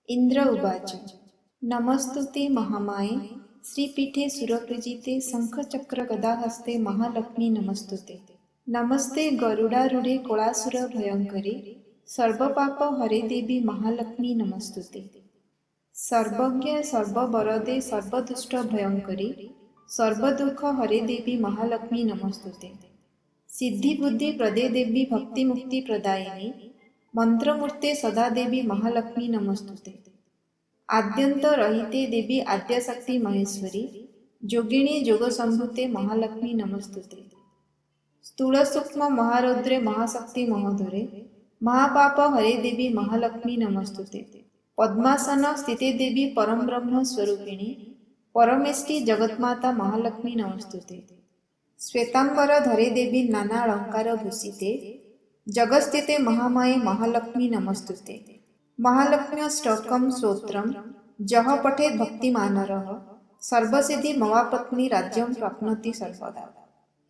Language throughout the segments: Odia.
ଇନ୍ଦ୍ର ଉବାଚ ନମସ୍ତୁତେ ମହାମାୟେ ଶ୍ରୀପୀଠେ ସୁରପୂଜିତେ ଶଙ୍ଖଚକ୍ର ଗଦାହସ୍ତେ ମହାଲକ୍ଷ୍ମୀ ନମସ୍ତୁତେ। ନମସ୍ତେ ଗରୁଡ଼ାରୂଢ଼େ କୋଳାସୁର ଭୟଙ୍କରୀ ସର୍ବପାପ ହରେ ଦେବୀ ମହାଲକ୍ଷ୍ମୀ ନମସ୍ତୁତେ। ସର୍ବଜ୍ଞ ସର୍ବବରଦେ ସର୍ବଦୁଷ୍ଟ ଭୟଙ୍କରୀ ସର୍ବଦୁଃଖ ହରେ ଦେବୀ ମହାଲକ୍ଷ୍ମୀ ନମସ୍ତୁତେ। ସିଦ୍ଧି ବୁଦ୍ଧି ପ୍ରଦେ ଦେବୀ ଭକ୍ତି ମୁକ୍ତି ପ୍ରଦାୟିନୀ ମନ୍ତ୍ରମୂର୍ତ୍ତେ ସଦା ଦେବୀ ମହାଲକ୍ଷ୍ମୀ ନମସ୍ତୁତେ। ଆଦ୍ୟନ୍ତ ରହିତେ ଦେବୀ ଆଦ୍ୟାଶକ୍ତି ମହେଶ୍ୱରୀ ଯୋଗିଣୀ ଯୋଗ ସମ୍ଭୂତେ ମହାଲକ୍ଷ୍ମୀ ନମସ୍ତୁତେ। ସ୍ଥୂଳ ସୂକ୍ଷ୍ମ ମହାରୌଦ୍ରେ ମହାଶକ୍ତି ମହୋଦରେ ମହାପାପ ହରେ ଦେବୀ ମହାଲକ୍ଷ୍ମୀ ନମସ୍ତୁତେ। ପଦ୍ମାସନ ସ୍ଥିତେ ଦେବୀ ପରମ ବ୍ରହ୍ମ ସ୍ୱରୂପିଣୀ ପରମେଷ୍ଟି ଜଗନ୍ମାତା ମହାଲକ୍ଷ୍ମୀ ନମସ୍ତୁତେ। ଶ୍ଵେତାମ୍ବର ଧରେ ଦେବୀ ନାନା ଅଳଙ୍କାର ଭୂଷିତେ ଜଗତ୍ସ୍ଥିତେ ମହାମାୟେ ମହାଲକ୍ଷ୍ମୀ ନମସ୍ତୁତେ। ମହାଲକ୍ଷ୍ମ୍ୟଷ୍ଟକମ୍ ସ୍ତୋତ୍ରಂ ଯଃ ପଠେତ୍ ଭକ୍ତିମାନରଃ ସର୍ବସିଦ୍ଧି ମବାପତ୍ନି ରାଜ୍ୟಂ ପ୍ରାପ୍ନୋତି ସର୍ବଦା।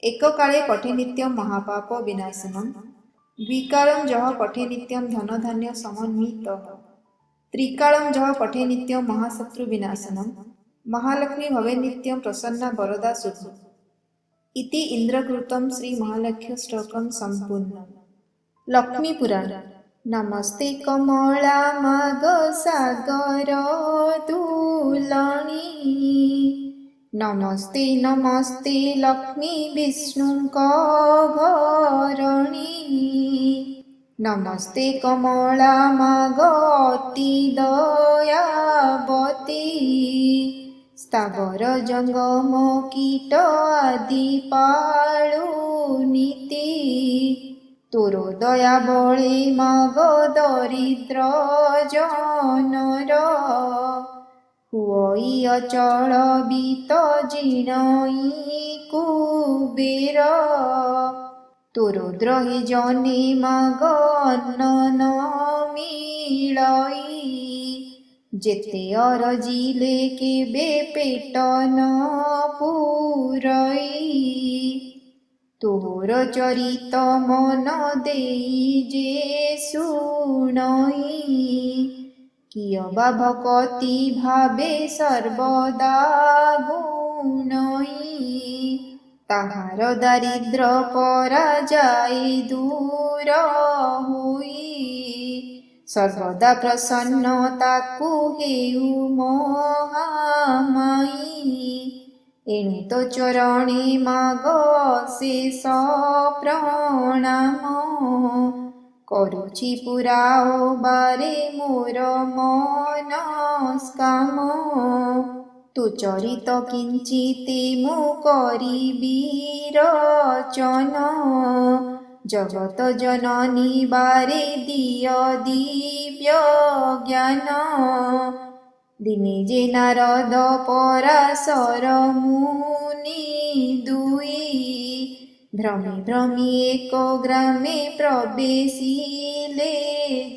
ଏକକାଳେ ପଠେ ନିତ୍ୟಂ ମହାପାପ ବିନାଶନಂ ଦ୍ୱିକାଳଂ ଯଃ ପଠେ ନିତ୍ୟಂ ଧନଧାନ୍ୟ ସମନ୍ୱିତଃ ତ୍ରିକାଳଂ ଯଃ ପଠେ ନିତ୍ୟಂ ମହାଶତ୍ରୁ ବିନାଶନಂ ମହାଲକ୍ଷ୍ମୀ ଭବେ ନିତ୍ୟಂ ପ୍ରସନ୍ନା ବରଦା ଶୁଭ। ଇତି ଇନ୍ଦ୍ରକୃତಂ ଶ୍ରୀ ମହାଲକ୍ଷ୍ମ୍ୟଷ୍ଟକମ୍ ସମ୍ପୂର୍ଣ୍ଣମ୍। ଲକ୍ଷ୍ମୀ ପୁରାଣ। ନମସ୍ତେ କମଳା ମାଗ ସାଗର ଦୁଲଣୀ ନମସ୍ତେ ନମସ୍ତେ ଲକ୍ଷ୍ମୀ ବିଷ୍ଣୁଙ୍କ ଘରଣୀ ନମସ୍ତେ କମଳା ମାଗ ଅତି ଦୟାବତୀ ସ୍ଥାବର ଜଙ୍ଗମ କୀଟ ଆଦି ପାଳୁ ନୀତି ତୋର ଦୟା ବଳେ ମାଗ ଦରିଦ୍ର ଜନର ହୁଅଇ ଅଚଳ ବିତ ଜିଣଇ କୁବେର ତୋର ଦ୍ରହେ ଜନେ ମାଗ ଅନ୍ନ ନ ମିଳଇ ଯେତେ ଅରଜିଲେ କେବେ ପେଟ ନ ପୂରଇ ତୋର ଚରିତ ମନ ଦେଇ ଯେ ଶୁଣଇ କିଅବା ଭକତି ଭାବେ ସର୍ବଦା ଗୁଣଇ ତାହାର ଦାରିଦ୍ର ପରା ଯାଏ ଦୂର ହୋଇ ସର୍ବଦା ପ୍ରସନ୍ନ ତାକୁ ହେଉ ମହାମାୟୀ ଏଣୁ ତୋ ଚରଣେ ମାଗ ଅଶେଷ ପ୍ରଣାମ କରୁଛି ପୁରାଓ ବାରେ ମୋର ମନସ୍କାମ ତୋ ଚରିତ କିଞ୍ଚିତେ ମୁଁ କରିବି ରଚନ ଜଗତ ଜନନୀ ବାରେ ଦିଅ ଦିବ୍ୟ ଜ୍ଞାନ ଦିନେ ଯେ ନାରଦ ପରାଶର ମୁନି ଦୁଇ ଭ୍ରମି ଭ୍ରମି ଏକ ଗ୍ରାମେ ପ୍ରବେଶିଲେ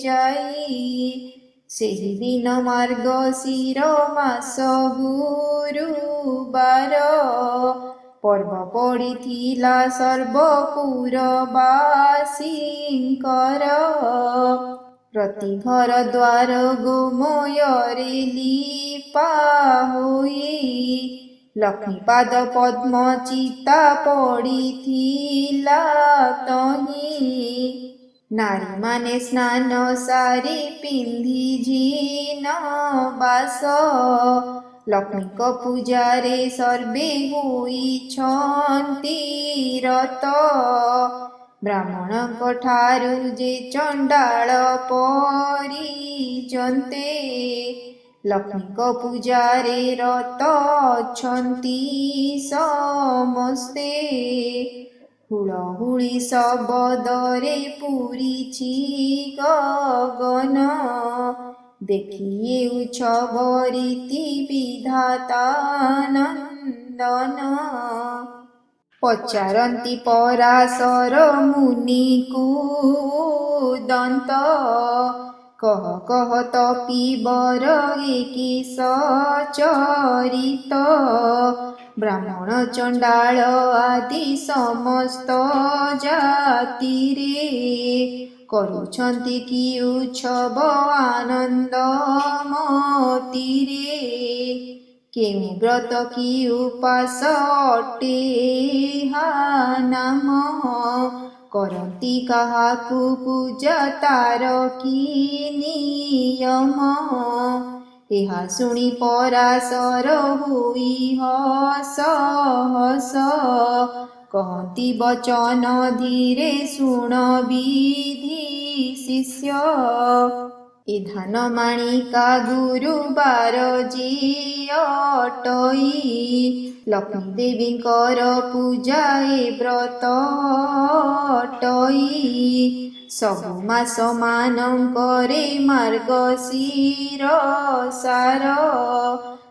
ଯାଇ ସେହି ଦିନ ମାର୍ଗଶିର ମାସ ଗୁରୁବାର ପର୍ବ ପଡ଼ିଥିଲା ସର୍ବପୁରବାସୀଙ୍କର ପ୍ରତି ଘର ଦ୍ୱାର ଗୋମୟରେ ଲିପା ହୋଇ ଲକ୍ଷ୍ମୀପାଦ ପଦ୍ମ ଚିତା ପଡ଼ିଥିଲା ତହିଁ ନାରୀମାନେ ସ୍ନାନ ସାରି ପିନ୍ଧି ଝୀନ ବାସ ଲକ୍ଷ୍ମୀଙ୍କ ପୂଜାରେ ସର୍ବେ ହୋଇଛନ୍ତି ରତ ବ୍ରାହ୍ମଣଙ୍କ ଠାରୁ ଯେ ଚଣ୍ଡାଳ ପରିଯନ୍ତେ ଲକ୍ଷ୍ମୀଙ୍କ ପୂଜାରେ ରତ ଅଛନ୍ତି ସମସ୍ତେ ହୁଳହୁଳି ଶବଦରେ ପୂରିଛି ଗଗନ ଦେଖିଏ ଉତ୍ସବ ରୀତି ବିଧାତା ନନ୍ଦନ ପଚାରନ୍ତି ପରାଶର ମୁନିକୁ ଦନ୍ତ କହ କହ ତପିବର ଏ କି ସଚରିତ ବ୍ରାହ୍ମଣ ଚଣ୍ଡାଳ ଆଦି ସମସ୍ତ ଜାତିରେ କରୁଛନ୍ତି କି ଉତ୍ସବ ଆନନ୍ଦ ମତିରେ? କେଉଁ ବ୍ରତ କି ଉପାସ ଅଟେ ଏହା ନାମ? କରନ୍ତି କାହାକୁ ପୂଜା ତାର କି ନିୟମ? ଏହା ଶୁଣି ପରାଶର ହୋଇ ହସ ହସ କହନ୍ତି ବଚନ ଧୀରେ, ଶୁଣ ବିଧି ଶିଷ୍ୟ। ଏ ଧାନ ମାଣିକା ଗୁରୁବାର ଯେ ଅଟଇ, ଲକ୍ଷ୍ମୀ ଦେବୀଙ୍କର ପୂଜା ଏ ବ୍ରତ ଅଟଇ। ସବୁ ମାସ ମାନଙ୍କରେ ମାର୍ଗଶିର ସାର,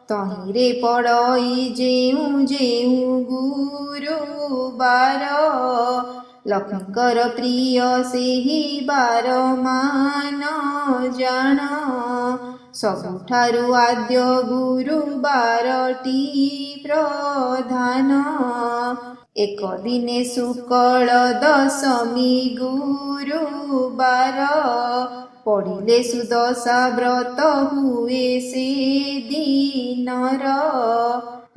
ତହିଁରେ ପଡ଼ଇ ଯେଉଁ ଯେଉଁ ଗୁରୁବାର, ଲକ୍ଷ୍ମୀଙ୍କର ପ୍ରିୟ ସେହି ବାର ମାନ ଜାଣ। ସବୁଠାରୁ ଆଦ୍ୟ ଗୁରୁବାରଟି ପ୍ରଧାନ। ଏକ ଦିନେ ଶୁକ୍ଳ ଦଶମୀ ଗୁରୁବାର ପଡ଼ିଲେ, ସୁଦଶା ବ୍ରତ ହୁଏ ସେ ଦିନର।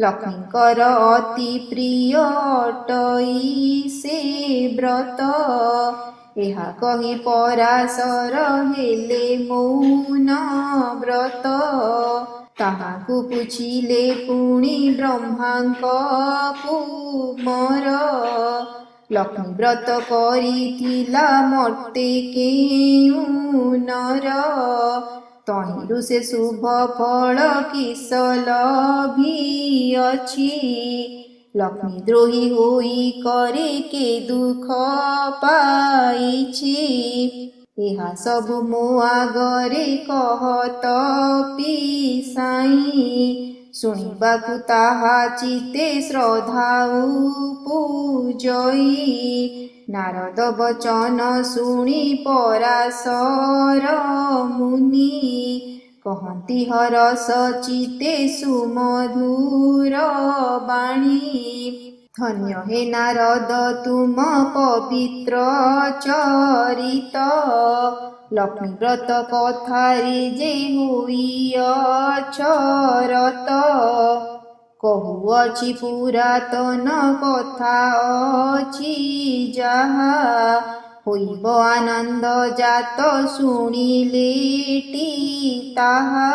ଲକ୍ଷ୍ମୀଙ୍କର ଅତି ପ୍ରିୟ ଅଟଇ ସେ ବ୍ରତ। ଏହା କହି ପରାଶର ହେଲେ ମୌନ ବ୍ରତ। ତାହାକୁ ପୁଛିଲେ ପୁଣି ବ୍ରହ୍ମାଙ୍କ କୁମର, ଲକ୍ଷ୍ମୀ ବ୍ରତ କରିଥିଲା ମର୍ତ୍ତେ କେଉଁ ନର? ତହିଁରୁ ସେ ଶୁଭ ଫଳ କିସ ଲଭିଅଛି? ଲକ୍ଷ୍ମୀ ଦ୍ରୋହୀ ହୋଇ କରି କେ ଦୁଃଖ ପାଇଛି? ଏହା ସବୁ ମୋ ଆଗରେ କହ ତପିସାଇଁ, ଶୁଣିବାକୁ ତାହା ଚିତ୍ତେ ଶ୍ରଦ୍ଧା ଉପୁଜଇ। ନାରଦ ବଚନ ଶୁଣି ପରାଶର ମୁନି କହନ୍ତି ହରଷ ଚିତ୍ତେ ସୁମଧୁର ବାଣୀ, ଧନ୍ୟ ହେ ନାରଦ ତୁମ ପବିତ୍ର ଚରିତ। ଲକ୍ଷ୍ମୀ ବ୍ରତ କଥାରେ ଯେ ହୋଇଅଛ ରତ। କହୁଅଛି ପୁରାତନ କଥା ଅଛି ଯାହା, ହୋଇବ ଆନନ୍ଦ ଜାତ ଶୁଣିଲେଟି ତାହା।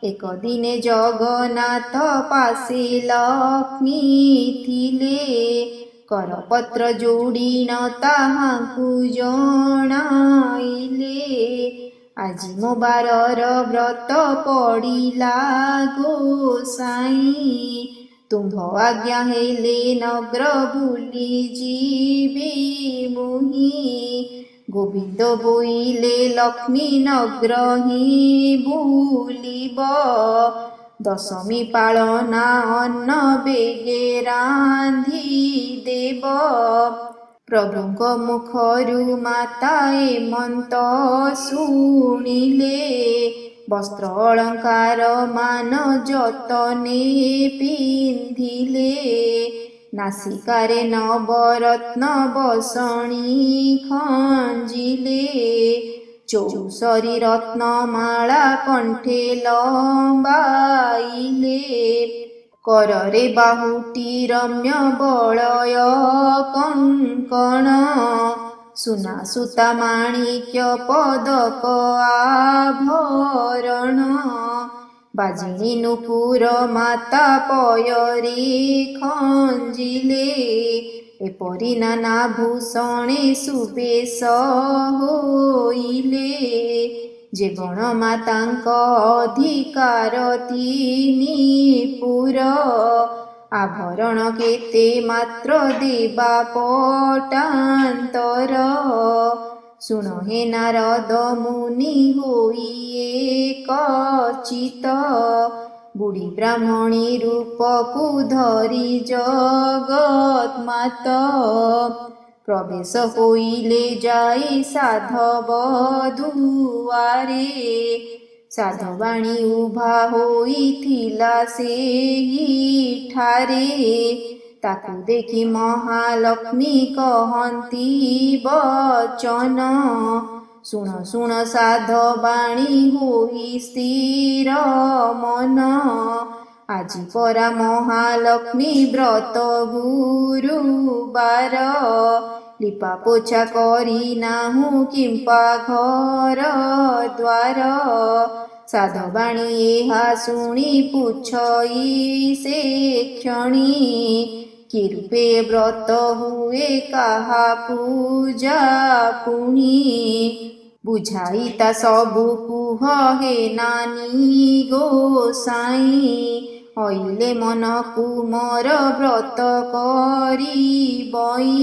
ଏକ ଦିନେ ଜଗନ୍ନାଥ ପାଶେ ଲକ୍ଷ୍ମୀ ଥିଲେ, କରପତ୍ର ଯୋଡ଼ିଣ ତାହାଙ୍କୁ ଜଣାଇଲେ। ଆଜି ମୋ ବାରର ବ୍ରତ ପଡ଼ିଲା ଗୋସାଇଁ, ତୁମ୍ଭ ଆଜ୍ଞା ହେଲେ ନଗ୍ର ବୁଲି ଯିବି ମୁହିଁ। ଗୋବିନ୍ଦ ବୋଇଲେ ଲକ୍ଷ୍ମୀ ନଗ୍ର ହିଁ ବୁଲିବ, ଦଶମୀ ପାଳନା ଅନ୍ନ ବେଗେ ରାନ୍ଧି ଦେବ। ପ୍ରଭୁଙ୍କ ମୁଖରୁ ମାତା ଏମନ୍ତ ଶୁଣିଲେ, ବସ୍ତ୍ର ଅଳଙ୍କାର ମାନ ଯତନେ ପିନ୍ଧିଲେ। ନାସିକାରେ ନବରତ୍ନ ବସଣି ଖଞ୍ଜିଲେ, ଚଉସରି ରତ୍ନମାଳା କଣ୍ଠେ ଲମ୍ବାଇଲେ। କରରେ ବାହୁଟି ରମ୍ୟ ବଳୟ କଙ୍କଣ, ସୁନା ସୂତା ମାଣିକ୍ୟ ପଦକ ଆଭରଣ। ବାଜିଣୀ ନୂପୁର ମାତା ପୟରେ ଖଞ୍ଜିଲେ, ଏପରି ନାନା ଭୂଷଣେ ସୁବେଶ ହୋଇଲେ। ଯେ ବଣ ମାତାଙ୍କ ଅଧିକାର ତିନି ପୁର, ଆଭରଣ କେତେ ମାତ୍ର ଦେବା ପଟାନ୍ତର। ଶୁଣ ହେ ନାରଦ ମୁନି ହୋଇ ଏକ ଚିତ୍ତ, ବୁଢ଼ୀ ବ୍ରାହ୍ମଣୀ ରୂପକୁ ଧରି ଜଗତ୍ ମାତ ପ୍ରବେଶ ହୋଇଲେ ଯାଇ ସାଧବ ଦୁଆରେ। ସାଧବାଣୀ ଉଭା ହୋଇଥିଲା ସେହିଠାରେ, ତାକୁ ଦେଖି ମହାଲକ୍ଷ୍ମୀ କହନ୍ତି ବଚନ, ଶୁଣ ଶୁଣ ସାଧବାଣୀ, ହୋଇ ସ୍ଥିର ମନ। ଆଜି ପରା ମହାଲକ୍ଷ୍ମୀ ବ୍ରତ ଗୁରୁବାର, ଲିପା ପୋଛା କରି ନାହୁଁ କିମ୍ପା ଘର ଦ୍ୱାର। ସାଧବାଣୀ ଏହା ଶୁଣି ପୁଛଇ ସେ କ୍ଷଣି, କି ରୂପେ ବ୍ରତ ହୁଏ, କାହା ପୂଜା ପୁଣି? ବୁଝାଇ ତା ସବୁ କୁହ ହେ ନାନୀ ଗୋସାଇଁ, ଅଇଲେ ମନକୁ ମୋର ବ୍ରତ କରିବଇଁ।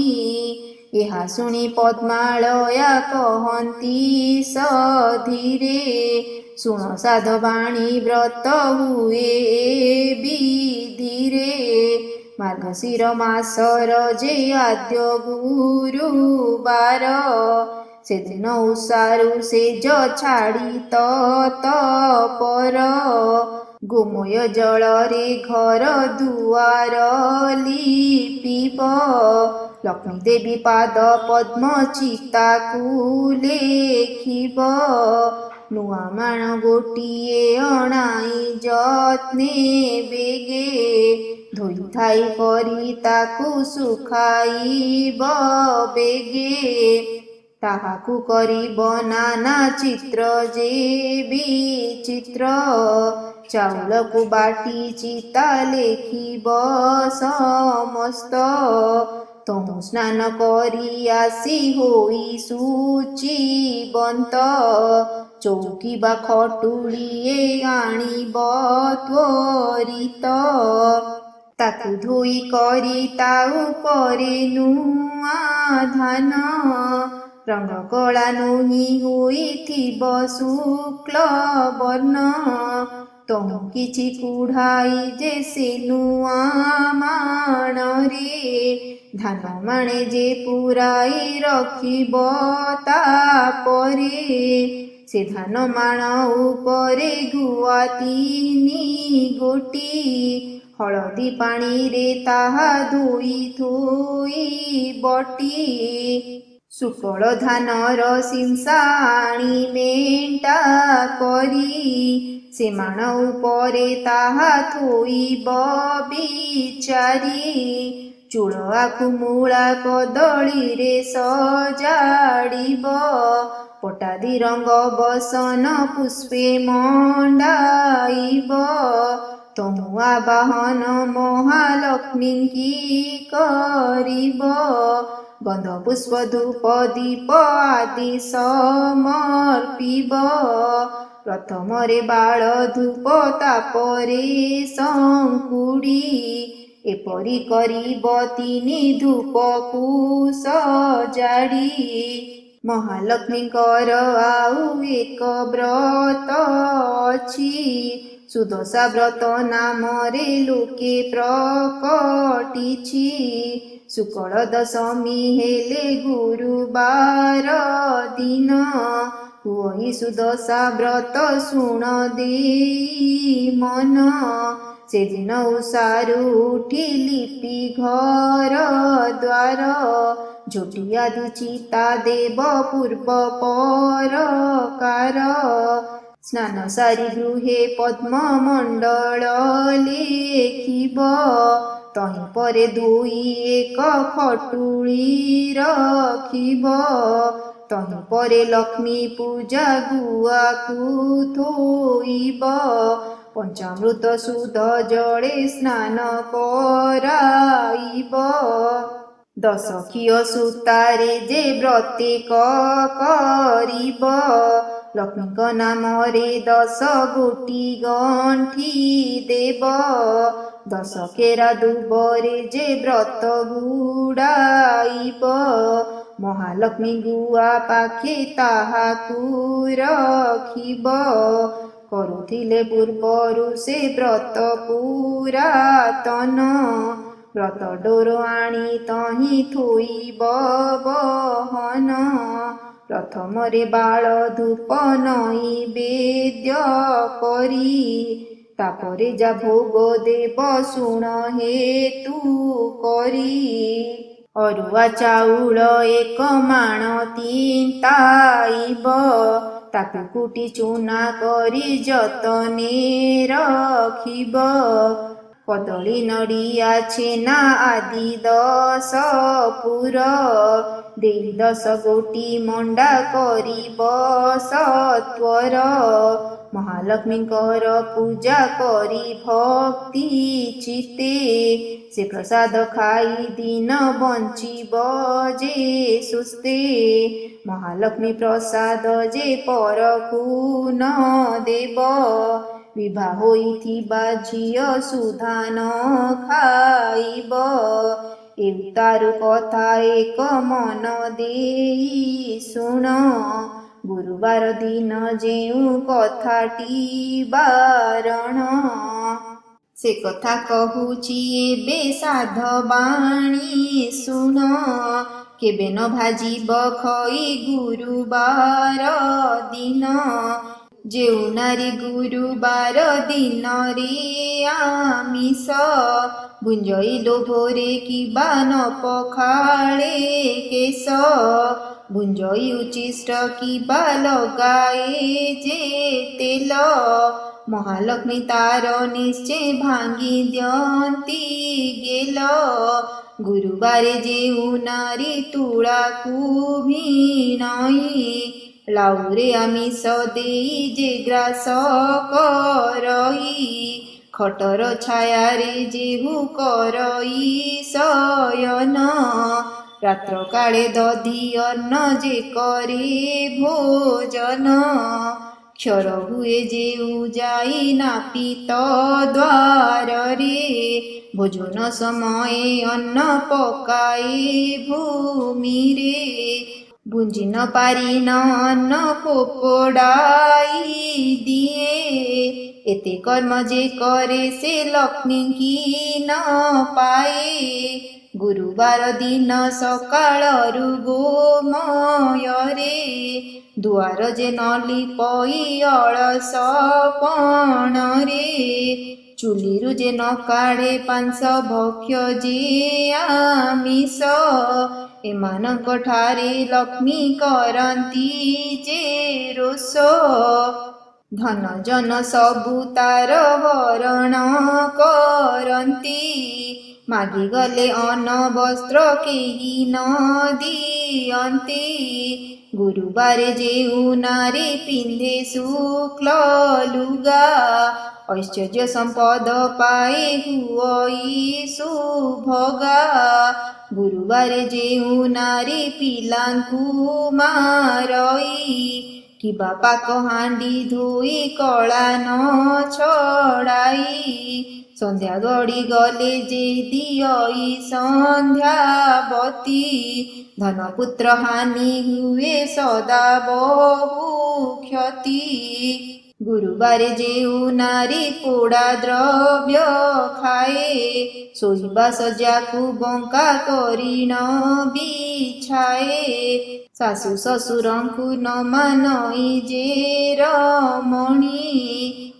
ଏହା ଶୁଣି ପଦ୍ମାଳୟା କହନ୍ତି ସଧୀରେ, ଶୁଣ ସାଧବାଣୀ, ବ୍ରତ ହୁଏ ବିଧିରେ। ମାର୍ଗଶିର ମାସର ଯେ ଆଦ୍ୟ ଗୁରୁବାର, ସେଦିନ ଉଷାରୁ ସେଜ ଛାଡ଼ି ତତପର ଗୋମୟ ଜଳରେ ଘର ଦୁଆର ଲିପିବ। ଲକ୍ଷ୍ମୀ ଦେବୀ ପାଦ ପଦ୍ମ ଚିତାକୁ ଲେଖିବ। ନୂଆ ମାଣ ଗୋଟିଏ ଅଣାଇ ଯତ୍ନେ ବେଗେ, ଧୋଇଧାଇ କରି ତାକୁ ଶୁଖାଇବ ବେଗେ। ତାହାକୁ କରିବ ନାନା ଚିତ୍ର ଯେ ବିଚିତ୍ର, ଚାଉଳକୁ ବାଟି ଚିତା ଲେଖିବ ସମସ୍ତ। ତହୁଁ ସ୍ନାନ କରି ଆସି ହୋଇ ଶୁଚିବନ୍ତ, ଚଉକି ବା ଖଟୁଳିଏ ଆଣିବ ତ୍ୱରିତ। ତାକୁ ଧୋଇ କରି ତା ଉପରେ ନୂଆ ଧାନ, ରଙ୍ଗ କଳା ନୋହି ହୋଇଥିବ ଶୁକ୍ଳ ବର୍ଣ୍ଣ। ତହୁଁ କିଛି କୁଢ଼ାଇ ଯେ ସେ ନୂଆ ମାଣରେ, ଧାନ ମାଣେ ଯେ ପୁରାଇ ରଖିବ ତାପରେ। ସେ ଧାନ ମାଣ ଉପରେ ଗୁଆ ତିନି ଗୋଟି, ହଳଦୀ ପାଣିରେ ତାହା ଧୋଇ ଥୋଇ ବଟି। ଶୁକଳ ଧାନର ସିଂସାଣି ମେଣ୍ଟା କରି, ସେ ମାଣ ଉପରେ ତାହା ଥୋଇବ ବିଚାରି। ଚୂଳ ଆଖୁ ମୂଳା କଦଳୀରେ ସଜାଡ଼ିବ, ପଟାଦି ରଙ୍ଗ ବସନ ପୁଷ୍ପେ ମଣ୍ଡାଇବ। ତହୁଁ ଆବାହନ ମହାଲକ୍ଷ୍ମୀଙ୍କି କରିବ, ଗନ୍ଧ ପୁଷ୍ପ ଧୂପ ଦୀପ ଆଦି ସମର୍ପିବ। ପ୍ରଥମରେ ବାଳ ଧୂପ, ତାପରେ ଶଙ୍କୁଡ଼ି, ଏପରି କରିବ ତିନି ଧୂପକୁ ସଜାଡ଼ି। ମହାଲକ୍ଷ୍ମୀଙ୍କର ଆଉ ଏକ ବ୍ରତ ଅଛି, ସୁଦଶା ବ୍ରତ ନାମରେ ଲୋକେ ପ୍ରକଟିଛି। ଶୁକଳ ଦଶମୀ ହେଲେ ଗୁରୁବାର ଦିନ, ହୁଅଇ ସୁଦଶା ବ୍ରତ ଶୁଣ ଦେଇ ମନ। ସେଦିନ ଉଷାରୁ ଉଠି ଲିପି ଘର ଦ୍ୱାର, ଝୋଟି ଆଦି ଚିତା ଦେବ ପୂର୍ବ ପରକାର। ସ୍ନାନ ସାରି ଗୃହେ ପଦ୍ମ ମଣ୍ଡଳ ଲେଖିବ, ତହିଁ ପରେ ଧୋଇ ଏକ ଖଟୁଳି ରଖିବ। ତହିଁ ପରେ ଲକ୍ଷ୍ମୀ ପୂଜା ଗୁଆକୁ ଥୋଇବ, ପଞ୍ଚାମୃତ ଶୁଦ୍ଧ ଜଳେ ସ୍ନାନ କରାଇବ। ଦଶ ଖିଅ ସୂତାରେ ଯେ ବ୍ରତେକ କରିବ, ଲକ୍ଷ୍ମୀଙ୍କ ନାମରେ 10 ଗୋଟି ଗଣ୍ଠି ଦେବ। 10 କେରା ଦୁବରେ ଯେ ବ୍ରତ ଗୁଡ଼ାଇବ, ମହାଲକ୍ଷ୍ମୀ ଗୁଆ ପାଖେ ତାହାକୁ ରଖିବ। କରୁଥିଲେ ପୂର୍ବରୁ ସେ ବ୍ରତ ପୁରାତନ, ବ୍ରତ ଡୋର ଆଣି ତହିଁ ଥୋଇବ ବହନ। ପ୍ରଥମରେ ବାଳ ଧୂପ ନୈବେଦ୍ୟ କରି, ତାପରେ ଯା ଭୋଗ ଦେବ ଶୁଣ ହେତୁ କରି। ଅରୁଆ ଚାଉଳ ଏକ ମାଣ ତିନ୍ତାଇବ, ତାକୁ କୁଟି ଚୁନା କରି ଯତନେ ରଖିବ। କଦଳୀ ନଡ଼ିଆ ଛେନା ଆଦି ଦଶ ପୁର ଦେଇ 10 ଗୋଟି ମଣ୍ଡା କରିବ ସତ୍ୱର। ମହାଲକ୍ଷ୍ମୀଙ୍କର ପୂଜା କରି ଭକ୍ତି ଚିତ୍ତେ, ସେ ପ୍ରସାଦ ଖାଇ ଦିନ ବଞ୍ଚିବ ଯେ ସୁସ୍ଥେ। ମହାଲକ୍ଷ୍ମୀ ପ୍ରସାଦ ଯେ ପରକୁ ନ ଦେବ, ବିଭା ହୋଇଥିବା ଝିଅ ସୁଧା ନ ଖାଇବ। ଏଉତ୍ତାରୁ କଥା ଏକ ମନ ଦେଇ ଶୁଣ, ଗୁରୁବାର ଦିନ ଯେଉଁ କଥାଟି ବାରଣ। ସେ କଥା କହୁଛି ଏବେ ସାଧବାଣୀ ଶୁଣ, କେବେ ନ ଭାଜିବ ଖଇ ଗୁରୁବାର ଦିନ। ଯେଉଁ ନାରୀ ଗୁରୁବାର ଦିନରେ ଆମିଷ ଭୁଞ୍ଜଇ ଲୋଭରେ କିବା ନ ପଖାଳେ କେଶ, ଭୁଞ୍ଜଇ ଉଚ୍ଛିଷ୍ଟ କିବା ଲଗାଏ ଯେ ତେଲ, ମହାଲକ୍ଷ୍ମୀ ତାର ନିଶ୍ଚେ ଭାଙ୍ଗି ଦିଅନ୍ତି ଗେଲ। ଗୁରୁବାରେ ଯେଉଁ ନାରୀ ତୁଳାକୁ ଭିଣଇ, ଲାଉରେ ଆମିଷ ଦେଇ ଯେ ଗ୍ରାସ କରଇ, ଖଟର ଛାୟାରେ ଯେହୁ କରଇ ଶୟନ, ରାତ୍ର କାଳେ ଦଧି ଅନ୍ନ ଯେ କରେ ଭୋଜନ, କ୍ଷର ହୁଏ ଯେଉଁ ଯାଇ ନାପିତ ଦ୍ୱାରରେ, ଭୋଜନ ସମୟେ ଅନ୍ନ ପକାଏ ଭୂମିରେ, ଭୁଞ୍ଜି ନ ପାରିଣ ଅନ୍ନ ଫୋପଡ଼ାଇ ଦିଏ, ଏତେ କର୍ମ ଯେ କରେ ସେ ଲକ୍ଷ୍ମୀଙ୍କି ନ ପାଏ। ଗୁରୁବାର ଦିନ ସକାଳରୁ ଗୋମୟରେ ଦୁଆର ଯେ ନ ଲିପଇ ଅଳସ ପଣରେ, ଚୁଲିରୁ ଯେ ନ କାଢ଼େ ପାଂସ ଭକ୍ଷ୍ୟ ଯେ ଆମିଷ, ଏମାନଙ୍କ ଠାରେ ଲକ୍ଷ୍ମୀ କରନ୍ତି ଯେ ରୋଷ। ଧନ ଜନ ସବୁ ତାର ହରଣ କରନ୍ତି, ମାଗିଗଲେ ଅନ୍ନ ବସ୍ତ୍ର କେହି ନ ଦିଅନ୍ତି। ଗୁରୁବାରେ ଯେଉଁ ନାରୀ ପିନ୍ଧେ ଶୁକ୍ଲ ଲୁଗା, ଐଶ୍ୱର୍ଯ୍ୟ ସମ୍ପଦ ପାଏ ହୁଅଇ ସୁଭଗା। ଗୁରୁବାରେ ଯେଉଁ ନାରୀ ପିଲାଙ୍କୁ ମାରଇ, କିବା ପାକ ହାଣ୍ଡି ଧୋଇ କଳା ନ ଛଡ଼ାଇ, ସନ୍ଧ୍ୟା ଗଡ଼ି ଗଲେ ଯେ ଦିଅଇ ସନ୍ଧ୍ୟାବତୀ, ଧନପୁତ୍ର ହାନି ହୁଏ ସଦା ବହୁ କ୍ଷତି। ଗୁରୁବାରେ ଯେଉଁ ନାରୀ ପୋଡ଼ା ଦ୍ରବ୍ୟ ଖାଏ, ଶୋଇବା ଶଯ୍ୟାକୁ ବଙ୍କା କରି ନ ବିଛାଏ, ଶାଶୁ ଶ୍ୱଶୁରଙ୍କୁ ନ ମାନଇ ଯେ ରମଣୀ,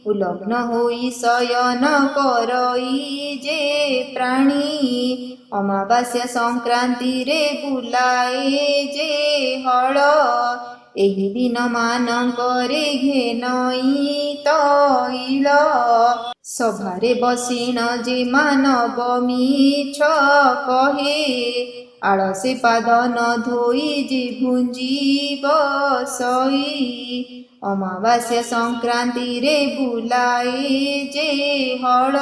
ଉଲଗ୍ନ ହୋଇ ଶୟନ କରଇ ଯେ ପ୍ରାଣୀ, ଅମାବାସ୍ୟା ସଂକ୍ରାନ୍ତିରେ ବୁଲାଏ ଯେ ହଳ, ଏହି ଦିନମାନଙ୍କରେ ଘେନଇ ତୈଳ। ସଭାରେ ବସିଣ ଯେ ମାନବ ମିଛ କହେ, ଆଳସେ ପାଦ ନ ଧୋଇ ଯେ ଭୁଞ୍ଜି ବସଇ, ଅମାବାସ୍ୟା ସଂକ୍ରାନ୍ତିରେ ବୁଲାଏ ଯେ ହଳ,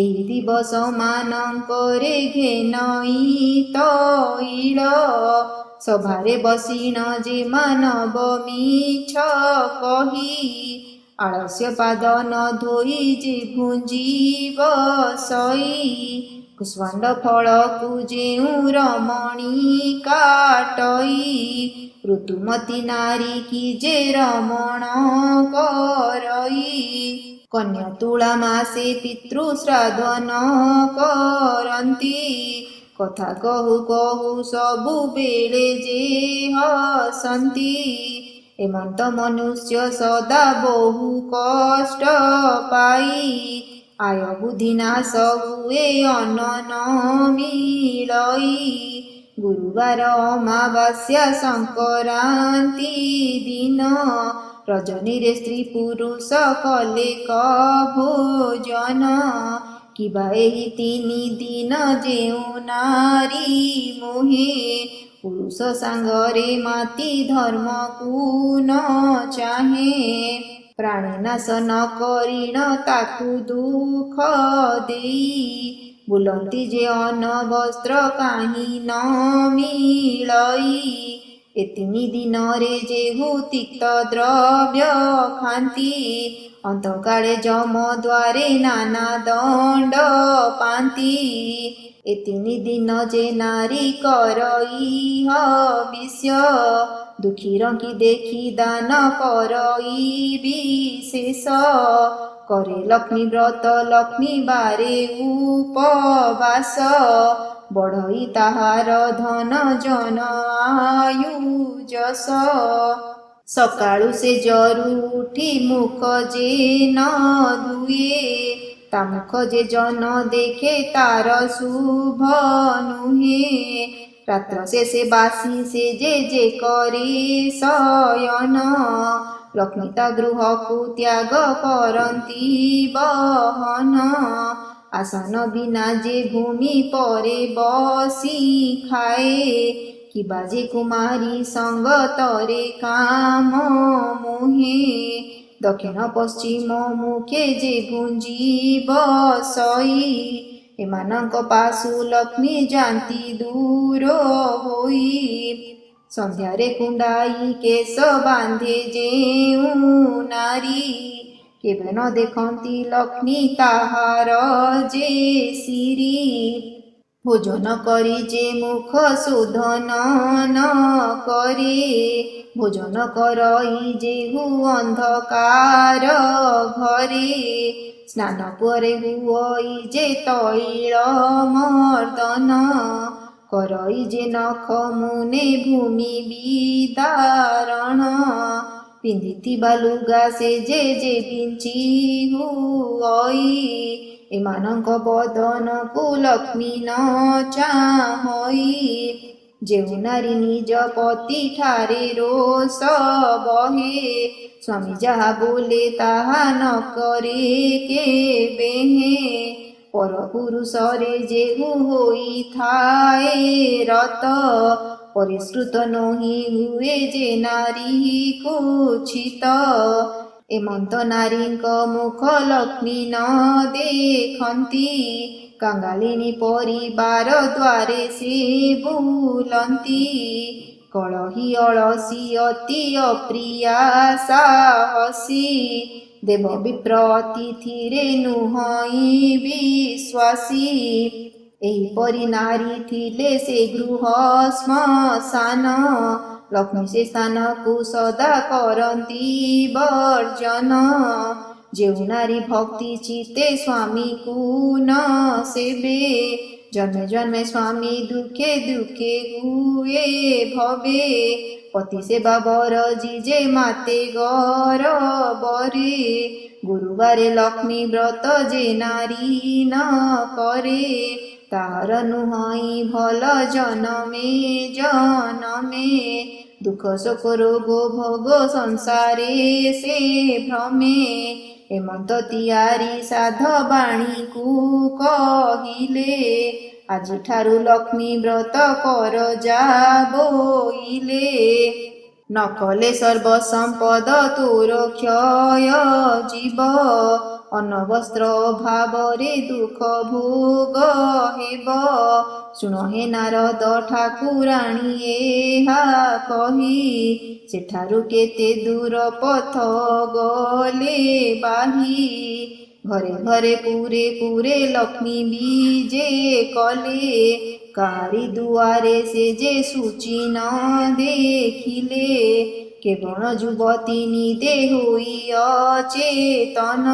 ଏହି ଦିବସମାନଙ୍କରେ ଘେନଇ ତୈଳ। ସଭାରେ ବସିଣ ଯେ ମାନବ ମିଛ କହି, ଆଳସ୍ୟ ପାଦ ନ ଧୋଇ ଯେ ଭୁଞ୍ଜି ବସଇ, କୁଷ୍ମାଣ୍ଡ ଫଳକୁ ଯେଉଁ ରମଣୀ କାଟଇ, ଋତୁମତୀ ନାରୀ କି ଯେ ରମଣ କରଇ। କନ୍ୟା ତୁଳା ମାସେ ପିତୃ ଶ୍ରାଦ୍ଧ ନ କରନ୍ତି, କଥା କହୁ କହୁ ସବୁବେଳେ ଯେ ହସନ୍ତି, ଏମନ୍ତ ମନୁଷ୍ୟ ସଦା ବହୁ କଷ୍ଟ ପାଇ। ଆୟ ବୁଦ୍ଧି ନାଶ ହୁଏ ଅନ୍ନ ନ ମିଳଇ। ଗୁରୁବାର ଅମାବାସ୍ୟା ସଂକ୍ରାନ୍ତି ଦିନ ରଜନୀରେ ସ୍ତ୍ରୀ ପୁରୁଷ କଲେ ଭୋଜନ। କିବା ଏହି ତିନି ଦିନ ଯେଉଁ ନାରୀ ମୋହେ ପୁରୁଷ ସାଙ୍ଗରେ ମାତି ଧର୍ମକୁ ନ ଚାହେଁ। ପ୍ରାଣୀ ନାଶ ନ କରିଣ ତାକୁ ଦୁଃଖ ଦେଇ ବୁଲନ୍ତି ଯେ ଅନ୍ନ ବସ୍ତ୍ର କାହିଁ ନ ମିଳଇ। ଏ ତିନି ଦିନରେ ଯେହୁ ତିକ୍ତ ଦ୍ରବ୍ୟ ଖାନ୍ତି ଅନ୍ତକାଳେ ଯମ ଦ୍ୱାରେ ନାନା ଦଣ୍ଡ ପାନ୍ତି। ଏ ତିନି ଦିନ ଯେ ନାରୀ କରଇ ହବିଷ୍ୟ ଦୁଃଖୀ ରଙ୍କି ଦେଖି ଦାନ କରଇ ବିଶେଷ। କରେ ଲକ୍ଷ୍ମୀ ବ୍ରତ ଲକ୍ଷ୍ମୀ ବାରେ ଉପବାସ ବଢ଼ଇ ତାହାର ଧନ ଜନ ଆୟୁ ଯଶ। ସକାଳୁ ସେ ଜରୁ ଉଠି ମୁଖ ଯେ ନ ଧୁଏ ତା ମୁଖ ଯେ ଜନ ଦେଖେ ତାର ଶୁଭ ନୁହେଁ। ରାତ୍ର ଶେଷେ ବାସି ସେ ଯେ ଯେ କରି ଶୟନ ଲକ୍ଷ୍ମୀ ତା ଗୃହକୁ ତ୍ୟାଗ କରନ୍ତି ବହନ। ଆସନ ବିନା ଯେ ଭୂମି ପରେ ବସି ଖାଏ କିବା ଯେ କୁମାରୀ ସଙ୍ଗତରେ କାମ ମୋହେ। ଦକ୍ଷିଣ ପଶ୍ଚିମ ମୁଖେ ଯେ ଭୁଞ୍ଜିବ ଶଇ ଏମାନଙ୍କ ପାଶୁ ଲକ୍ଷ୍ମୀ ଯାନ୍ତି ଦୂର ହୋଇ। ସନ୍ଧ୍ୟାରେ କୁଣ୍ଡାଇ କେଶ ବାନ୍ଧେ ଯେଉଁ ନାରୀ କେବେ ନ ଦେଖନ୍ତି ଲକ୍ଷ୍ମୀ ତାହାର ଯେ ଶିରୀ। ଭୋଜନ କରି ଯେ ମୁଖ ଶୋଧନ ନ କରେ ଭୋଜନ କରଇ ଯେହୁ ଅନ୍ଧକାର ଘରେ। ସ୍ନାନ ପରେ ହୁଅଇ ଯେ ତୈଳ ମର୍ଦନ କରଇ ଯେ ନଖ ମୁନେ ଭୂମି ବିଦାରଣ। ପିନ୍ଧିଥିବା ଲୁଗା ସେ ଯେ ଯେ ବିଞ୍ଚି ହୁଅଇ ଏମାନଙ୍କ ବଦନକୁ ଲକ୍ଷ୍ମୀ ନ ଚାହଇ। ଯେଉଁ ନାରୀ ନିଜ ପତି ଠାରେ ରୋଷ ବହେ ସ୍ୱାମୀ ଯାହା ବୋଲେ ତାହା ନ କରେ କେବେହେଁ। ପରପୁରୁଷରେ ଯେହୁ ହୋଇଥାଏ ରତ ପରିଷ୍କୃତ ନୋହି ହୁଏ ଯେ ନାରୀ କୁଛିତ। ଏମନ୍ତ ନାରୀଙ୍କ ମୁଖ ଲକ୍ଷ୍ମୀ ନ ଦେଖନ୍ତି କାଙ୍ଗାଳିନୀ ପରିବାର ଦ୍ୱାରେ ସେ ବୁଲନ୍ତି। କଳହୀ ଅଳସୀ ଅତି ଅପ୍ରିୟା ସାହସୀ ଦେବ ବିପ୍ର ଅତିଥିରେ ନୁହଇ ବିଶ୍ୱାସୀ। ଏହିପରି ନାରୀ ଥିଲେ ସେ ଗୃହ ଶ୍ମଶାନ ଲକ୍ଷ୍ମୀ ସେ ସ୍ଥାନକୁ ସଦା କରନ୍ତି ବର୍ଜନ। ଯେଉଁ ନାରୀ ଭକ୍ତି ଚିତ୍ତେ ସ୍ୱାମୀକୁ ନ ସେବେ ଜନ୍ମେ ଜନ୍ମେ ସ୍ୱାମୀ ଦୁଃଖେ ଦୁଃଖେ ହୁଏ ଭବେ। ପତି ସେବା ବରଜି ଯେ ମାତେ ଗରବରେ ଗୁରୁବାରେ ଲକ୍ଷ୍ମୀ ବ୍ରତ ଯେ ନାରୀ ନ କରେ ତାହାର ନୁହଇ ଭଲ ଜନମେ ଜନମେ। ଦୁଃଖ ଶୋକ ରୋଗ ଭୋଗ ସଂସାରେ ସେ ଭ୍ରମେ। ଏମନ୍ତ ତିଆରି ସାଧ ବାଣୀକୁ କହିଲେ ଆଜିଠାରୁ ଲକ୍ଷ୍ମୀ ବ୍ରତ କର ଯା ବୋଇଲେ। ନ କଲେ ସର୍ବ ସମ୍ପଦ ତୋର କ୍ଷୟ ଯିବ ଅନ୍ନ ବସ୍ତ୍ର ଅଭାବରେ ଦୁଃଖ ଭୋଗ ହେବ। ଶୁଣ ହେ ନାରଦ ଠାକୁରାଣୀ ଏହା କହି ସେଠାରୁ କେତେ ଦୂର ପଥ ଗଲେ ବାହି। ଘରେ ଘରେ ପୁରେ ପୁରେ ଲକ୍ଷ୍ମୀ ବିଜେ କଲେ କାହାରି ଦୁଆରେ ସେ ଯେ ସୂଚି ନ ଦେଖିଲେ। କେବଳ ଯୁବତୀ ନିଦେ ହୋଇ ଅଚେତନ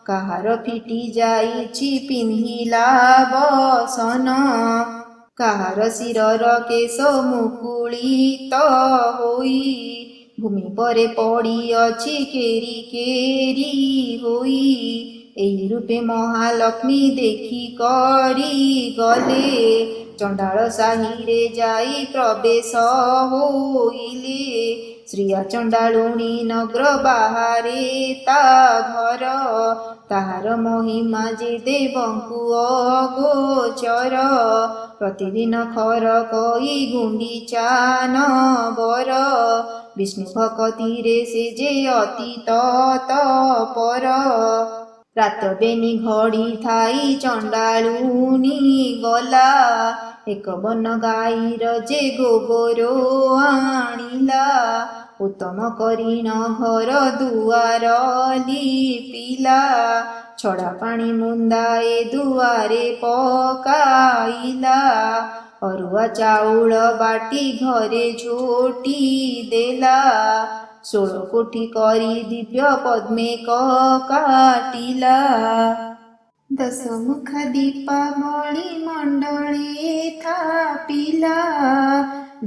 କାହାର ଫିଟି ଯାଇଛି ପିନ୍ଧିଲା ବସନ। କାହାର ଶିରର କେଶ ମୁକୁଳିତ ହୋଇ ଭୂମି ପରେ ପଡ଼ିଅଛି କେରି କେରି ହୋଇ। ଏହି ରୂପେ ମହାଲକ୍ଷ୍ମୀ ଦେଖି କରି ଗଲେ, ଚଣ୍ଡାଳ ସାହିରେ ଯାଇ ପ୍ରବେଶ ହୋଇଲେ। ଶ୍ରୀୟା ଚଣ୍ଡାଳୁଣୀ ନଗ୍ର ବାହାରେ ତା ଘର, ତାହାର ମହିମା ଯେ ଦେବଙ୍କୁ ଅଗୋଚର। ପ୍ରତିଦିନ ଖର କଇ ଗୁଣ୍ଡିଚା ନବର, ବିଷ୍ଣୁ ଭକତିରେ ସେ ଯେ ଅତି ତତ୍ପର। ରାତ୍ର ବେନି ଘଡ଼ି ଥାଇ ଚଣ୍ଡାଳୁଣୀ ଗଲା, ଏକ ବନ ଗାଈର ଯେ ଗୋବର ଆଣିଲା। ଉତ୍ତମ କରିଣ ଘର ଦୁଆର ଲିପିଲା, ଛଡ଼ା ପାଣି ମୁନ୍ଦାଏ ଦୁଆରେ ପକାଇଲା। ଅରୁଆ ଚାଉଳ ବାଟି ଘରେ ଝୋଟି ଦେଲା, 16 କୋଠି କରି ଦିବ୍ୟ ପଦ୍ମେ କାଟିଲା। ଦଶମୁଖା ଦୀପାବଳି ମଣ୍ଡଳେ ଥାପିଲା,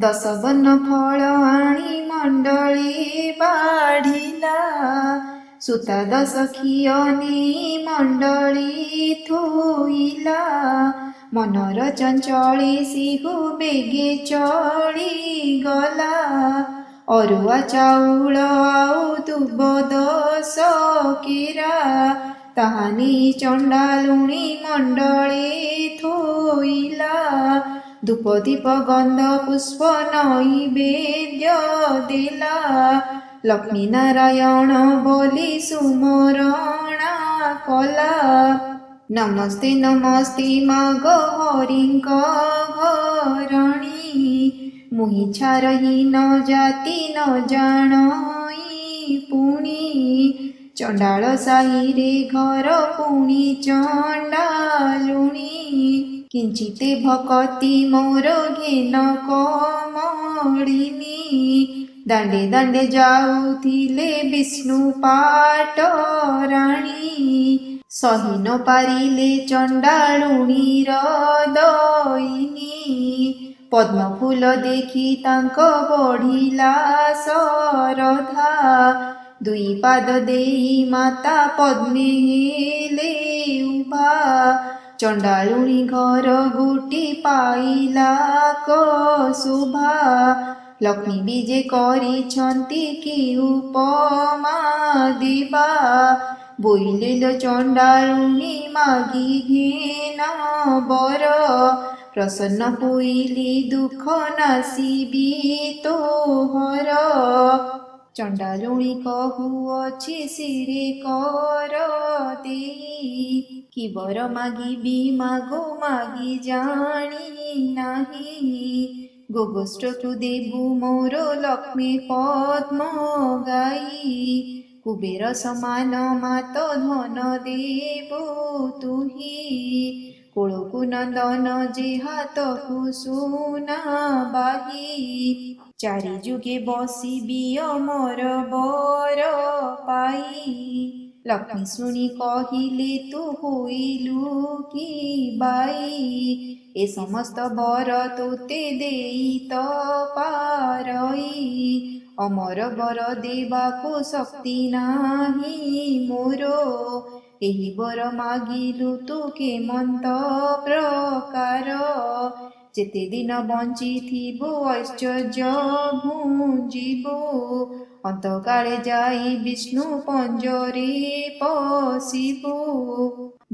ଦଶବନ ଫଳ ଆଣି ମଣ୍ଡଳେ ବାଢ଼ିଲା। ସୂତା ଦଶ ଖିଅ ନେଇ ମଣ୍ଡଳୀ ଥୋଇଲା, ମନର ଚଞ୍ଚଳି ଶିହୁ ବେଗେ ଚଳିଗଲା। ଅରୁଆ ଚାଉଳ ଆଉ ଦୁବ 10 କେରା, ତାହା ନେଇ ଚଣ୍ଡାଳୁଣୀ ମଣ୍ଡଳେ ଥୋଇଲା। ଧୂପ ଦୀପ ଗନ୍ଧ ପୁଷ୍ପ ନୈବେଦ୍ୟ ଦେଲା, ଲକ୍ଷ୍ମୀ ନାରାୟଣ ବୋଲି ସୁମରଣା କଲା। ନମସ୍ତେ ନମସ୍ତେ ମାଗ ହରିଙ୍କ ଘରଣୀ, ମୁହିଁ ଛାରହୀନ ଜାତି ନ ଜାଣଇ ପୁଣି। ଚଣ୍ଡାଳ ସାହିରେ ଘର ପୁଣି ଚଣ୍ଡାଳୁଣୀ, କିଞ୍ଚିତେ ଭକତି ମୋର ଘେନ କମଳିନୀ। ଦାଣ୍ଡେ ଦାଣ୍ଡେ ଯାଉଥିଲେ ବିଷ୍ଣୁ ପାଟ ରାଣୀ, ସହି ନ ପାରିଲେ ଚଣ୍ଡାଳୁଣୀର ଦଇନି। ପଦ୍ମ ଫୁଲ ଦେଖି ତାଙ୍କ ବଢ଼ିଲା ଶରଧା, ଦୁଇ ପାଦ ଦେଇ ମାତା ପଦ୍ମେ ହେଲେ ଉଭା। ଚଣ୍ଡାଳୁଣୀ ଘର ଗୋଟି ପାଇଲା ଶୋଭା, ଲକ୍ଷ୍ମୀ ବିଜେ କରିଛନ୍ତି କି ଉପମା ଦେବା। ବୋଇଲେ ଲୋ ଚଣ୍ଡାଳୁଣୀ ମାଗି ଘେନ ବର, ପ୍ରସନ୍ନ ହୋଇଲି ଦୁଃଖ ନାଶିବି ତୋହର। ଚଣ୍ଡାଳୁଣୀ କହୁଅଛି ଶିରେ କର ଦେଇ, କି ବର ମାଗିବି ମାଗୋ ମାଗି ଜାଣି ନାହିଁ। ଗୋଗୋଷ୍ଠକୁ ଦେବୁ ମୋର ଲକ୍ଷ୍ମୀ ପଦ୍ମ ଗାଇ, କୁବେର ସମାନ ମାତ ଧନ ଦେବୁ ତୁହି। କୋଳକୁ ନନ୍ଦନ ଯେ ହାତକୁ ସୁନା ବାହି, ଚାରି ଯୁଗେ ବସିବି ଅମର ବର ପାଇ। ଲକ୍ଷ୍ମୀ ଶୁଣି କହିଲେ ତୁ ହୋଇଲୁ କି ବାଇ, ଏ ସମସ୍ତ ବର ତୋତେ ଦେଇ ତ ପାରଇ। ଅମର ବର ଦେବାକୁ ଶକ୍ତି ନାହିଁ ମୋର, ଏହି ବର ମାଗିଲୁ ତୁ କେମନ୍ତ ପ୍ରକାର। ଯେତେ ଦିନ ବଞ୍ଚିଥିବୁ ଐଶ୍ୱର୍ଯ୍ୟ ଭୁଞ୍ଜିବୁ, ଅନ୍ତକାଳେ ଯାଇ ବିଷ୍ଣୁ ପଞ୍ଜରେ ପଶିବୁ।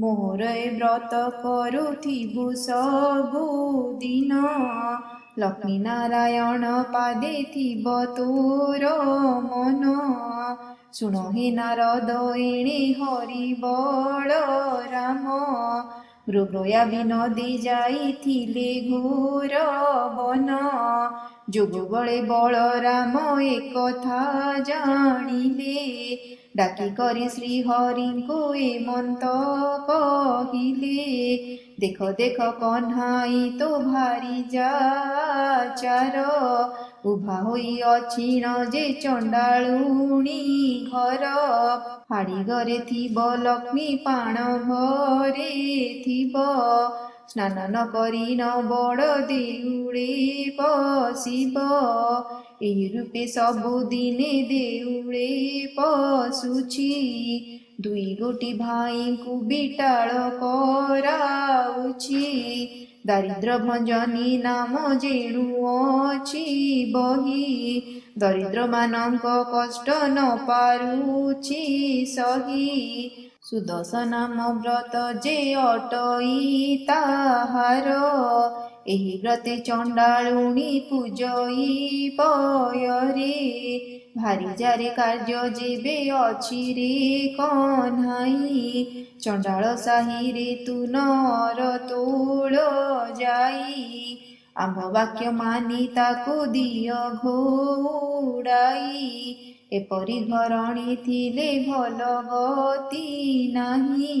ମୋହର ଏ ବ୍ରତ କରୁଥିବୁ ସବୁଦିନ, ଲକ୍ଷ୍ମୀ ନାରାୟଣ ପାଦେ ଥିବ ତୋର ମନ। ଶୁଣ ହେ ନାରଦ ଏଣେ ହରି ବଳରାମ, ମୃଗୟା ବିନୋଦୀ ଯାଇଥିଲେ ଘୋର ବନ। ଯୋଗ ବଳେ ବଳରାମ ଏକଥା ଜାଣିଲେ, ଡାକି କରି ଶ୍ରୀହରିଙ୍କୁ ଏମନ୍ତ କହିଲେ। ଦେଖ ଦେଖ କହ୍ନାଇ ତୋ ଭାରି ଯାଚାର, ଉଭା ହୋଇ ଅଛିଣ ଯେ ଚଣ୍ଡାଳୁଣୀ ଘର। ହାଡ଼ି ଘରେ ଥିବ ଲକ୍ଷ୍ମୀ ପାଣ ଘରେ ଥିବ, ସ୍ନାନ ନ କରିଣ ବଡ଼ ଦେଉଳେ ପଶିବ। ଏହି ରୂପେ ସବୁଦିନେ ଦେଉଳେ ପଶୁଛି, ଦୁଇ ଗୋଟି ଭାଇଙ୍କୁ ବିଟାଳ କରାଉଛି। ଦାରିଦ୍ର ଭଞ୍ଜନୀ ନାମ ଯେଣୁ ଅଛି ବହି, ଦରିଦ୍ରମାନଙ୍କ କଷ୍ଟ ନ ପାରୁଛି ସହି। ସୁଦଶ ନାମ ବ୍ରତ ଯେ ଅଟଇ ତାହାର, ଏହି ବ୍ରତେ ଚଣ୍ଡାଳୁଣୀ ପୂଜଇ ପୟରେ। ଭାରିଯାରେ କାର୍ଯ୍ୟ ଯେବେ ଅଛି ରେ କହ୍ନାଇ, ଚଣ୍ଡାଳ ସାହିରେ ତୁ ନର ତୋଳ ଯାଇ। ଆମ୍ଭ ବାକ୍ୟ ମାନି ତାକୁ ଦିଅ ଘଉଡ଼ାଇ, ଏପରି ଘରଣୀ ଥିଲେ ଭଲ ଗତି ନାହିଁ।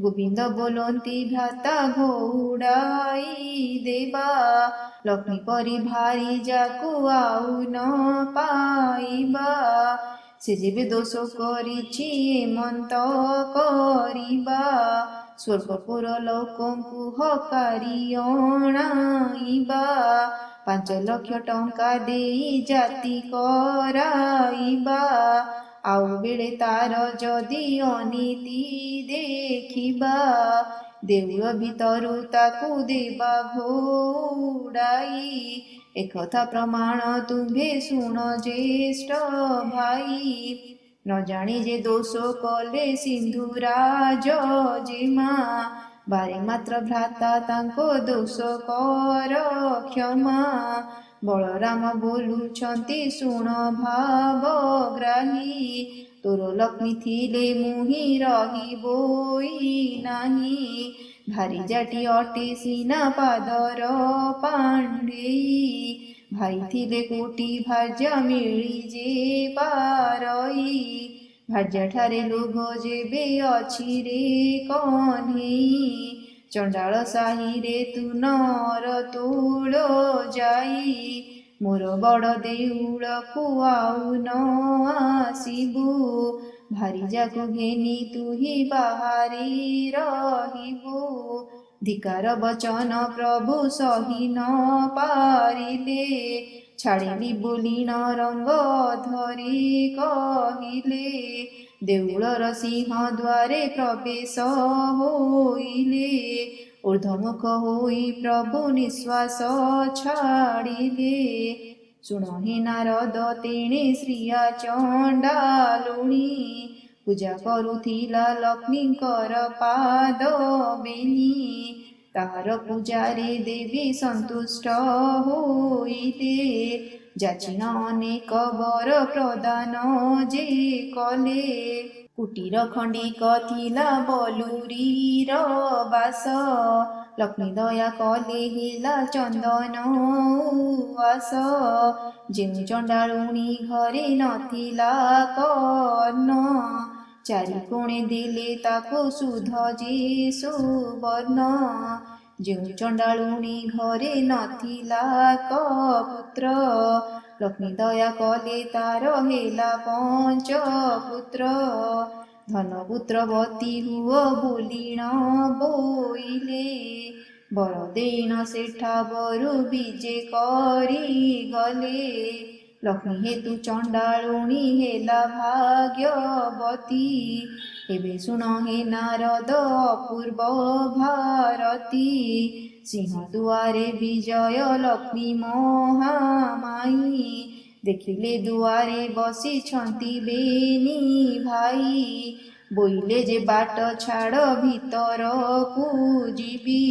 ଗୋବିନ୍ଦ ବୋଲନ୍ତି ଭ୍ରାତା ଘଉଡ଼ାଇ ଦେବା, ଲକ୍ଷ୍ମୀ ପରି ଭାରିଯାକୁ ଆଉ ନ ପାଇବା। ସେ ଯେବେ ଦୋଷ କରିଛି ଏମନ୍ତ କରିବା, ସ୍ୱର୍ଗପୁର ଲୋକଙ୍କୁ ହକାରି ଅଣାଇବା। 5 ଲକ୍ଷ ଟଙ୍କା ଦେଇ ଜାତି କରାଇବା, ଆଉ ବେଳେ ତାର ଯଦି ଅନୀତି ଦେଖିବା, ଦେଉଳ ଭିତରୁ ତାକୁ ଦେବା ଘଉଡ଼ାଇ। ଏକଥା ପ୍ରମାଣ ତୁମ୍ଭେ ଶୁଣ ଜ୍ୟେଷ୍ଠ ଭାଇ, ନ ଜାଣି ଯେ ଦୋଷ କଲେ ସିନ୍ଧୁରାଜ ଜେମା। ବାରେ ମାତ୍ର ଭ୍ରାତା ତାଙ୍କ ଦୋଷ କର କ୍ଷମା। ବଳରାମ ବୋଲୁଛନ୍ତି ଶୁଣ ଭାବଗ୍ରାହୀ, ତୋର ଲକ୍ଷ୍ମୀ ଥିଲେ ମୁହିଁ ରହିବୋଇ ନାହିଁ। ଭାରିଯାଟି ଅଟେ ସିନା ପାଦର ପାଣ୍ଢେଇ, ଭାଇ ଥିଲେ କୋଟି ଭାର୍ଯ୍ୟା ମିଳି ଯେ ପାରଇ। ଭାର୍ଯ୍ୟାଠାରେ ଲୋଭ ଯେବେ ଅଛି ରେ କହ୍ନେଇ, ଚଣ୍ଡାଳ ସାହିରେ ତୁ ନର ତୋଳ ଯାଇ। ମୋର ବଡ଼ ଦେଉଳକୁ ଆଉ ନ ଆସିବୁ, ଭାରିଯାକୁ ଘେନି ତୁହି ବାହାରି ରହିବୁ। ଧିକାର ବଚନ ପ୍ରଭୁ ସହି ନ ପାରିଲେ, ଛାଡ଼ିଲି ବୋଲିଣ ରଙ୍ଗ ଧରି କହିଲେ। ଦେଉଳର ସିଂହ ଦ୍ୱାରେ ପ୍ରବେଶ ହୋଇଲେ, ଊର୍ଦ୍ଧ୍ୱମୁଖ ହୋଇ ପ୍ରଭୁ ନିଶ୍ୱାସ ଛାଡ଼ିଲେ। ଶୁଣ ହେ ନାରଦ ତେଣେ ଶ୍ରୀୟା ଚଣ୍ଡାଲୁଣୀ, ପୂଜା କରୁଥିଲା ଲକ୍ଷ୍ମୀଙ୍କର ପାଦ ବେନି। ତାହାର ପୂଜାରେ ଦେବୀ ସନ୍ତୁଷ୍ଟ ହୋଇଲେ, ଯାଚିଣ ଅନେକ ବର ପ୍ରଦାନ ଯେ କଲେ। କୁଟୀର ଖଣ୍ଡିକ ଥିଲା ବଲୁରୀର ବାସ, ଲକ୍ଷ୍ମୀ ଦୟା କଲେ ହେଲା ଚନ୍ଦନ ଉଆସ। ଯେଉଁ ଚଣ୍ଡାଳୁଣୀ ଘରେ ନଥିଲା କର୍ଣ୍ଣ, ଚାରି କୋଣେ ଦେଲେ ତାକୁ ସୁଧ ଯେ ସୁବର୍ଣ୍ଣ। ଯେଉଁ ଚଣ୍ଡାଳୁଣୀ ଘରେ ନଥିଲା ପୁତ୍ର, ଲକ୍ଷ୍ମୀ ଦୟା କଲେ ତାର ହେଲା ପଞ୍ଚପୁତ୍ର। ଧନପୁତ୍ରବତୀ ହୁଅ ବୋଲିଣ ବୋଇଲେ, ବର ଦେଇଣ ସେଠା ବରୁ ବିଜେ କରି ଗଲେ। ଲକ୍ଷ୍ମୀ ହେତୁ ଚଣ୍ଡାଳୁଣୀ ହେଲା ଭାଗ୍ୟବତୀ, ଏବେ ଶୁଣ ହେ ନାରଦ ଅପୂର୍ବ ଭାରତୀ। ସିଂହ ଦୁଆରେ ବିଜୟ ଲକ୍ଷ୍ମୀ ମହାମାଇ, ଦେଖିଲେ ଦୁଆରେ ବସିଛନ୍ତି ବେନି ଭାଇ। ବୋଇଲେ ଯେ ବାଟ ଛାଡ଼ ଭିତରକୁ ଯିବି,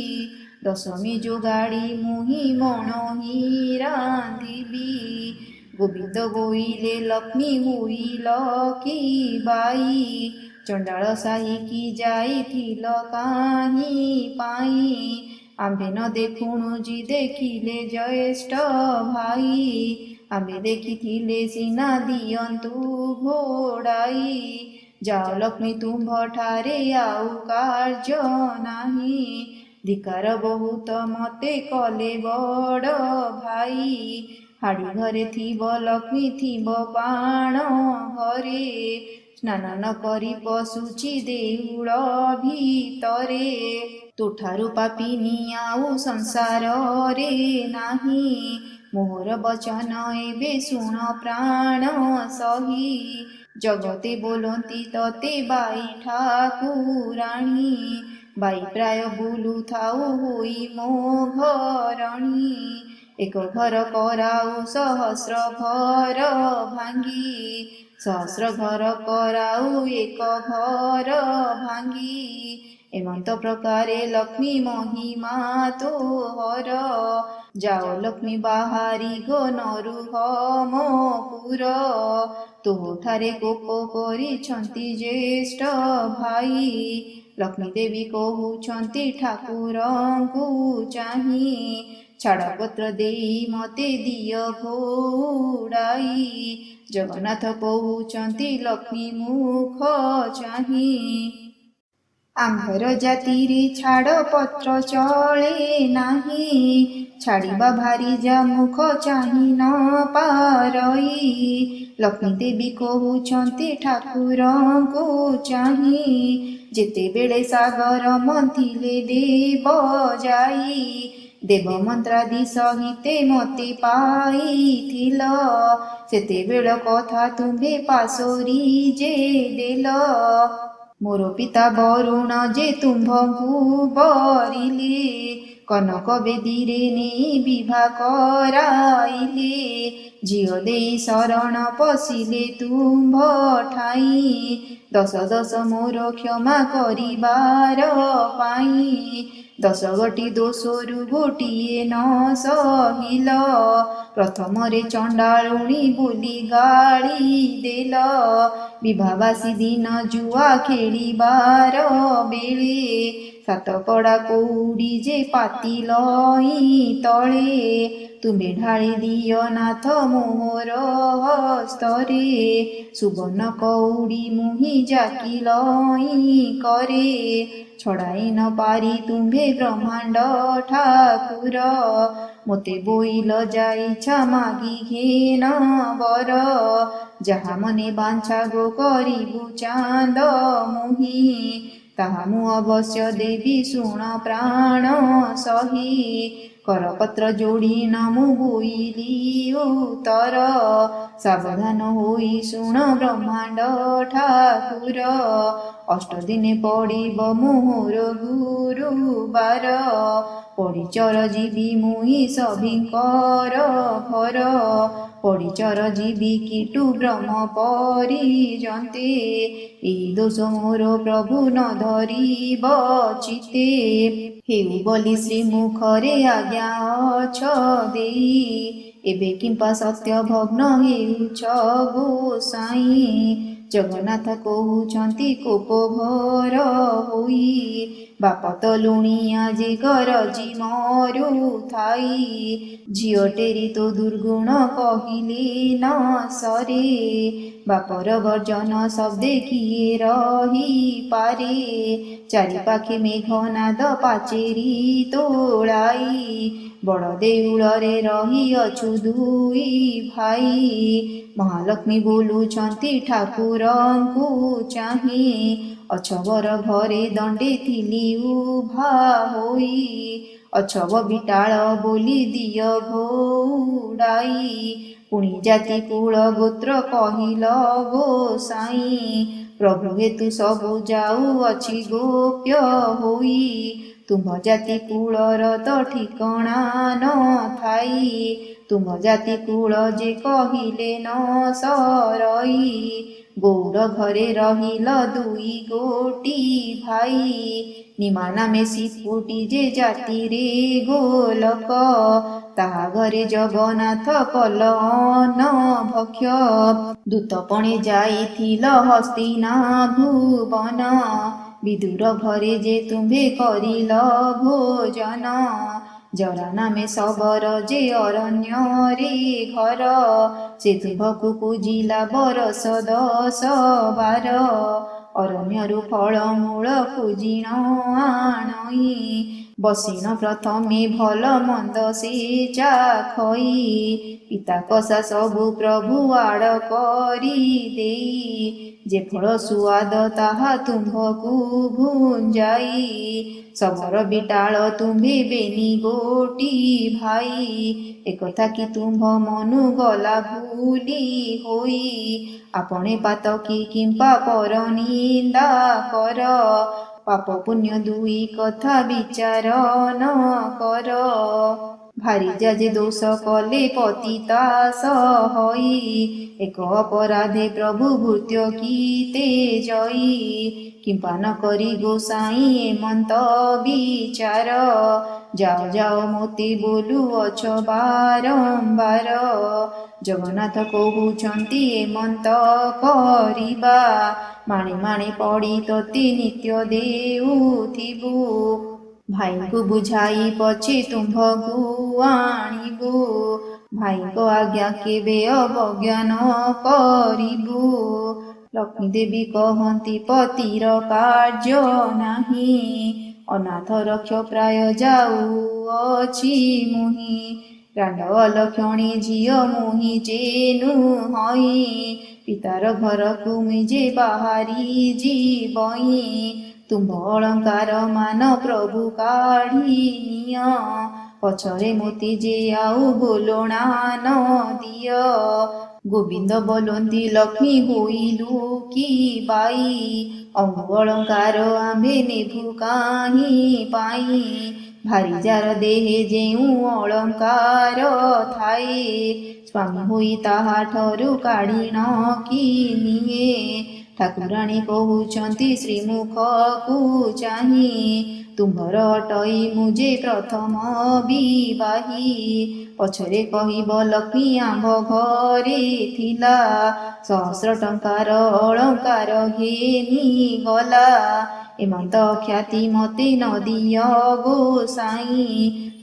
ଦଶମୀ ଯୋଗାଡ଼ି ମୁହିଁ ମଣୋହି ରାନ୍ଧିବି। ଗୋବିନ୍ଦ ବୋଇଲେ ଲକ୍ଷ୍ମୀ ହୋଇଲ କି ବାଇ, ଚଣ୍ଡାଳ ସାହିକି ଯାଇଥିଲ କାହିଁ ପାଇଁ? ଆମ୍ଭେ ନ ଦେଖୁଣୁ ଜି ଦେଖିଲେ ଜ୍ୟେଷ୍ଠ ଭାଇ, ଆମ୍ଭେ ଦେଖିଥିଲେ ସିନା ଦିଅନ୍ତୁ ଘୋଡ଼ାଇ। ଯାଅ ଲକ୍ଷ୍ମୀ ତୁମ୍ଭଠାରେ ଆଉ କାର୍ଯ୍ୟ ନାହିଁ, ଧିକାର ବହୁତ ମତେ କଲେ ବଡ଼ ଭାଇ। ହାଡ଼ି ଘରେ ଥିବ ଲକ୍ଷ୍ମୀ ଥିବ ପାଣ ଘରେ, ସ୍ନାନ ନ କରି ପଶୁଛି ଦେଉଳ ଭିତରେ। ତୋଠାରୁ ପାପିନୀ ଆଉ ସଂସାରରେ ନାହିଁ, ମୋହର ବଚନ ଏବେ ଶୁଣ ପ୍ରାଣ ସହି। ଜଗତେ ବୋଲନ୍ତି ତତେ ବାଇ ଠାକୁରାଣୀ, ବାଇ ପ୍ରାୟ ବୁଲୁଥାଉ ହୋଇ ମୋ ଘରଣୀ। ଏକ ଘର କରାଉ ସହସ୍ର ଘର ଭାଙ୍ଗି, ସହସ୍ର ଘର କରାଉ ଏକ ଘର ଭାଙ୍ଗି। ଏମନ୍ତ ପ୍ରକାରେ ଲକ୍ଷ୍ମୀ ମହିମା ତୋହର। ଯାଅ ଲକ୍ଷ୍ମୀ ବାହାରି ଗୋ ନ ରୁହ ମୋ ପୁର। ତୋଠାରେ କୋପ କରିଛନ୍ତି ଜ୍ୟେଷ୍ଠ ଭାଇ। ଲକ୍ଷ୍ମୀ ଦେବୀ କହୁଛନ୍ତି ଠାକୁରଙ୍କୁ ଚାହିଁ, ଛାଡ଼ପତ୍ର ଦେଇ ମତେ ଦିଅ ଘଉଡ଼ାଇ। ଜଗନ୍ନାଥ କହୁଛନ୍ତି ଲକ୍ଷ୍ମୀ ମୁଖ ଚାହିଁ, ଆମ୍ଭର ଜାତିରେ ଛାଡ଼ପତ୍ର ଚଳେ ନାହିଁ। ଛାଡ଼ିବା ଭାରି ଯା ମୁଖ ଚାହିଁ ନ ପାରଇ। ଲକ୍ଷ୍ମୀ ଦେବୀ କହୁଛନ୍ତି ଠାକୁରଙ୍କୁ ଚାହିଁ, ଯେତେବେଳେ ସାଗର ମନ୍ଥିଲେ ଦେବ ଯାଇ, ଦେବ ମନ୍ତ୍ରାଦି ସହିତେ ମତେ ପାଇଥିଲ, ସେତେବେଳ କଥା ତୁମ୍ଭେ ପାଶୋରି ଯେ ଦେଲ। ମୋର ପିତା ବରୁଣ ଯେ ତୁମ୍ଭଙ୍କୁ ବରିଲେ, କନକ ବେଦୀରେ ନେଇ ବିଭା କରାଇଲେ। ଝିଅ ଦେଇ ଶରଣ ପଶିଲେ ତୁମ୍ଭ ଠାଇଁ, ଦଶ ଦଶ ମୋର କ୍ଷମା କରିବାର ପାଇଁ। ଦଶ ଗୋଟି ଦୋଷରୁ ଗୋଟିଏ ନ ସହିଲ, ପ୍ରଥମରେ ଚଣ୍ଡାଳୁଣୀ ବୋଲି ଗାଳି ଦେଲ। ବିଭାବାସୀ ଦିନ ଜୁଆ ଖେଳିବାର ବେଳେ, ସାତ କଡ଼ା କଉଡ଼ି ଯେ ପାତିଲଇଁ ତଳେ। ତୁମେ ଢାଳି ଦିଅ ନାଥ ମୋହର ହସ୍ତରେ, ସୁବର୍ଣ୍ଣ କଉଡ଼ି ମୁହିଁ ଜାକିଲଇଁ କରେ। ଛଡ଼ାଇ ନ ପାରି ତୁମ୍ଭେ ବ୍ରହ୍ମାଣ୍ଡ ଠାକୁର, ମୋତେ ବୋଇଲ ଯାଇଛା ମାଗି ଘେନ ବର। ଯାହା ମନେ ବାଞ୍ଛା ଗୋ କରିବୁ ଚାନ୍ଦ ମୁହିଁ, ତାହା ମୁଁ ଅବଶ୍ୟ ଦେବି ଶୁଣ ପ୍ରାଣ ସହି। କରପତ୍ର ଯୋଡ଼ି ନ ମୁଁ ବୋଇଲି ଉତ୍ତର, ସାବଧାନ ହୋଇ ଶୁଣ ବ୍ରହ୍ମାଣ୍ଡ ଠାକୁର। ଅଷ୍ଟଦିନେ ପଡ଼ିବ ମୋହର ଗୁରୁବାର, ପଡ଼ିଚର ଯିବି ମୁହିଁ ସଭିଙ୍କର ଘର। ପଡ଼ିଚର ଯିବି କୀଟୁ ବ୍ରହ୍ମ ପରିଯନ୍ତେ, ଏହି ଦୋଷ ମୋର ପ୍ରଭୁ ନ ଧରିବ ଚିତ୍ତେ। ହେଉ ବୋଲି ଶ୍ରୀମୁଖରେ ଆଜ୍ଞା ଅଛ ଦେଇ, ଏବେ କିମ୍ପା ସତ୍ୟ ଭଗ୍ନ ହେଉଛ ଗୋସାଇଁ। ଜଗନ୍ନାଥ କହୁଛନ୍ତି କୋପ ଭର ହୋଇ, ବାପ ତ ଲୁଣିଆ ଯେ ଗରଜି ମରୁଥାଇ। ଝିଅଟେରି ତୋ ଦୁର୍ଗୁଣ କହିଲେ ନ ସରେ, ବାପର ଗର୍ଜନ ଶବ୍ଦେ କିଏ ରହିପାରେ। ଚାରିପାଖେ ମେଘନାଦ ପାଚେରୀ ତୋଳାଇ, ବଡ଼ ଦେଉଳରେ ରହିଅଛୁ ଦୁଇ ଭାଇ। ମହାଲକ୍ଷ୍ମୀ ବୋଲୁଛନ୍ତି ଠାକୁରଙ୍କୁ ଚାହିଁ, ଅଛବର ଘରେ ଦଣ୍ଡେ ଥିଲି ଉଭା ହୋଇ। ଅଛବ ବିଟାଳ ବୋଲି ଦିଅ ଘଉଡ଼ାଇ, ପୁଣି ଜାତି କୁଳ ଗୋତ୍ର କହିଲ ଗୋସାଇଁ। ପ୍ରଭୁ ହେତୁ ସବୁ ଯାଉଅଛି ଗୋପ୍ୟ ହୋଇ, ତୁମ୍ଭ ଜାତି କୁଳର ତ ଠିକଣା ନ ଥାଇ। ତୁମ୍ଭ ଜାତି କୁଳ ଯେ କହିଲେ ନ ସରଇ, ଗଉଡ଼ ଘରେ ରହିଲ ଦୁଇ ଗୋଟି ଭାଇ। ନିମା ନାମେ ସିପୁଟି ଯେ ଜାତିରେ ଗୋଲକ, ତାହା ଘରେ ଜଗନ୍ନାଥ କଲ ଅନ୍ନ ଭକ୍ଷ। ଦୂତପଣେ ଯାଇଥିଲ ହସ୍ତିନା ଭୁବନ, ବିଦୁର ଘରେ ଯେ ତୁମ୍ଭେ କରିଲ ଭୋଜନ। ଜରା ନାମେ ଶବର ଯେ ଅରଣ୍ୟରେ ଘର, ସେ ତୁମ୍ଭକୁ ପୂଜିଲା ବରଷ ଦଶ ବାର। ଅରଣ୍ୟରୁ ଫଳମୂଳ ଖୋଜିଣ ଆଣଇ, ବସିଣ ପ୍ରଥମେ ଭଲ ମନ୍ଦ ସେ ଚାଖଇ, ପିତା କଷା ସବୁ ପ୍ରଭୁ ଆଡ଼ କରି ଦେଇ। ଯେ ଫଳ ସୁଆଦ ତାହା ତୁମ୍ଭକୁ ଭୁଞ୍ଜାଇ, ଶବର ବିଟାଳ ତୁମ୍ଭେ ବେନି ଗୋଟି ଭାଇ। ଏକଥା କି ତୁମ୍ଭ ମନୁ ଗଲା ଭୁଲି ହୋଇ? ଆପଣେ ପାତକୀ କିମ୍ପା ପର ନିନ୍ଦା କର, ପାପ ପୁଣ୍ୟ ଦୁଇ କଥା ବିଚାର ନ କର। ଭାରିଯା ଯେ ଦୋଷ କଲେ ପତିତା ସହଇ, ଏକ ଅପରାଧେ ପ୍ରଭୁ ଭୃତ୍ୟ କି ତେଜଇ। କିମ୍ପା ନ କରି ଗୋସାଇଁ ଏମନ୍ତ ବିଚାର, ଯାଅ ଯାଅ ମୋତେ ବୋଲୁଅଛ ବାରମ୍ବାର। ଜଗନ୍ନାଥ କହୁଛନ୍ତି ଏମନ୍ତ କରିବା, ମାଣେ ମାଣେ ପଡ଼ି ତୋତେ ନିତ୍ୟ ଦେଉଥିବୁ। ଭାଇଙ୍କୁ ବୁଝାଇ ପଛେ ତୁମ୍ଭକୁ ଆଣିବୁ, ଭାଇଙ୍କ ଆଜ୍ଞା କେବେ ଅବଜ୍ଞା ନ କରିବୁ। ଲକ୍ଷ୍ମୀ ଦେବୀ କହନ୍ତି ପତିର କାର୍ଯ୍ୟ ନାହିଁ, ଅନାଥ ରକ୍ଷ ପ୍ରାୟ ଯାଉଅଛି ମୁହିଁ। ରାଣ୍ଡ ଅଲକ୍ଷଣୀ ଝିଅ ମୁହିଁ ଯେନୁ ହଇ, ପିତାର ଘରକୁ ମୁଇଁ ଯେ ବାହାରି ଯିବଇଁ। ତୁମ୍ଭ ଅଳଙ୍କାର ମାନ ପ୍ରଭୁ କାଢ଼ି ନିଅ, ପଛରେ ମୋତେ ଯେ ଆଉ ବୋଲଣା ନ ଦିଅ। ଗୋବିନ୍ଦ ବୋଲନ୍ତି ଲକ୍ଷ୍ମୀ ହୋଇଲୁ କି ବାଇ, ଅଙ୍ଗ ଅଳଙ୍କାର ଆମ୍ଭେ ନେବୁ କାହିଁ ପାଇଁ? ଭାରିଯାର ଦେହେ ଯେଉଁ ଅଳଙ୍କାର ଥାଏ, ସ୍ୱାମୀ ହୋଇ ତାହାଠାରୁ କାଢ଼ିଣ କି ନିଏ? ଠାକୁରାଣୀ କହୁଛନ୍ତି ଶ୍ରୀମୁଖକୁ ଚାହିଁ, ତୁମ୍ଭର ଅଟଇ ମୁଁ ଯେ ପ୍ରଥମ ବିବାହୀ। ପଛରେ କହିବ ଲକ୍ଷ୍ମୀ ଆମ୍ଭ ଘରେ ଥିଲା, ସହସ୍ର ଟଙ୍କାର ଅଳଙ୍କାର ଘେନି ଗଲା। ଏମନ୍ତ ଖ୍ୟାତି ମୋତେ ନ ଦିଅ ଗୋସାଇଁ,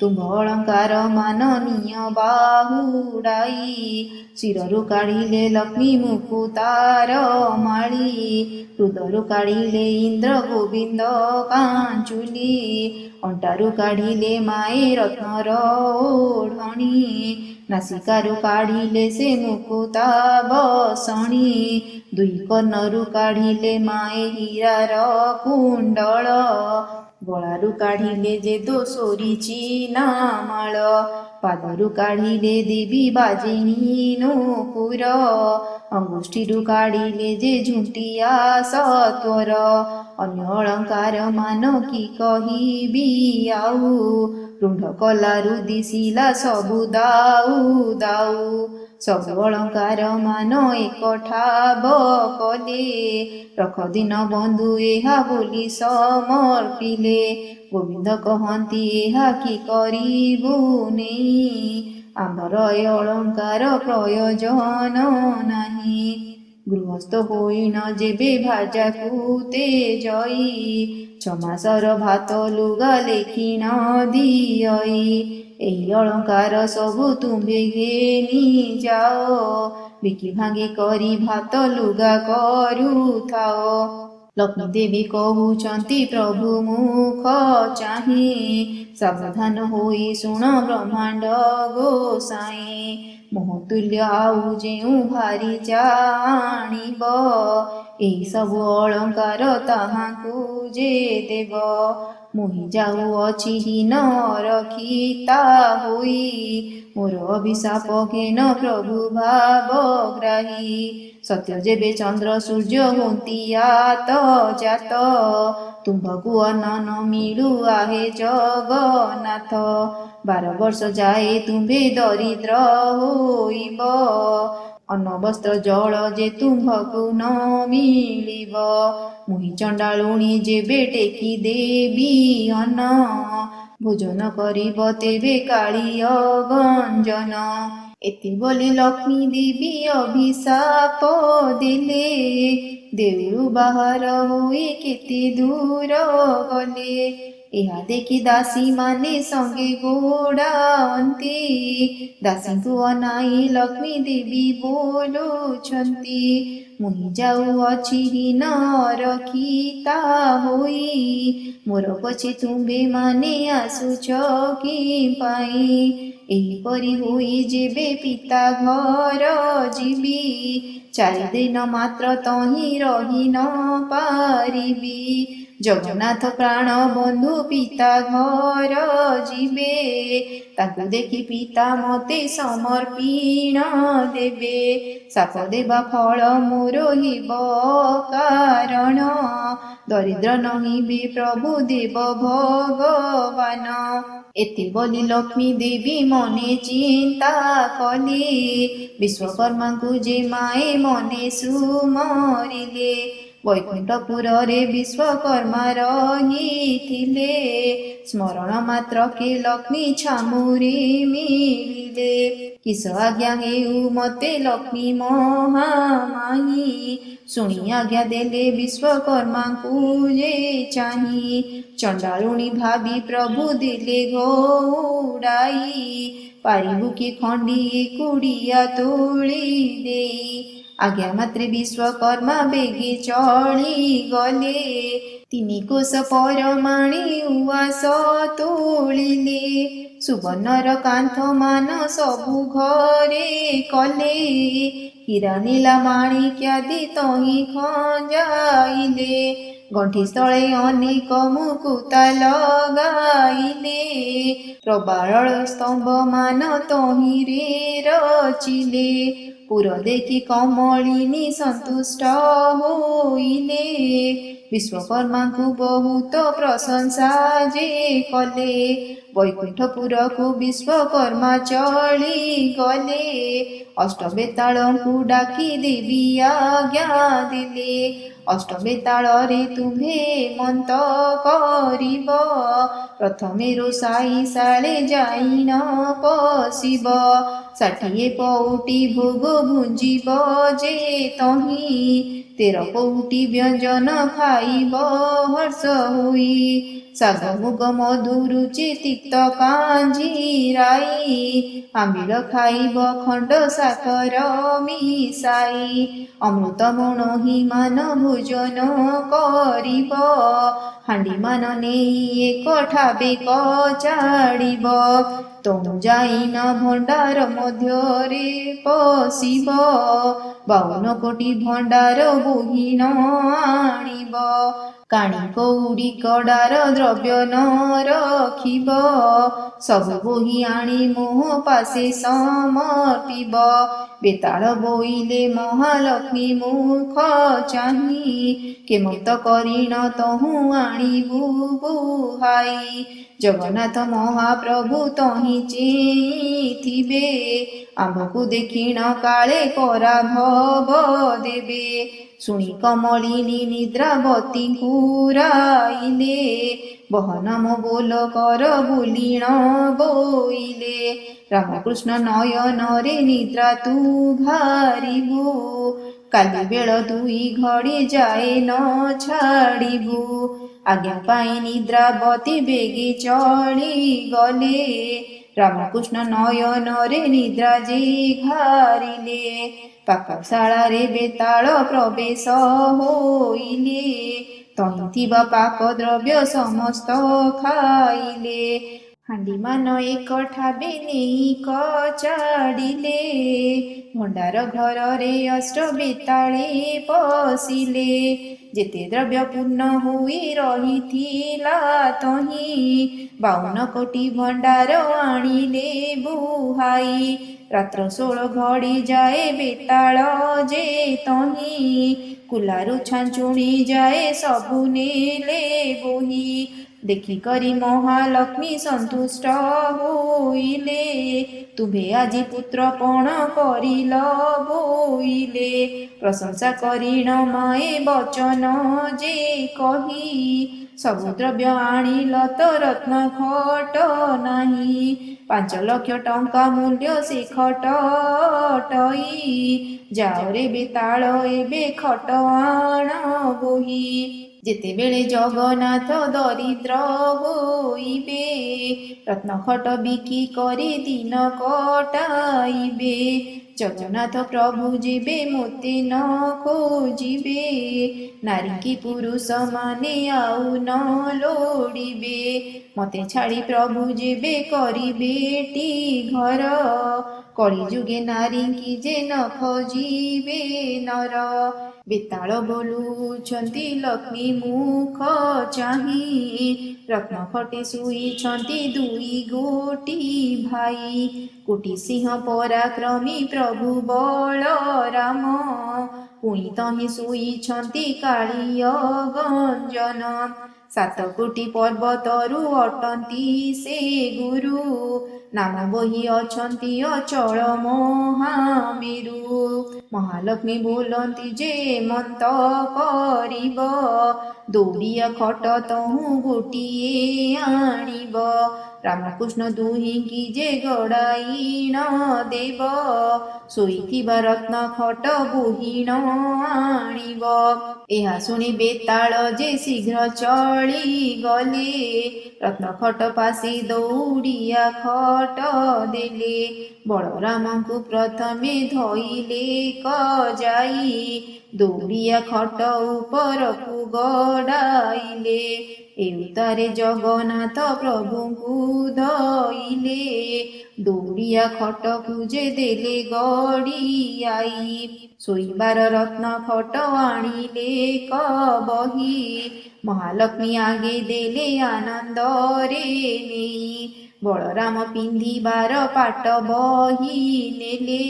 ତୁମ୍ଭ ଅଳଙ୍କାର ମାନ ନିଅ ବାହୁଡ଼ାଇ। ଶିରରୁ କାଢ଼ିଲେ ଲକ୍ଷ୍ମୀ ମୁକୁତାର ମାଳି, ହୃଦରୁ କାଢ଼ିଲେ ଇନ୍ଦ୍ର ଗୋବିନ୍ଦ କାଞ୍ଚୁଲି। ଅଣ୍ଟାରୁ କାଢ଼ିଲେ ମାଏ ରତ୍ନର ଓଢ଼ଣୀ, ନାସିକାରୁ କାଢ଼ିଲେ ସେ ମୁକୁତା ବସଣି। ଦୁଇ କର୍ଣ୍ଣରୁ କାଢ଼ିଲେ ମାଏ ହୀରାର କୁଣ୍ଡଳ, ଗଳାରୁ କାଢ଼ିଲେ ଯେ ଦୋସରି ଚିନାମାଳ। ପାଦରୁ କାଢ଼ିଲେ ଦେବୀ ବାଜିଣୀ ନୂପୁର, ଅଙ୍ଗୁଷ୍ଠିରୁ କାଢ଼ିଲେ ଯେ ଝୁଣ୍ଟିଆ ସତ୍ୱର। ଅନ୍ୟ ଅଳଙ୍କାର ମାନ କି କହିବି ଆଉ, ରୁଣ୍ଢ କଲାରୁ ଦିଶିଲା ସବୁ ଦାଉ ଦାଉ। ସବୁ ଅଳଙ୍କାର ମାନ ଏକଠାବ କଲେ, ରଖ ଦୀନ ବନ୍ଧୁ ଏହା ବୋଲି ସମର୍ପିଲେ। ଗୋବିନ୍ଦ କହନ୍ତି ଏହା କି କରିବୁ ନେଇ, ଆମ୍ଭର ଏ ଅଳଙ୍କାର ପ୍ରୟୋଜନ ନାହିଁ। ଗୃହସ୍ଥ ହୋଇଣ ଯେବେ ଭାର୍ଯ୍ୟାକୁ ତେଜଇ, ଛମାସର ଭାତ ଲୁଗା ଲେଖିଣ ଦିଅଇ। ଏହି ଅଳଙ୍କାର ସବୁ ତୁମ୍ଭେ ଘେନି ଯାଅ, ବିକି ଭାଙ୍ଗି କରି ଭାତ ଲୁଗା କରୁଥାଅ। ଲକ୍ଷ୍ମୀ ଦେବୀ କହୁଛନ୍ତି ପ୍ରଭୁ ମୁଖ ଚାହିଁ, ସାବଧାନ ହୋଇ ଶୁଣ ବ୍ରହ୍ମାଣ୍ଡ ଗୋସାଇଁ। ମୋହ ତୁଲ୍ୟ ଆଉ ଯେଉଁ ଭାରିଯା ଆଣିବ, ଏହି ସବୁ ଅଳଙ୍କାର ତାହାଙ୍କୁ ଯେ ଦେବ। ମୁହିଁ ଯାଉଅଛି ହୀନ ଅରକ୍ଷିତା ହୋଇ, ମୋର ଅଭିଶାପ ଘେନ ପ୍ରଭୁ ଭାବଗ୍ରାହୀ। ସତ୍ୟ ଯେବେ ଚନ୍ଦ୍ର ସୂର୍ଯ୍ୟ ହୋନ୍ତି ଆତ ଜାତ, ତୁମ୍ଭକୁ ଅନ୍ନ ନ ମିଳୁ ଆହେ ଜଗନ୍ନାଥ। 12 ବର୍ଷ ଯାଏ ତୁମ୍ଭେ ଦରିଦ୍ର ହୋଇବ, ଅନ୍ନ ବସ୍ତ୍ର ଜଳ ଯେ ତୁମ୍ଭକୁ ନ ମିଳିବ। ମୁହିଁ ଚଣ୍ଡାଳୁଣୀ ଯେବେ ଟେକି ଦେବି ଅନ୍ନ, ଭୋଜନ କରିବ ତେବେ କାଳିଅ ଗଞ୍ଜନ। ଏତେ ବୋଲି ଲକ୍ଷ୍ମୀ ଦେବୀ ଅଭିଶାପ ଦେଲେ, ଦେଉଳୁ ବାହାର ହୋଇ କେତେ ଦୂର ଗଲେ। ଏହା ଦେଖି ଦାସୀମାନେ ସଙ୍ଗେ ଗୋଡ଼ାନ୍ତି। ଦାସୀଙ୍କୁ ଅନାଇ ଲକ୍ଷ୍ମୀ ଦେବୀ ବୋଲୁଛନ୍ତି, ମୁହିଁ ଯାଉଅଛି ହୀନ ରଖିତା ହୋଇ, ମୋର ପଛେ ତୁମ୍ଭେମାନେ ଆସୁଛ କି ପାଇଁ? ଏହିପରି ହୋଇ ଯେବେ ପିତା ଘର ଯିବି, 4 ଦିନ ମାତ୍ର ତହିଁ ରହି ନ ପାରିବି। ଜଗନ୍ନାଥ ପ୍ରାଣ ବନ୍ଧୁ ପିତା ଘର ଯିବେ, ତାଙ୍କୁ ଦେଖି ପିତା ମତେ ସମର୍ପିଣ ଦେବେ। ଶାପ ଦେବା ଫଳ ମୋର ହେବ କାରଣ, ଦରିଦ୍ର ନହିବେ ପ୍ରଭୁ ଦେବ ଭଗବାନ। ଏତେ ବୋଲି ଲକ୍ଷ୍ମୀ ଦେବୀ ମନେ ଚିନ୍ତା କଲେ, ବିଶ୍ୱକର୍ମାଙ୍କୁ ଯେ ମାଏ ମନେ ସୁମରିଲେ। ବୈକୁଣ୍ଠପୁରରେ ବିଶ୍ୱକର୍ମା ରହିଥିଲେ, ସ୍ମରଣ ମାତ୍ରକେ ଲକ୍ଷ୍ମୀ ଛାମୁରେ ମିଳିଲେ। କିସ ଆଜ୍ଞା ହେଉ ମତେ ଲକ୍ଷ୍ମୀ ମହାମାହି, ଶୁଣି ଆଜ୍ଞା ଦେଲେ ବିଶ୍ୱକର୍ମାଙ୍କୁ ଯେ ଚାହିଁ। ଚଣ୍ଡାଳୁଣୀ ଭାବି ପ୍ରଭୁ ଦେଲେ ଘଉଡ଼ାଇ, ପାରିବୁ କି ଖଣ୍ଡିଏ କୁଡ଼ିଆ ତୋଳି ଦେଇ? ଆଜ୍ଞା ମାତ୍ରେ ବିଶ୍ୱକର୍ମା ବେଗେ ଚଳି ଗଲେ, 3 କୋଶ ପରମାଣି ଉଆସ ତୋଳିଲେ। ସୁବର୍ଣ୍ଣର କାନ୍ଥ ମାନ ସବୁ ଘରେ କଲେ, ହୀରା ନୀଲା ମାଣିକ୍ୟାଦି ତହିଁ ଖଞ୍ଜାଇଲେ। ଗଣ୍ଠିସ୍ଥଳେ ଅନେକ ମୁକୁତା ଲଗାଇଲେ, ପ୍ରବାଳ ସ୍ତମ୍ଭ ମାନ ତହିଁରେ ରଚିଲେ। ପୁର ଦେଖି କମଳିନୀ ସନ୍ତୁଷ୍ଟ ହୋଇଲେ, ବିଶ୍ୱକର୍ମାଙ୍କୁ ବହୁତ ପ୍ରଶଂସା ଯେ କଲେ। ବୈକୁଣ୍ଠପୁରକୁ ବିଶ୍ୱକର୍ମା ଚଳି ଗଲେ, ଅଷ୍ଟବେତାଳଙ୍କୁ ଡାକି ଦେବୀ ଆଜ୍ଞା ଦେଲେ। ଅଷ୍ଟବେତାଳରେ ତୁମ୍ଭେ ମନ୍ତ କରିବ, ପ୍ରଥମେ ରୋଷାଇ ଶାଳେ ଯାଇଣ ପଶିବ। 60 ପଉଟି ଭୋଗ ଭୁଞ୍ଜିବ ଯେ ତହିଁ, 13 ପଉଟି ବ୍ୟଞ୍ଜନ ଖାଇବ ହର୍ଷ ହୋଇ। ଶାଗ ମୁଗ ମଧୁ ରୁଚି ତିକ୍ତ କାଞ୍ଜି ରାଇ, ଆମ୍ବିଳ ଖାଇବ ଖଣ୍ଡ ସାକର ମିଶାଇ। ଅମୃତ ମଣୋହି ମାନ ଭୋଜନ କରିବ, ହାଣ୍ଡିମାନ ନେଇ ଏକ ଠାବେ କଚାଡ଼ିବ। ତହୁଁ ଯାଇଣ ଭଣ୍ଡାର ମଧ୍ୟରେ ପଶିବ, 52 କୋଟି ଭଣ୍ଡାର ବୋହିଣ ଆଣିବ। କାଣି କଉଡ଼ି କଡ଼ାର ଦ୍ରବ୍ୟ ନ ରଖିବ, ସବୁ ବୋହି ଆଣି ମୋହ ପାଶେ ସମର୍ପିବ। ବେତାଳ ବୋଇଲେ ମହାଲକ୍ଷ୍ମୀ ମୁଖ ଚାହିଁ, କେମନ୍ତ କରିଣ ତହୁଁ ଆଣିବୁ ବୁହାଇ? ଜଗନ୍ନାଥ ମହାପ୍ରଭୁ ତହିଁ ଚେଇଁଥିବେ, ଆମ୍ଭକୁ ଦେଖିଣ କାଳେ ପରାଭବ ଦେବେ। ଶୁଣି କମଳିନୀ ନିଦ୍ରାବତୀଙ୍କୁ ରାଇଲେ, ବହନମ ବୋଲ କର ବୋଲିଣ ବୋଇଲେ। ରାମକୃଷ୍ଣ ନୟନରେ ନିଦ୍ରା ତୁ ଘାରିବୁ, କାଲି ବେଳ 2 ଘଡ଼ି ଯାଏ ନ ଛାଡ଼ିବୁ। ଆଜ୍ଞା ପାଇ ନିଦ୍ରାବତୀ ବେଗେ ଚଳି ଗଲେ, ରାମକୃଷ୍ଣ ନୟନରେ ନିଦ୍ରା ଯେ ଘାରିଲେ। ପାକଶାଳାରେ ବେତାଳ ପ୍ରବେଶ ହୋଇଲେ, ତହିଁ ଥିବା ପାକ ଦ୍ରବ୍ୟ ସମସ୍ତ ଖାଇଲେ। ହାଣ୍ଡିମାନ ଏକ ଠାବେ ନେଇ କଚାଡ଼ିଲେ, ଭଣ୍ଡାର ଘରରେ ଅଷ୍ଟ ବେତାଳେ ପଶିଲେ। ଯେତେ ଦ୍ରବ୍ୟ ପୂର୍ଣ୍ଣ ହୋଇ ରହିଥିଲା ତହିଁ, 52 କୋଟି ଭଣ୍ଡାର ଆଣିଲେ ବୁହାଇ। ରାତ୍ର 16 ଘଡ଼ି ଯାଏ ବେତାଳ ଯେ ତହିଁ, କୁଲାରୁ ଛାଞ୍ଚୁଣି ଯାଏ ସବୁ ନେଲେ ବୋହି। ଦେଖିକରି ମହାଲକ୍ଷ୍ମୀ ସନ୍ତୁଷ୍ଟ ହୋଇଲେ, ତୁମ୍ଭେ ଆଜି ପୁତ୍ରପଣ କରିଲ ବୋଇଲେ। ପ୍ରଶଂସା କରିଣ ମାଏ ବଚନ ଯେ କହି, ସବୁ ଦ୍ରବ୍ୟ ଆଣିଲ ତ ରତ୍ନ ଖଟ ନାହିଁ। 5 ଲକ୍ଷ ଟଙ୍କା ମୂଲ୍ୟ ସେ ଖଟ ଅଟଇ, ଯାଅରେ ବେତାଳ ଏବେ ଖଟ ଆଣ ବୋହି। ଯେତେବେଳେ ଜଗନ୍ନାଥ ଦରିଦ୍ର ହୋଇବେ, ରତ୍ନଖଟ ବିକି କରି ଦିନ କଟାଇବେ। ଜଗନ୍ନାଥ ପ୍ରଭୁ ଯେବେ ମୋତେ ନ ଖୋଜିବେ, ନାରୀଙ୍କି ପୁରୁଷମାନେ ଆଉ ନ ଲୋଡ଼ିବେ। ମୋତେ ଛାଡ଼ି ପ୍ରଭୁ ଯେବେ କରିବେଟି ଘର, କଳିଯୁଗେ ନାରୀଙ୍କି ଯେ ନ ଖୋଜିବେ ନର। ବେତାଳ ବୋଲୁଛନ୍ତି ଲକ୍ଷ୍ମୀ ମୁଖ ଚାହିଁ, ରତ୍ନଖଟେ ଶୋଇଛନ୍ତି ଦୁଇ ଗୋଟି ଭାଇ। କୋଟି ସିଂହ ପରାକ୍ରମୀ ପ୍ରଭୁ ବଳରାମ, ପୁଣି ତହିଁ ଶୋଇଛନ୍ତି କାଳିୟ ଗଞ୍ଜନ। ସାତ କୋଟି ପର୍ବତରୁ ଅଟନ୍ତି ସେ ଗୁରୁ, ନାମ ବହି ଅଛନ୍ତି ଅଚଳ ମହାମେରୁ। ମହାଲକ୍ଷ୍ମୀ ବୋଲନ୍ତି ଯେ ମନ୍ତ କରିବ, ଦୌଡ଼ିଆ ଖଟ ତହୁଁ ଗୋଟିଏ ଆଣିବ। ରାମକୃଷ୍ଣ ଦୁହିଁକି ଯେ ଗଡ଼ାଇଣ ଦେବ, ଶୋଇଥିବା ରତ୍ନ ଖଟ ବୋହିଣ ଆଣିବ। ଏହା ଶୁଣି ବେତାଳ ଯେ ଶୀଘ୍ର ଚଳିଗଲେ, ରତ୍ନଖଟ ପାଶେ ଦୌଡ଼ିଆ ଖଟ ଦେଲେ। ବଳରାମଙ୍କୁ ପ୍ରଥମେ ଧଇଲେ ଯାଇ, ଦୌଡ଼ିଆ ଖଟ ଉପରକୁ ଗଡ଼ାଇଲେ। ଏଉତ୍ତାରେ ଜଗନ୍ନାଥ ପ୍ରଭୁଙ୍କୁ ଧଇଲେ, ଦୌଡ଼ିଆ ଖଟକୁ ଯେ ଦେଲେ ଗଡ଼ିଆଇ। ଶୋଇବାର ରତ୍ନ ଖଟ ଆଣିଲେ ବହି, ମହାଲକ୍ଷ୍ମୀ ଆଗେ ଦେଲେ ଆନନ୍ଦରେ ନେଇ। ବଳରାମ ପିନ୍ଧିବାର ପାଟ ବହି ନେଲେ,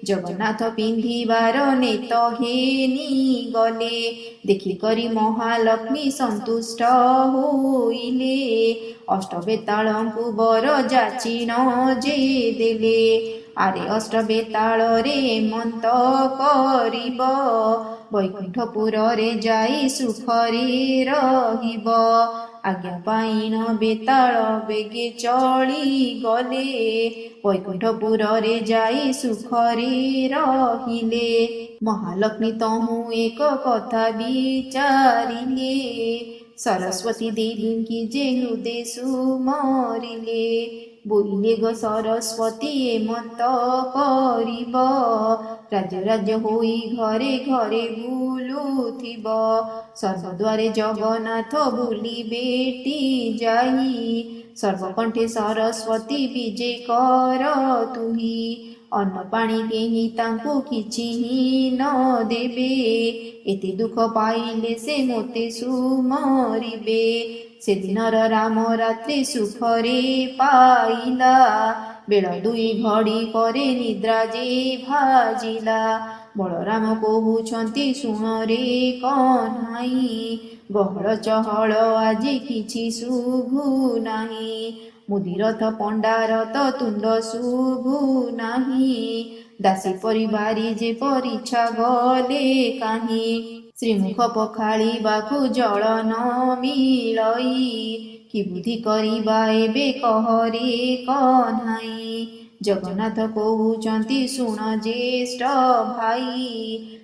ଜଗନ୍ନାଥ ପିନ୍ଧିବାର ନେତ ଘେନି ଗଲେ। ଦେଖିକରି ମହାଲକ୍ଷ୍ମୀ ସନ୍ତୁଷ୍ଟ ହୋଇଲେ, ଅଷ୍ଟବେତାଳଙ୍କୁ ବର ଯାଚିଣ ଯେ ଦେଲେ। ଆରେ ଅଷ୍ଟବେତାଳରେ ଏମନ୍ତ କରିବ, ବୈକୁଣ୍ଠପୁରରେ ଯାଇ ସୁଖରେ ରହିବ। ଆଜ୍ଞା ପାଇଣ ବେତାଳ ବେଗେ ଚଳିଗଲେ, ବୈକୁଣ୍ଠପୁରରେ ଯାଇ ସୁଖରେ ରହିଲେ। ମହାଲକ୍ଷ୍ମୀ ତହୁଁ ଏକ କଥା ବିଚାରିଲେ, ସରସ୍ୱତୀ ଦେବୀଙ୍କି ଯେ ହୃଦେ ସୁମରିଲେ। ବୋଇଲେ ଗୋ ସରସ୍ୱତୀ ଏମନ୍ତ କରିବ, ରାଜ୍ୟ ରାଜ୍ୟ ହୋଇ ଘରେ ଘରେ ବୁଲୁଥିବ। ସର୍ବଦ୍ୱାରେ ଜଗନ୍ନାଥ ବୁଲିବେଟି ଯାଇ, ସର୍ବକଣ୍ଠେ ସରସ୍ୱତୀ ବିଜେ କର ତୁହି। ଅନ୍ନ ପାଣି କେହି ତାଙ୍କୁ କିଛି ହିଁ ନ ଦେବେ, ଏତେ ଦୁଃଖ ପାଇଲେ ସେ ମୋତେ ସୁମରିବେ। ସେଦିନର ରାମ ରାତ୍ରି ସୁଖରେ ପାଇଲା, ବେଳ ଦୁଇ ଘଡ଼ି ପରେ ନିଦ୍ରା ଯେ ଭାଜିଲା। ବଳରାମ କହୁଛନ୍ତି ଶୁଣରେ କହ୍ନାଇ, ଗହଳ ଚହଳ ଆଜି କିଛି ଶୁଭୁ ନାହିଁ। ମୁଦିରଥ ପଣ୍ଡାରତ ତୁଣ୍ଡ ଶୁଭୁ ନାହିଁ, ଦାସୀ ପରିବାରୀ ଯେ ପରିଚ୍ଛା ଗଲେ କାହିଁ। ଶ୍ରୀମୁଖ ପଖାଳିବାକୁ ଜଳ ନ ମିଳଇ, କି ବୁଦ୍ଧି କରିବା ଏବେ କହରେ କହ୍ନାଇ। ଜଗନ୍ନାଥ କହୁଛନ୍ତି ଶୁଣ ଜ୍ୟେଷ୍ଠ ଭାଇ,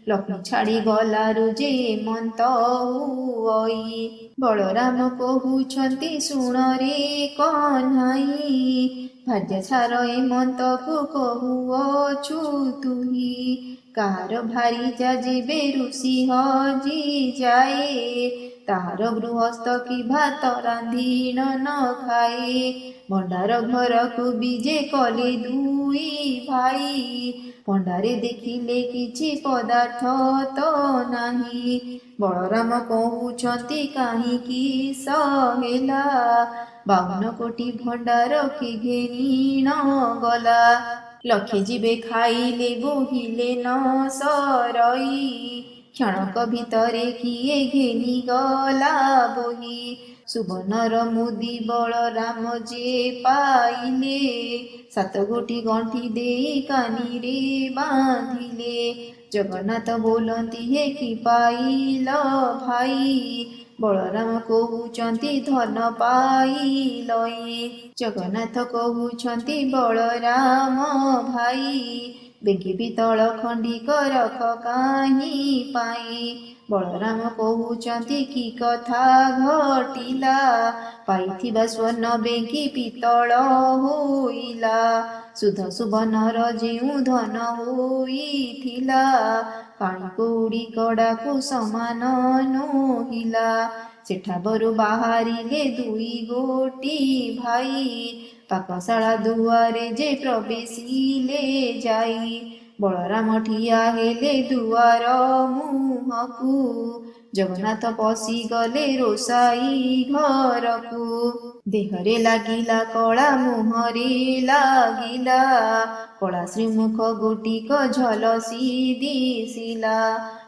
ଲକ୍ଷ୍ମୀ ଛାଡ଼ି ଗଲାରୁ ଯେ ଏମନ୍ତ ହୁଅଇ। ବଳରାମ କହୁଛନ୍ତି ଶୁଣରେ କହ୍ନାଇ, ଭାର୍ଯ୍ୟା ଛାର ଏମନ୍ତକୁ କହୁଅଛୁ ତୁହି। କାହାର ଭାରିଯା ଯେବେ ଋଷି ହଜି ଯାଏ, ତାହାର ଗୃହସ୍ଥ କି ଭାତ ରାନ୍ଧିଣ ନ ଖାଏ। ଭଣ୍ଡାର ଘରକୁ ବିଜେ କଲେ ଦୁଇ ଭାଇ, ଭଣ୍ଡାରେ ଦେଖିଲେ କିଛି ପଦାର୍ଥ ତ ନାହିଁ। ବଳରାମ କହୁଛନ୍ତି କାହିଁକି ହେଲା, 52 କୋଟି ଭଣ୍ଡାର କି ଘେନିଣ ଗଲା। ଲକ୍ଷେ ଯିବେ ଖାଇଲେ ବୋହିଲେ ନ ସରଇ, କ୍ଷଣକ ଭିତରେ କିଏ ଘେନି ଗଲା ବୋହି। ସୁବର୍ଣ୍ଣର ମୁଦି ବଳରାମ ଯେ ପାଇଲେ, ସାତ ଗୋଟି ଗଣ୍ଠି ଦେଇ କାନିରେ ବାନ୍ଧିଲେ। ଜଗନ୍ନାଥ ବୋଲନ୍ତି ହେ କି ପାଇଲ ଭାଇ, ବଳରାମ କହୁଛନ୍ତି ଧନ ପାଇଲଇ। ଜଗନ୍ନାଥ କହୁଛନ୍ତି ବଳରାମ ଭାଇ, ବେଗି ପିତଳ ଖଣ୍ଡିକ ରଖ କାହିଁ ପାଇଁ। ବଳରାମ କହୁଛନ୍ତି କି କଥା ଘଟିଲା, ପାଇଥିବା ସ୍ୱର୍ଣ୍ଣ ବେଙ୍କି ପିତ୍ତଳ ହୋଇଲା। ସୁଧ ସୁବର୍ଣ୍ଣର ଯେଉଁ ଧନ ହୋଇଥିଲା, ପାଣି କଉଡ଼ି କଡ଼ାକୁ ସମାନ ନୋହିଲା। ସେଠାବରୁ ବାହାରିଲେ ଦୁଇ ଗୋଟି ଭାଇ, ପାକଶାଳା ଦୁଆରେ ଯେ ପ୍ରବେଶିଲେ ଯାଇ। ବଳରାମ ଠିଆ ହେଲେ ଦୁଆର ମୁହଁକୁ, ଜଗନ୍ନାଥ ପଶିଗଲେ ରୋଷାଇ ଘରକୁ। ଦେହରେ ଲାଗିଲା କଳା, ମୁହଁରେ ଲାଗିଲା କଳା, ଶ୍ରୀମୁଖ ଗୋଟିକ ଝଲସି ଦିଶିଲା।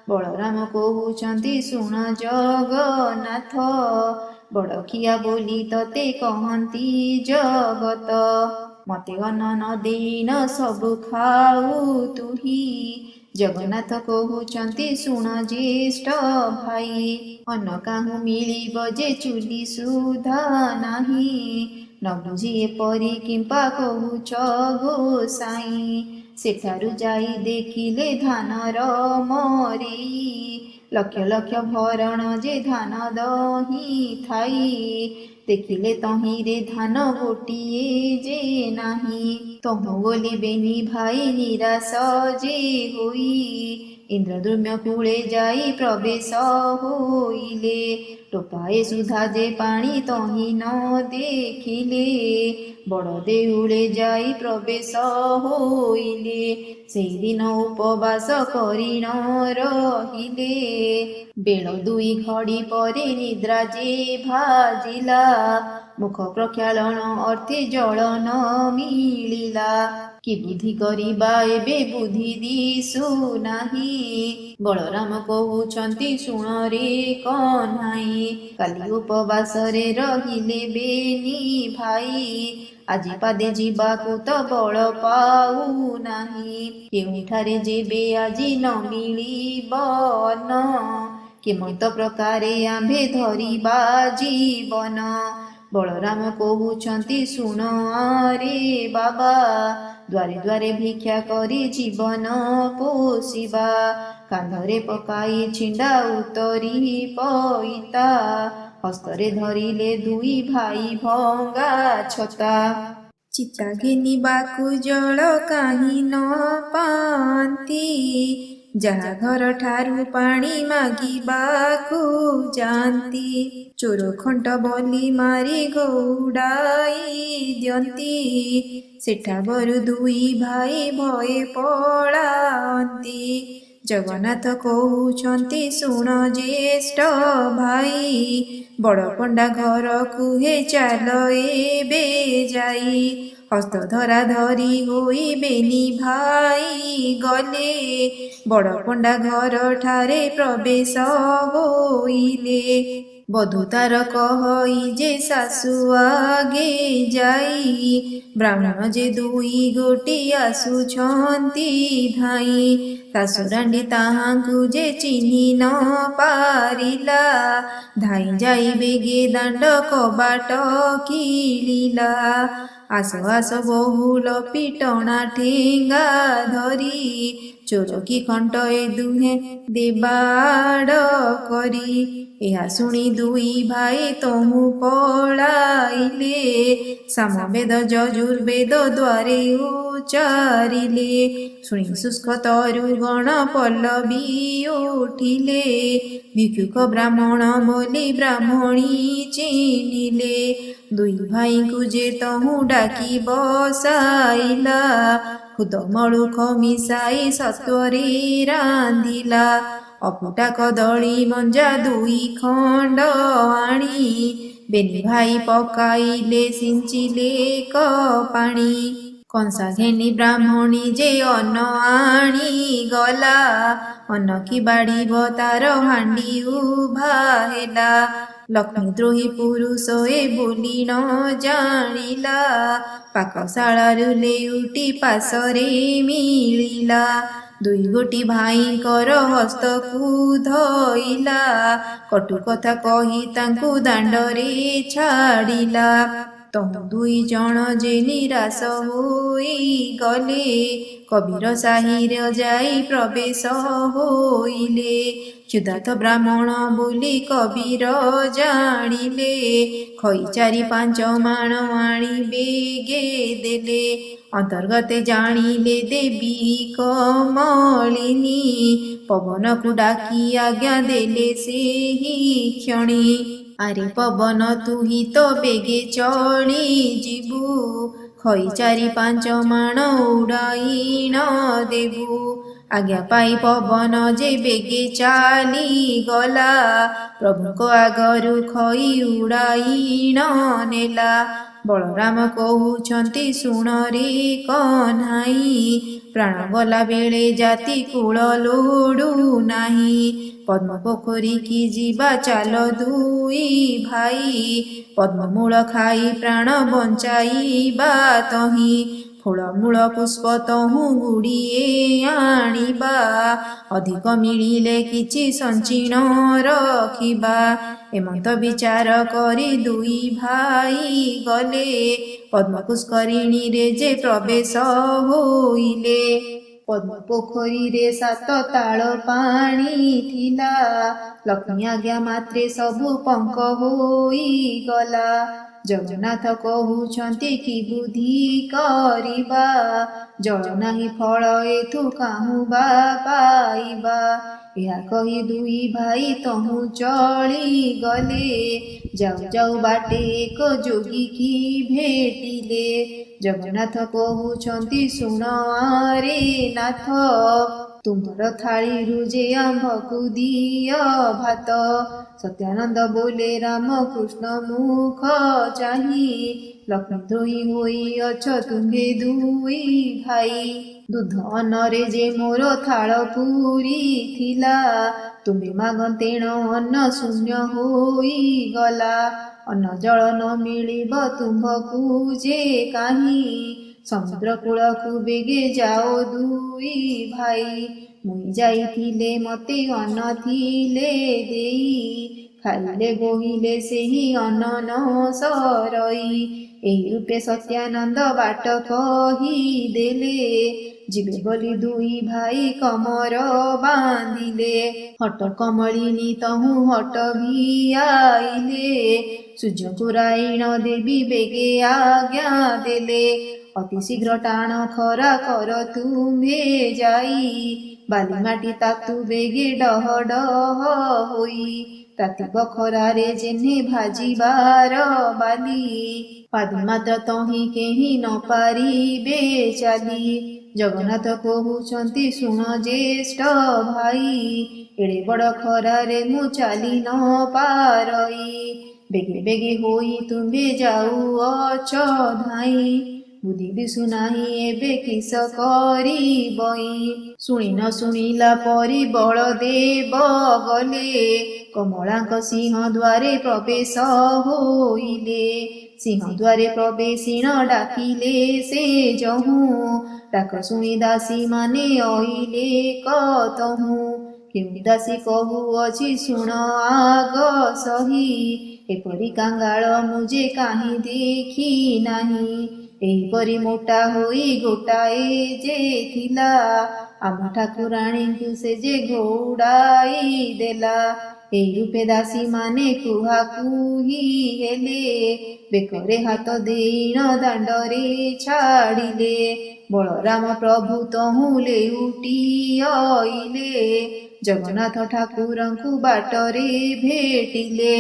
ବଳରାମ କହୁଛନ୍ତି ଶୁଣ ଜଗନ୍ନାଥ, ବଡ଼ଖିଆ ବୋଲି ତତେ କହନ୍ତି ଜଗତ। ମତେ ଅନ୍ନ ନ ଦେଇଣ ସବୁ ଖାଉ ତୁହି। ଜଗନ୍ନାଥ କହୁଛନ୍ତି ଶୁଣ ଜ୍ୟେଷ୍ଠ ଭାଇ, ଅନ୍ନ କାହୁଁ ମିଳିବ ଯେ ଚୁଲି ସୁଧା ନାହିଁ। ନ ବୁଝି ଏପରି କିମ୍ପା କହୁଛ ଗୋସାଇଁ। ସେଠାରୁ ଯାଇ ଦେଖିଲେ ଧାନର ମରେଇ, ଲକ୍ଷ ଲକ୍ଷ ଭରଣ ଯେ ଧାନ ଦହି ଥାଇ। ଦେଖିଲେ ତହିଁରେ ଧାନ ଗୋଟିଏ ଯେ ନାହିଁ। ତହୁଁ ଗଲେ ବେନି ଭାଇ ନିରାଶ ଯେ ହୋଇ, ଇନ୍ଦ୍ରଦ୍ୟୁମ୍ନ କୂଳେ ଯାଇ ପ୍ରବେଶ ହୋଇଲେ। ଟୋପାଏ ସୁଦ୍ଧା ଯେ ପାଣି ତହିଁ ନ ଦେଖିଲେ, ବଡ଼ ଦେଉଳେ ଯାଇ ପ୍ରବେଶ ହୋଇଲେ। ସେଇଦିନ ଉପବାସ କରିଣ ରହିଲେ। ବେଳ ଦୁଇ ଘଡ଼ି ପରେ ନିଦ୍ରା ଯେ ଭାଜିଲା, ମୁଖ ପ୍ରକ୍ଷାଳନ ଅର୍ଥେ ଜଳ ନ ମିଳିଲା। କି ବୁଦ୍ଧି କରିବା ଏବେ ବୁଦ୍ଧି ଦିଶୁ ନାହିଁ। ବଳରାମ କହୁଛନ୍ତି ଶୁଣରେ କହ୍ନାଇ, କାଲି ଉପବାସରେ ରହିଲେ ବେନି ଭାଇ। ଆଜି ପାଦେ ଯିବାକୁ ତ ବଳ ପାଉନାହିଁ, କେଉଁଠାରେ ଯେବେ ଆଜି ନ ମିଳିବ ଅନ୍ନ। କେମନ୍ତ ପ୍ରକାରେ ଆମ୍ଭେ ଧରିବା ଜୀବନ। ବଳରାମ କହୁଛନ୍ତି ଶୁଣ ଆରେ ବାବା, ଦ୍ୱାରେ ଦ୍ୱାରେ ଭିକ୍ଷା କରି ଜୀବନ ପୋଷିବା। କାନ୍ଧରେ ପକାଇ ଛିଣ୍ଡା ଉତରି ପଇତା, ହସ୍ତରେ ଧରିଲେ ଦୁଇ ଭାଇ ଭଙ୍ଗା ଛତା। ଚିତା ଘେନିବାକୁ ଜଳ କାହିଁ ନ ପାଆନ୍ତି, ଯାହା ଘରଠାରୁ ପାଣି ମାଗିବାକୁ ଯାଆନ୍ତି। ଚୋର ଖଣ୍ଟ ବୋଲି ମାରି ଘଉଡ଼ାଇ ଦିଅନ୍ତି, ସେଠାବରୁ ଦୁଇ ଭାଇ ଭୟେ ପଳାନ୍ତି। ଜଗନ୍ନାଥ କହୁଛନ୍ତି ଶୁଣ ଜ୍ୟେଷ୍ଠ ଭାଇ, ବଡ଼ ପଣ୍ଡା ଘରକୁ ହେ ଚାଲ ଏବେ ଯାଇ। ହସ୍ତ ଧରା ଧରି ହୋଇ ବେନି ଭାଇ ଗଲେ, ବଡ଼ ପଣ୍ଡା ଘରଠାରେ ପ୍ରବେଶ ହୋଇଲେ। ବଧୂ ତାର କହଇ ଯେ ଶାଶୁ ଆଗେ ଯାଇ, ବ୍ରାହ୍ମଣ ଯେ ଦୁଇ ଗୋଟି ଆସୁଛନ୍ତି ଧାଇଁ। ଶାଶୁରାଣ୍ଡି ତାହାଙ୍କୁ ଯେ ଚିହ୍ନି ନ ପାରିଲା, ଧାଇଁ ଯାଇ ବେଗେ ଦାଣ୍ଡ କବାଟ କିଳିଲା। ଆସ ଆସ ବହୁଳ ପିଟଣା ଠେଙ୍ଗା ଧରି, ଚୋର କି ଖଣ୍ଟ ଏ ଦୁହେଁ ଦେବାଡ଼ କରି। ଏହା ଶୁଣି ଦୁଇ ଭାଇ ତହୁଁ ପଳାଇଲେ, ସାମବେଦ ଯଜୁର୍ବେଦ ଦ୍ୱାରେ ଉଚ୍ଚାରିଲେ। ଶୁଣି ଶୁଷ୍କ ତରୁ ଗଣ ପଲ୍ଲବୀ ଉଠିଲେ, ଭିକ୍ଷୁକ ବ୍ରାହ୍ମଣ ବୋଲି ବ୍ରାହ୍ମଣୀ ଚିହ୍ନିଲେ। ଦୁଇ ଭାଇଙ୍କୁ ଯେ ତହୁଁ ଡାକି ବସାଇଲା, ଖୁଦ ମଳୁଖ ମିଶାଇ ସତ୍ୱରେ ରାନ୍ଧିଲା। ଅଫୁଟା କଦଳୀ ମଞ୍ଜା ଦୁଇ ଖଣ୍ଡ ଆଣି, ବେନି ଭାଇ ପକାଇଲେ ସିଞ୍ଚିଲେ ଏକ ପାଣି। କଂସା ଘେନି ବ୍ରାହ୍ମଣୀ ଯେ ଅନ୍ନ ଆଣି ଗଲା, ଅନ୍ନ କି ବାଢ଼ିବ ତାର ହାଣ୍ଡି ଉଭା ହେଲା। ଲକ୍ଷ୍ମୀ ଦ୍ରୋହୀ ପୁରୁଷ ଏ ବୋଲି ନ ଜାଣିଲା, ପାକଶାଳାରୁ ଲେଉଟି ପାଶରେ ମିଳିଲା। ଦୁଇ ଗୋଟି ଭାଇଙ୍କର ହସ୍ତକୁ ଧଇଲା, କଟୁ କଥା କହି ତାଙ୍କୁ ଦାଣ୍ଡରେ ଛାଡ଼ିଲା। ତହୁଁ ଦୁଇ ଜଣ ଯେ ନିରାଶ ହୋଇଗଲେ, କବୀର ସାହିରେ ଯାଇ ପ୍ରବେଶ ହୋଇଲେ। କ୍ଷୁଧାର୍ତ୍ତ ବ୍ରାହ୍ମଣ ବୋଲି କବୀର ଜାଣିଲେ। ଖଇ ଚାରି ପାଞ୍ଚ ମାଣ ଆଣି ବେଗେ ଦେଲେ। ଅନ୍ତର୍ଗତେ ଜାଣିଲେ ଦେବୀ କମଳିନୀ, ପବନକୁ ଡାକି ଆଜ୍ଞା ଦେଲେ ସେହି କ୍ଷଣି। ଆରେ ପବନ, ତୁହି ତ ବେଗେ ଚଳି ଯିବୁ, ଖଇ ଚାରି ପାଞ୍ଚ ମାଣ ଉଡ଼ାଇଣ ଦେବୁ। ଆଜ୍ଞା ପାଇ ପବନ ଯେ ବେଗେ ଚାଲିଗଲା, ପ୍ରଭୁଙ୍କ ଆଗରୁ ଖଇ ଉଡ଼ାଇଣ ନେଲା। ବଳରାମ କହୁଛନ୍ତି ଶୁଣରେ କହ୍ନାଇ, ପ୍ରାଣ ଗଲା ବେଳେ ଜାତି କୂଳ ଲୋଡ଼ୁ ନାହିଁ। ପଦ୍ମ ପୋଖରୀକି ଯିବା ଚାଲ ଦୁଇ ଭାଇ, ପଦ୍ମମୂଳ ଖାଇ ପ୍ରାଣ ବଞ୍ଚାଇବା ତହିଁ। ଫଳମୂଳ ପୁଷ୍ପ ତହୁଁ ଗୁଡ଼ିଏ ଆଣିବା, ଅଧିକ ମିଳିଲେ କିଛି ସଞ୍ଚିଣ ରଖିବା। ଏମନ୍ତ ବିଚାର କରି ଦୁଇ ଭାଇ ଗଲେ, ପଦ୍ମ ପୁଷ୍କରିଣୀରେ ଯେ ପ୍ରବେଶ ହୋଇଲେ। ପଦ୍ମ ପୋଖରୀରେ ସାତ ତାଳ ପାଣି ଥିଲା, ଲକ୍ଷ୍ମୀ ଆଜ୍ଞା ମାତ୍ରେ ସବୁ ପଙ୍କ ହୋଇଗଲା। ଜଗନ୍ନାଥ କହୁଛନ୍ତି କି ବୁଦ୍ଧି କରିବା, ଜଳ ନାହିଁ ଫଳ ଏଥୁ କାହୁଁ ବା ପାଇବା। ଏହା କହି ଦୁଇ ଭାଇ ତହୁଁ ଚଳିଗଲେ। ଯାଉ ଯାଉ ବାଟେ ଏକ ଯୋଗୀ ଭେଟିଲେ। ଜଗନ୍ନାଥ କହୁଛନ୍ତି ଶୁଣ ଆରେ ନାଥ, ତୁମର ଥାଳିରୁ ଯେ ଆମ୍ଭକୁ ଦିଅ ଭାତ। ସତ୍ୟାନନ୍ଦ ବୋଲେ ରାମ କୃଷ୍ଣ ମୁଖ ଚାହିଁ, ଲକ୍ଷ୍ମୀଦ୍ରୋହୀ ହୋଇଅଛ ତୁମ୍ଭେ ଦୁଇ ଭାଇ। ଦୁଧ ଅନ୍ନରେ ଯେ ମୋର ଥାଳ ପୂରି ଥିଲା, ତୁମ୍ଭେ ମାଗନ୍ତେଣ ଅନ୍ନ ଶୂନ୍ୟ ହୋଇଗଲା। ଅନ୍ନ ଜଳ ନ ମିଳିବ ତୁମ୍ଭକୁ ଯେ କାହିଁ, ସମୁଦ୍ର କୂଳକୁ ବେଗେ ଯାଅ ଦୁଇ ଭାଇ। ମୁଇଁ ଯାଇଥିଲେ ମତେ ଅନ୍ନ ଥିଲେ ଦେଇ, ଖାଇଲେ ବୋହିଲେ ସେହି ଅନ୍ନ ନ ସରଇ। ଏହି ରୂପେ ସତ୍ୟାନନ୍ଦ ବାଟ କହିଦେଲେ, ଯିବେ ବୋଲି ଦୁଇ ଭାଇ କମର ବାନ୍ଧିଲେ। ହଟ କମଳିନୀ ତହୁଁ ହଟ ଭିଆଇଲେ, ସୂର୍ଯ୍ୟଙ୍କୁ ରାଇଣ ଦେବୀ ବେଗେ ଆଜ୍ଞା ଦେଲେ। ଅତି ଶୀଘ୍ର ଟାଣ ଖରା କର ତୁମ୍ଭେ ଯାଇ, ବାଲି ମାଟି ତାତୁ ବେଗେ ଡହ ଡହ ହୋଇ। ତାତିବ ଖରାରେ ଯେହ୍ନେ ଭାଜିବାର ବାଲି, ପାଦେ ମାତ୍ର ତହିଁ କେହି ନ ପାରିବେ ଚାଲି। ଜଗନ୍ନାଥ କହୁଛନ୍ତି ଶୁଣ ଜ୍ୟେଷ୍ଠ ଭାଇ, ଏଡ଼େ ବଡ଼ ଖରାରେ ମୁଁ ଚାଲି ନ ପାରଇ। ବେଗେ ବେଗେ ହୋଇ ତୁମ୍ଭେ ଯାଉଅଛ ଧାଇଁ, ବୁଦ୍ଧି ଦିଶୁ ନାହିଁ ଏବେ କିସ କରିବଇଁ। ଶୁଣି ନ ଶୁଣିଲା ପରି ବଳଦେବ ଗଲେ, କମଳାଙ୍କ ସିଂହ ଦ୍ୱାରେ ପ୍ରବେଶ ହୋଇଲେ। ସିଂହ ଦ୍ୱାରେ ପ୍ରବେଶିଣ ଡାକିଲେ ସେ ଯହୁଁ, ଡାକ ଶୁଣି ଦାସୀମାନେ ଅଇଲେ କତହୁଁ। କେଉଁ ଦାସୀ କହୁଅଛି ଶୁଣ ଆଗ ସହି, ଏପରି କାଙ୍ଗାଳ ମୁଁ ଯେ କାହିଁ ଦେଖି ନାହିଁ। ଏହିପରି ମୋଟା ହୋଇ ଗୋଟାଏ ଯେ ଥିଲା, ଆମ ଠାକୁରାଣୀଙ୍କୁ ସେ ଯେ ଘଉଡ଼ାଇ ଦେଲା। ଏହି ରୂପେ ଦାସୀମାନେ କୁହାକୁହି ହେଲେ, ବେକରେ ହାତ ଦେଇଣ ଦାଣ୍ଡରେ ଛାଡ଼ିଲେ। ବଳରାମ ପ୍ରଭୁ ତହୁଁ ଲେଉଟି ଅଇଲେ, ଜଗନ୍ନାଥ ଠାକୁରଙ୍କୁ ବାଟରେ ଭେଟିଲେ।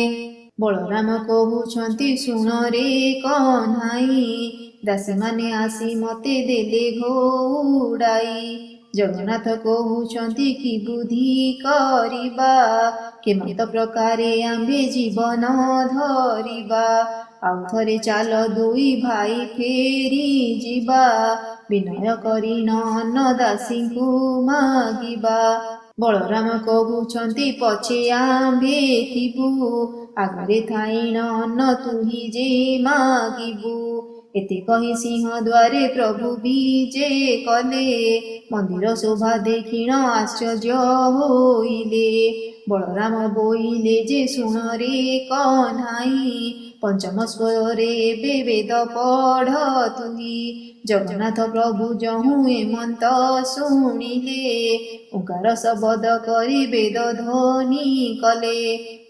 ବଳରାମ କହୁଛନ୍ତି ଶୁଣରେ କହ୍ନାଇ, ଦାସୀମାନେ ଆସି ମତେ ଦେଲେ ଘଉଡ଼ାଇ। ଜଗନ୍ନାଥ କହୁଛନ୍ତି କି ବୁଦ୍ଧି କରିବା, କେମନ୍ତ ପ୍ରକାରେ ଆମ୍ଭେ ଜୀବନ ଧରିବା। ଆଉ ଥରେ ଚାଲ ଦୁଇ ଭାଇ ଫେରି ଯିବା, ବିନୟ କରିଣ ଅନ୍ନ ଦାସୀଙ୍କୁ ମାଗିବା। ବଳରାମ କହୁଛନ୍ତି ପଛେ ଆମ୍ଭେ ଥିବୁ, ଆଗରେ ଥାଇଣ ଅନ୍ନ ତୁହି ଯେ ମାଗିବୁ। ଏତେ କହି ସିଂହ ଦ୍ୱାରେ ପ୍ରଭୁ ବିଜେ କଲେ, ମନ୍ଦିର ଶୋଭା ଦେଖିଣ ଆଶ୍ଚର୍ଯ୍ୟ ହୋଇଲେ। ବଳରାମ ବୋଇଲେ ଯେ ଶୁଣରେ କହ୍ନାଇ, ପଞ୍ଚମ ସ୍ୱରରେ ଏବେ ବେଦ ପଢ଼ ତୁହି। ଜଗନ୍ନାଥ ପ୍ରଭୁ ଯହୁଁ ଏମନ୍ତ ଶୁଣିଲେ, ଓଙ୍କାର ଶବଦ କରି ବେଦ ଧ୍ୱନି କଲେ।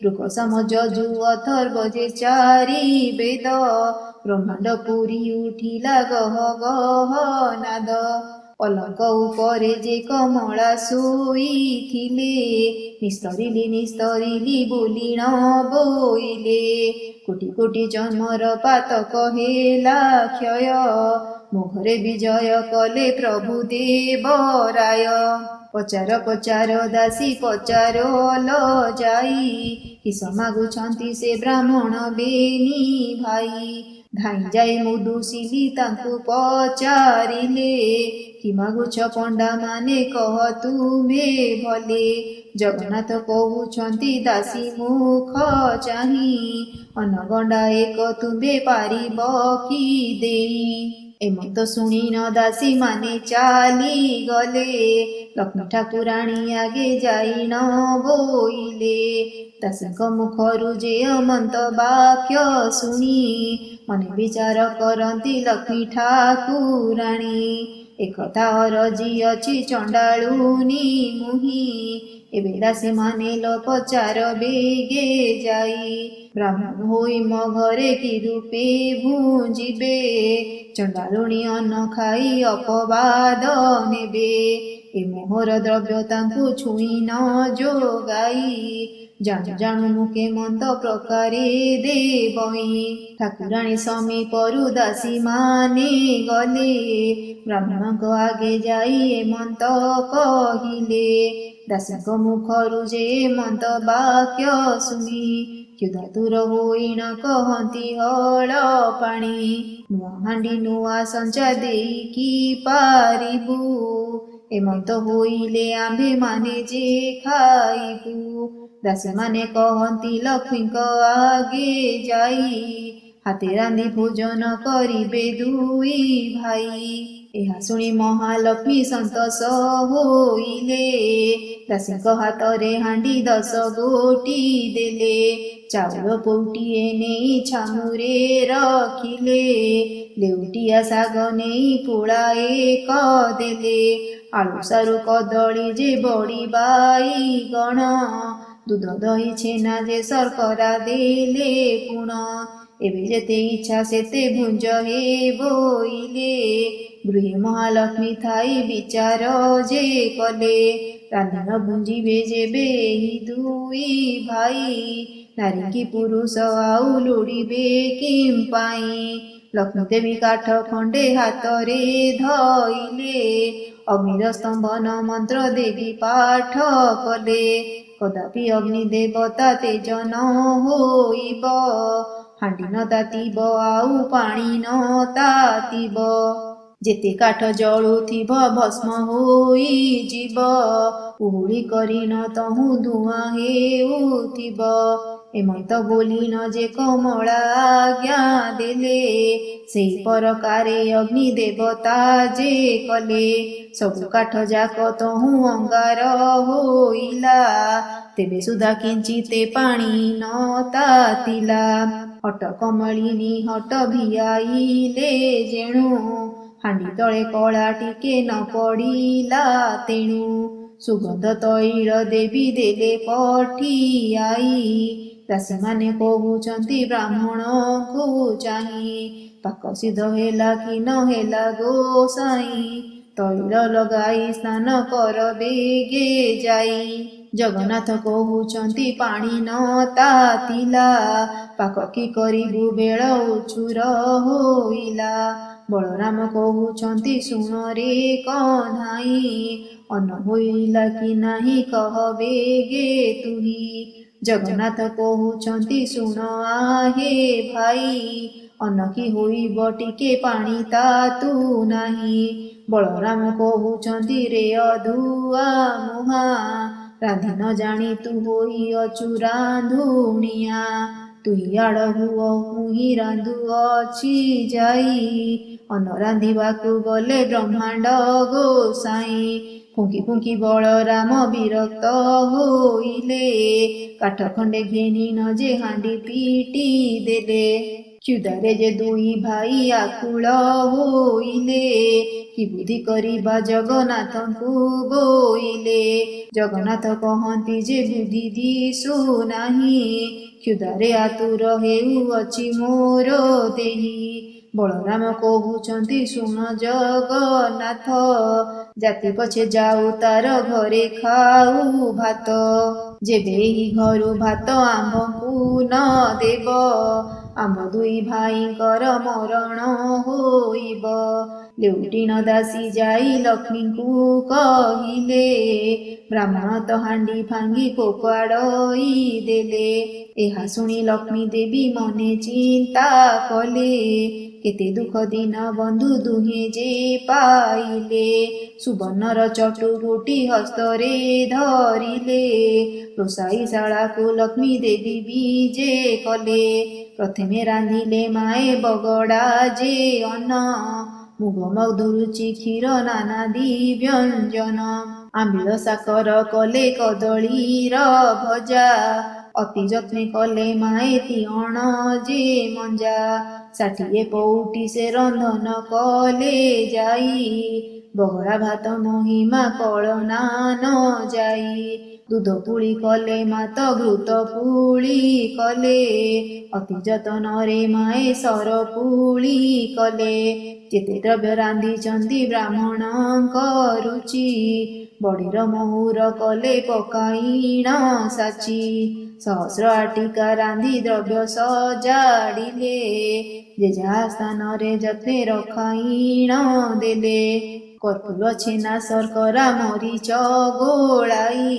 ଋକ ସାମ ଯଜୁ ଅଥର୍ବ ଯେ ଚାରି ବେଦ, ବ୍ରହ୍ମାଣ୍ଡ ପୁରି ଉଠିଲା ଗହ ଗହ ନାଦ। ପଲଙ୍କ ଉପରେ ଯେ କମଳା ଶୋଇଥିଲେ, ନିସ୍ତରିଲି ନିସ୍ତରିଲି ବୋଲିଣ ବୋଇଲେ। କୋଟି କୋଟି ଜନ୍ମର ପାତକ ହେଲା କ୍ଷୟ, ମୋ ଘରେ ବିଜୟ କଲେ ପ୍ରଭୁ ଦେବରାୟ। ପଚାର ପଚାର ଦାସୀ ପଚାର ଲ ଯାଇ, କିସ ମାଗୁଛନ୍ତି ସେ ବ୍ରାହ୍ମଣ ବେନି ଭାଇ। ଧାଇଁ ଯାଇ ମୁଦୁସିଲି ତାଙ୍କୁ ପଚାରିଲେ, କି ମାଗୁଛ ପଣ୍ଡାମାନେ କହ ତୁମ୍ଭେ ଭଲେ। ଜଗନ୍ନାଥ କହୁଛନ୍ତି ଦାସୀ ମୁଖ ଚାହିଁ, ଅନଗଣ୍ଡା ଏକ ତୁମ୍ଭେ ପାରିବ କି ଦେଇ। ଏମନ୍ତ ଶୁଣିନ ଦାସୀମାନେ ଚାଲିଗଲେ, ଲକ୍ଷ୍ମୀ ଠାକୁରାଣୀ ଆଗେ ଯାଇଣ ବୋଇଲେ। ଦାସୀଙ୍କ ମୁଖରୁ ଯେ ଅମନ୍ତ ବାକ୍ୟ ଶୁଣି, ମନେ ବିଚାର କରନ୍ତି ଲକ୍ଷ୍ମୀ ଠାକୁରାଣୀ। ଏକଥା ଅରଜି ଅଛି ଚଣ୍ଡାଳୁନି ମୁହିଁ, ଏବେ ଦାସୀମାନେ ଲୋ ପଚାର ବେଗେ ଯାଇ। ବ୍ରାହ୍ମଣ ହୋଇ ମୋ ଘରେ କି ରୂପେ ଭୁଞ୍ଜିବେ, ଚଣ୍ଡାଳୁଣୀ ଅନ୍ନ ଖାଇ ଅପବାଦ ନେବେ। ଏ ମୋହର ଦ୍ରବ୍ୟ ତାଙ୍କୁ ଛୁଇଁ ନ ଯୋଗାଇ, ଜାଣୁ ଜାଣୁ ମୁଁ କେମନ୍ତ ପ୍ରକାରେ ଦେବଇଁ। ଠାକୁରାଣୀ ସମୀପରୁ ଦାସୀମାନେ ଗଲେ, ବ୍ରାହ୍ମଣଙ୍କ ଆଗେ ଯାଇ ଏମନ୍ତ କହିଲେ। ଦାସୀଙ୍କ ମୁଖରୁ ଯେ ଏମନ୍ତ ବାକ୍ୟ ଶୁଣି, କ୍ଷୁଧାତୁର ହୋଇଣ କହନ୍ତି ହଳ ପାଣି। ନୂଆ ହାଣ୍ଡି ନୂଆ ସଞ୍ଚା ଦେଇକି ପାରିବୁ, ଏମନ୍ତ ହୋଇଲେ ଆମ୍ଭେମାନେ ଯେ ଖାଇବୁ। ଦାସୀମାନେ କହନ୍ତି ଲକ୍ଷ୍ମୀଙ୍କ ଆଗେ ଯାଇ, ହାତେ ରାନ୍ଧି ଭୋଜନ କରିବେ ଦୁଇ ଭାଇ। ଏହା ଶୁଣି ମହାଲକ୍ଷ୍ମୀ ସନ୍ତୋଷ ହୋଇଲେ, ଦାସୀଙ୍କ ହାତରେ ହାଣ୍ଡି 10 ଗୋଟି ଦେଲେ। ଚାଉଳ ପୌଟିଏ ନେଇ ଛାମୁରେ ରଖିଲେ, ଲେଉଟିଆ ଶାଗ ନେଇ ପୁଳାଏ ଦେଲେ। ଆଳୁ ସାରୁ କଦଳୀ ଯେ ବଡ଼ି ବାଇଗଣ, ଦୁଧ ଦହି ଛେନା ଯେ ଶର୍କରା ଦେଲେ ପୁଣ। ଏବେ ଯେତେ ଇଚ୍ଛା ସେତେ ଭୁଞ୍ଜ ହେ ବୋଇଲେ, ଗୃହେ ମହାଲକ୍ଷ୍ମୀ ଥାଇ ବିଚାର ଯେ କଲେ। ରାନ୍ଧିଣ ଭୁଞ୍ଜିବେ ଯେବେ ଏହି ଦୁଇ ଭାଇ, ନାରୀକି ପୁରୁଷ ଆଉ ଲୋଡ଼ିବେ କିମ୍ ପାଇଁ। ଲକ୍ଷ୍ମୀ ଦେବୀ କାଠ ଖଣ୍ଡେ ହାତରେ ଧଇଲେ, ଅଗ୍ନିର ସ୍ତମ୍ଭନ ମନ୍ତ୍ର ଦେବୀ ପାଠ କଲେ। କଦାପି ଅଗ୍ନି ଦେବତା ତେଜ ନ ହୋଇବ, ହାଣ୍ଡି ନ ତାତିବ ଆଉ ପାଣି ନ ତାତିବ। ଯେତେ କାଠ ଜଳୁଥିବ ଭସ୍ମ ହୋଇଯିବ, କୁହୁଳି କରିଣ ତହୁଁ ଧୂଆଁ ହେଉଥିବ। ଏମନ୍ତ ବୋଲିଣ ଯେ କମଳା ଆଜ୍ଞା ଦେଲେ, ସେଇ ପରକାରେ ଅଗ୍ନି ଦେବତା ଯେ କଲେ। ସବୁ କାଠ ଯାକ ତହୁଁ ଅଙ୍ଗାର ହୋଇଲା, ତେବେ ସୁଦ୍ଧା କିଞ୍ଚିତେ ପାଣି ନ ତାତିଲା। ହଟ କମଳିନୀ ହଟ ଭିଆଇଲେ ଯେଣୁ, ହାଣ୍ଡି ତଳେ କଳା ଟିକେ ନ ପଡ଼ିଲା ତେଣୁ। ସୁଗନ୍ଧ ତୈଳ ଦେବୀ ଦେଲେ ପଠିଆଇ, ଦାସୀମାନେ କହୁଛନ୍ତି ବ୍ରାହ୍ମଣଙ୍କୁ ଚାହିଁ। ପାକ ସିଦ୍ଧ ହେଲା କି ନ ହେଲା ଗୋସାଇଁ, ତୈଳ ଲଗାଇ ସ୍ନାନ କର ବେଗେ ଯାଇ। ଜଗନ୍ନାଥ କହୁଛନ୍ତି ପାଣି ନ ତାତିଲା, ପାକ କି କରିବୁ ବେଳ ଉଛୁର ହୋଇଲା। ବଳରାମ କହୁଛନ୍ତି ଶୁଣରେ କହ୍ନାଇ, ଅନ୍ନ ହୋଇଲା କି ନାହିଁ କହ ବେଗେ ତୁହି। ଜଗନ୍ନାଥ କହୁଛନ୍ତି ଶୁଣ ଆହେ ଭାଇ, ଅନ୍ନ କି ହୋଇବ ଟିକେ ପାଣି ତାତୁ ନାହିଁ। ବଳରାମ କହୁଛନ୍ତି ରେ ଅଧୁଆ ମୁହାଁ, ରାନ୍ଧି ନ ଜାଣି ତୁ ହୋଇଅଛୁ ରାନ୍ଧୁଣିଆ। ତୁହି ଆଡ଼ ହୁଅ ମୁହିଁ ରାନ୍ଧୁଅଛି ଯାଇ। ଅନ୍ନ ରାନ୍ଧିବାକୁ ଗଲେ ବ୍ରହ୍ମାଣ୍ଡ ଗୋସାଇଁ। ଫୁଙ୍କି ଫୁଙ୍କି ବଳରାମ ବିରକ୍ତ ହୋଇଲେ, କାଠ ଖଣ୍ଡେ ଘେନିଣ ଯେ ହାଣ୍ଡି ପିଟି ଦେଲେ। କ୍ଷୁଧାରେ ଯେ ଦୁଇ ଭାଇ ଆକୁଳ ହୋଇଲେ, କି ବୁଦ୍ଧି କରିବା ଜଗନ୍ନାଥଙ୍କୁ ବୋଇଲେ। ଜଗନ୍ନାଥ କହନ୍ତି ଯେ ବୁଦ୍ଧି ଦିଶୁ ନାହିଁ, କ୍ଷୁଧାରେ ଆତୁର ହେଉଅଛି ମୋର ଦେହି। ବଳରାମ କହୁଛନ୍ତି ଶୁଣ ଜଗନ୍ନାଥ, ଜାତି ପଛେ ଯାଉ ତାର ଘରେ ଖାଉ ଭାତ। ଯେବେ ଏହି ଘରୁ ଭାତ ଆମ୍ଭଙ୍କୁ ନ ଦେବ, ଆମ୍ଭ ଦୁଇ ଭାଇଙ୍କର ମରଣ ହୋଇବ। ଲେଉଟିଣ ଦାସୀ ଯାଇ ଲକ୍ଷ୍ମୀଙ୍କୁ କହିଲେ, ବ୍ରାହ୍ମଣ ତ ହାଣ୍ଡି ଭାଙ୍ଗି ଫୋପାଡ଼ଇ ଦେଲେ। ଏହା ଶୁଣି ଲକ୍ଷ୍ମୀ ଦେବୀ ମନେ ଚିନ୍ତା କଲେ, କେତେ ଦୁଃଖ ଦିନ ବନ୍ଧୁ ଦୁହେଁ ଯେ ପାଇଲେ। ସୁବର୍ଣ୍ଣର ଚଟୁ ଗୋଟି ହସ୍ତରେ ଧରିଲେ, ରୋଷାଇଶାଳାକୁ ଲକ୍ଷ୍ମୀ ଦେବୀ ବିଜେ କଲେ। ପ୍ରଥମେ ରାନ୍ଧିଲେ ମାଏ ବଗଡ଼ା ଯେ ଅନ୍ନ, ମୁଗ ମଧୁରୁଚି କ୍ଷୀର ନାନାଦି ବ୍ୟଞ୍ଜନ। ଆମ୍ବିଳ ସାକର କଲେ କଦଳୀର ଭଜା, ଅତି ଯତ୍ନେ କଲେ ମାଏ ତିଅଣ ଯେ ମଞ୍ଜା। 60 ପଉଟି ସେ ରନ୍ଧନ କଲେ ଯାଇ, ବଗଡ଼ା ଭାତ ମହିମା କଳନା ନ ଯାଇ। ଦୁଧ ପୁଳି କଲେ ମାତ ଘୃତ ପୁଳି କଲେ, ଅତି ଯତନରେ ମାଏ ସର ପୁଳି କଲେ। ଯେତେ ଦ୍ରବ୍ୟ ରାନ୍ଧିଛନ୍ତି ବ୍ରାହ୍ମଣଙ୍କ ରୁଚି, ବଡ଼ିର ମହୁର କଲେ ପକାଇଣ ସାଚି। ସହସ୍ର ଆଟିକା ରାନ୍ଧି ଦ୍ରବ୍ୟ ସଜାଡ଼ିଲେ, ଯେ ଯାହା ସ୍ଥାନରେ ଯତ୍ନେ ରଖାଇଣ ଦେଲେ। କର୍ପୂର ଛେନା ଶର୍କରା ମରିଚ ଗୋଳାଇ,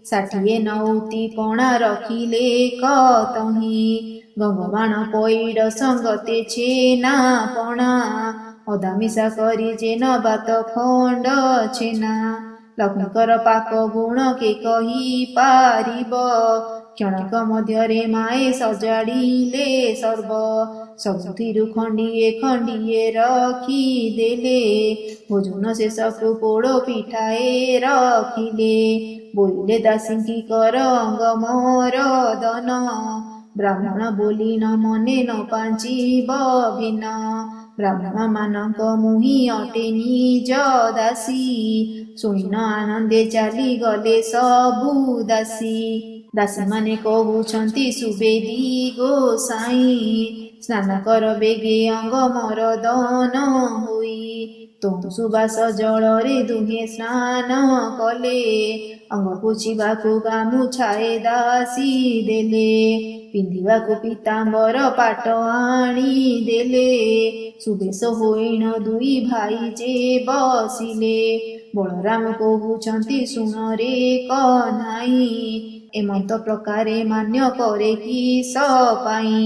60 ନଉତି ପଣା ରଖିଲେ କତହିଁ। ଗଙ୍ଗବାଣ ପଇଡ଼ ସଙ୍ଗତେ ଛେନା ପଣା, ଅଦା ମିଶା କରି ଯେନ ବାତ ଖଣ୍ଡ ଛେନା। ଲକ୍ଷ୍ମୀଙ୍କର ପାକ ଗୁଣ କେ କହି ପାରିବ, କ୍ଷଣକ ମଧ୍ୟରେ ମାଏ ସଜାଡ଼ିଲେ ସର୍ବ। ସବୁଥିରୁ ଖଣ୍ଡିଏ ଖଣ୍ଡିଏ ରଖିଦେଲେ, ଭୋଜନ ଶେଷକୁ ପୋଡ଼ ପିଠାଏ ରଖିଲେ। ବୋଇଲେ ଦାସୀଙ୍କି କର ଅଙ୍ଗ ମରଦନ, ବ୍ରାହ୍ମଣ ବୋଲି ନ ମନେ ନ ପାଞ୍ଚିବ ଭିନ୍ନ। ବ୍ରାହ୍ମଣମାନଙ୍କ ମୁହିଁ ଅଟେ ନିଜ ଦାସୀ, ଶୁଣିନ ଆନନ୍ଦେ ଚାଲିଗଲେ ସବୁ ଦାସୀ। ଦାସୀମାନେ କହୁଛନ୍ତି ସୁବେଦୀ ଗୋସାଇଁ, ସ୍ନାନ କର ବେଗେ ଅଙ୍ଗ ମରଦନ ହୋଇ। ତୋ ସୁବାସ ଜଳରେ ଦୁହେଁ ସ୍ନାନ କଲେ, ଅଙ୍ଗ ପୋଛିବାକୁ ଗାମୁଛାଏ ଦାସୀ ଦେଲେ। ପିନ୍ଧିବାକୁ ପୀତାମ୍ବର ପାଟ ଆଣି ଦେଲେ, ସୁବେଶ ହୋଇଣ ଦୁଇ ଭାଇ ଯେ ବସିଲେ। ବଳରାମ କହୁଛନ୍ତି ଶୁଣରେ କହ୍ନାଇ, ଏମନ୍ତ ପ୍ରକାରେ ମାନ୍ୟ କରେ କିସ ପାଇଁ।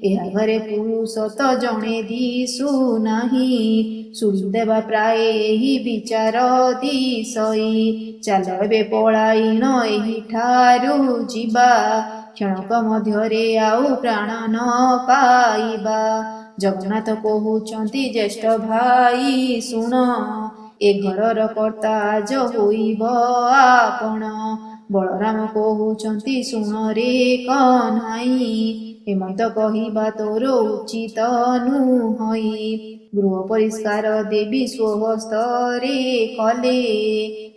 ଏହା ଘରେ ପୁରୁଷ ତ ଜଣେ ଦିଶୁ ନାହିଁ, ଶୁଣି ଦେବା ପ୍ରାୟ ଏହି ବିଚାର ଦିଶଇ। ଚାଲ ଏବେ ପଳାଇଣ ଏହିଠାରୁ ଯିବା, କ୍ଷଣକ ମଧ୍ୟରେ ଆଉ ପ୍ରାଣ ନ ପାଇବା। ଜଗନ୍ନାଥ କହୁଛନ୍ତି ଜ୍ୟେଷ୍ଠ ଭାଇ ଶୁଣ, ଏ ଘରର କର୍ତ୍ତା ଆଜ ହୋଇବ ଆପଣ। ବଳରାମ କହୁଛନ୍ତି ଶୁଣରେ କହ୍ନାଇ, ଏମନ୍ତ କହିବା ତୋର ଉଚିତ ନୁହଇ। ଗୃହ ପରିଷ୍କାର ଦେବୀ ସ୍ୱହସ୍ତରେ କଲେ,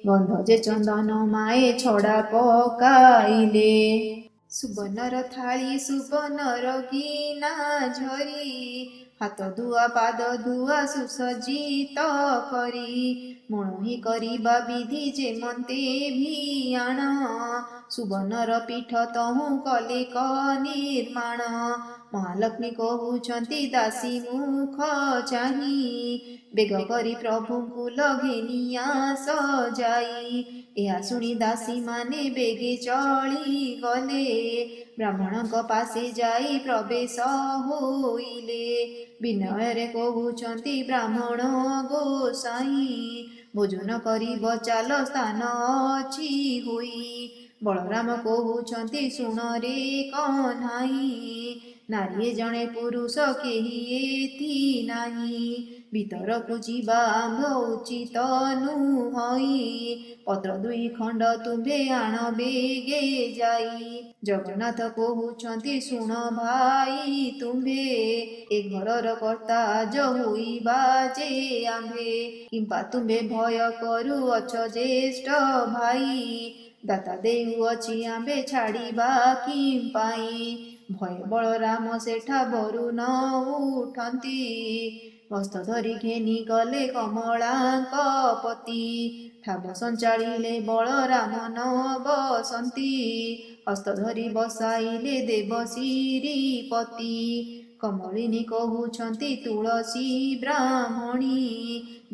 ଗନ୍ଧ ଯେ ଚନ୍ଦନ ମାଏ ଛଡ଼ା ପକାଇଲେ। ସୁବର୍ଣ୍ଣର ଥାଳି ସୁବର୍ଣ୍ଣର ଗିନା ଝରି, ହାତ ଧୁଆ ପାଦ ଧୁଆ ସୁସଜ୍ଜିତ କରି। ମଣୋହି କରିବା ବିଧି ଯେମନ୍ତେ ଭିଆଣ, ସୁବର୍ଣ୍ଣର ପୀଠ ତହୁଁ କଲେ କ ନିର୍ମାଣ। ମହାଲକ୍ଷ୍ମୀ କହୁଛନ୍ତି ଦାସୀ ମୁଖ ଚାହିଁ, ବେଗ କରି ପ୍ରଭୁଙ୍କୁ ଲଘେନିଆ ସଜାଇ। ଏହା ଶୁଣି ଦାସୀମାନେ ବେଗେ ଚଳିଗଲେ, ବ୍ରାହ୍ମଣଙ୍କ ପାଶେ ଯାଇ ପ୍ରବେଶ ହୋଇଲେ। ବିନୟରେ କହୁଛନ୍ତି ବ୍ରାହ୍ମଣ ଗୋସାଇଁ, ଭୋଜନ କରିବ ଚାଲ ସ୍ଥାନ ଅଛି ହୋଇ। ବଳରାମ କହୁଛନ୍ତି ଶୁଣରେ କହ୍ନାଇ, ନାରୀଏ ଜଣେ ପୁରୁଷ କେହି ଏଥି ନାହିଁ। ଭିତରକୁ ଯିବା ଆମ୍ଭ ଉଚିତ ନୁହଇ, ପତ୍ର ଦୁଇ ଖଣ୍ଡ ତୁମ୍ଭେ ଆଣ ବେଗେ ଯାଇ। ଜଗନ୍ନାଥ କହୁଛନ୍ତି ଶୁଣ ଭାଇ ତୁମ୍ଭେ, ଏ ଘରର କର୍ତ୍ତା ଆଜ ହୋଇବା ଯେ ଆମ୍ଭେ। କିମ୍ବା ତୁମ୍ଭେ ଭୟ କରୁଅଛ ଜ୍ୟେଷ୍ଠ ଭାଇ, ଦାତା ଦେଉଅଛି ଆମ୍ଭେ ଛାଡ଼ିବା କିମ୍ପାଇଁ। ଭୟ ବଳରାମ ସେଠା ବରୁ ନ ଉଠନ୍ତି, ହସ୍ତ ଧରି ଘେନି ଗଲେ କମଳାଙ୍କ ପତି। ଠାବ ସଞ୍ଚାଳିଲେ ବଳରାମ ନ ବସନ୍ତି, ହସ୍ତ ଧରି ବସାଇଲେ ଦେବ ଶିରୀପତି। କମଳିନୀ କହୁଛନ୍ତି ତୁଳସୀ ବ୍ରାହ୍ମଣୀ,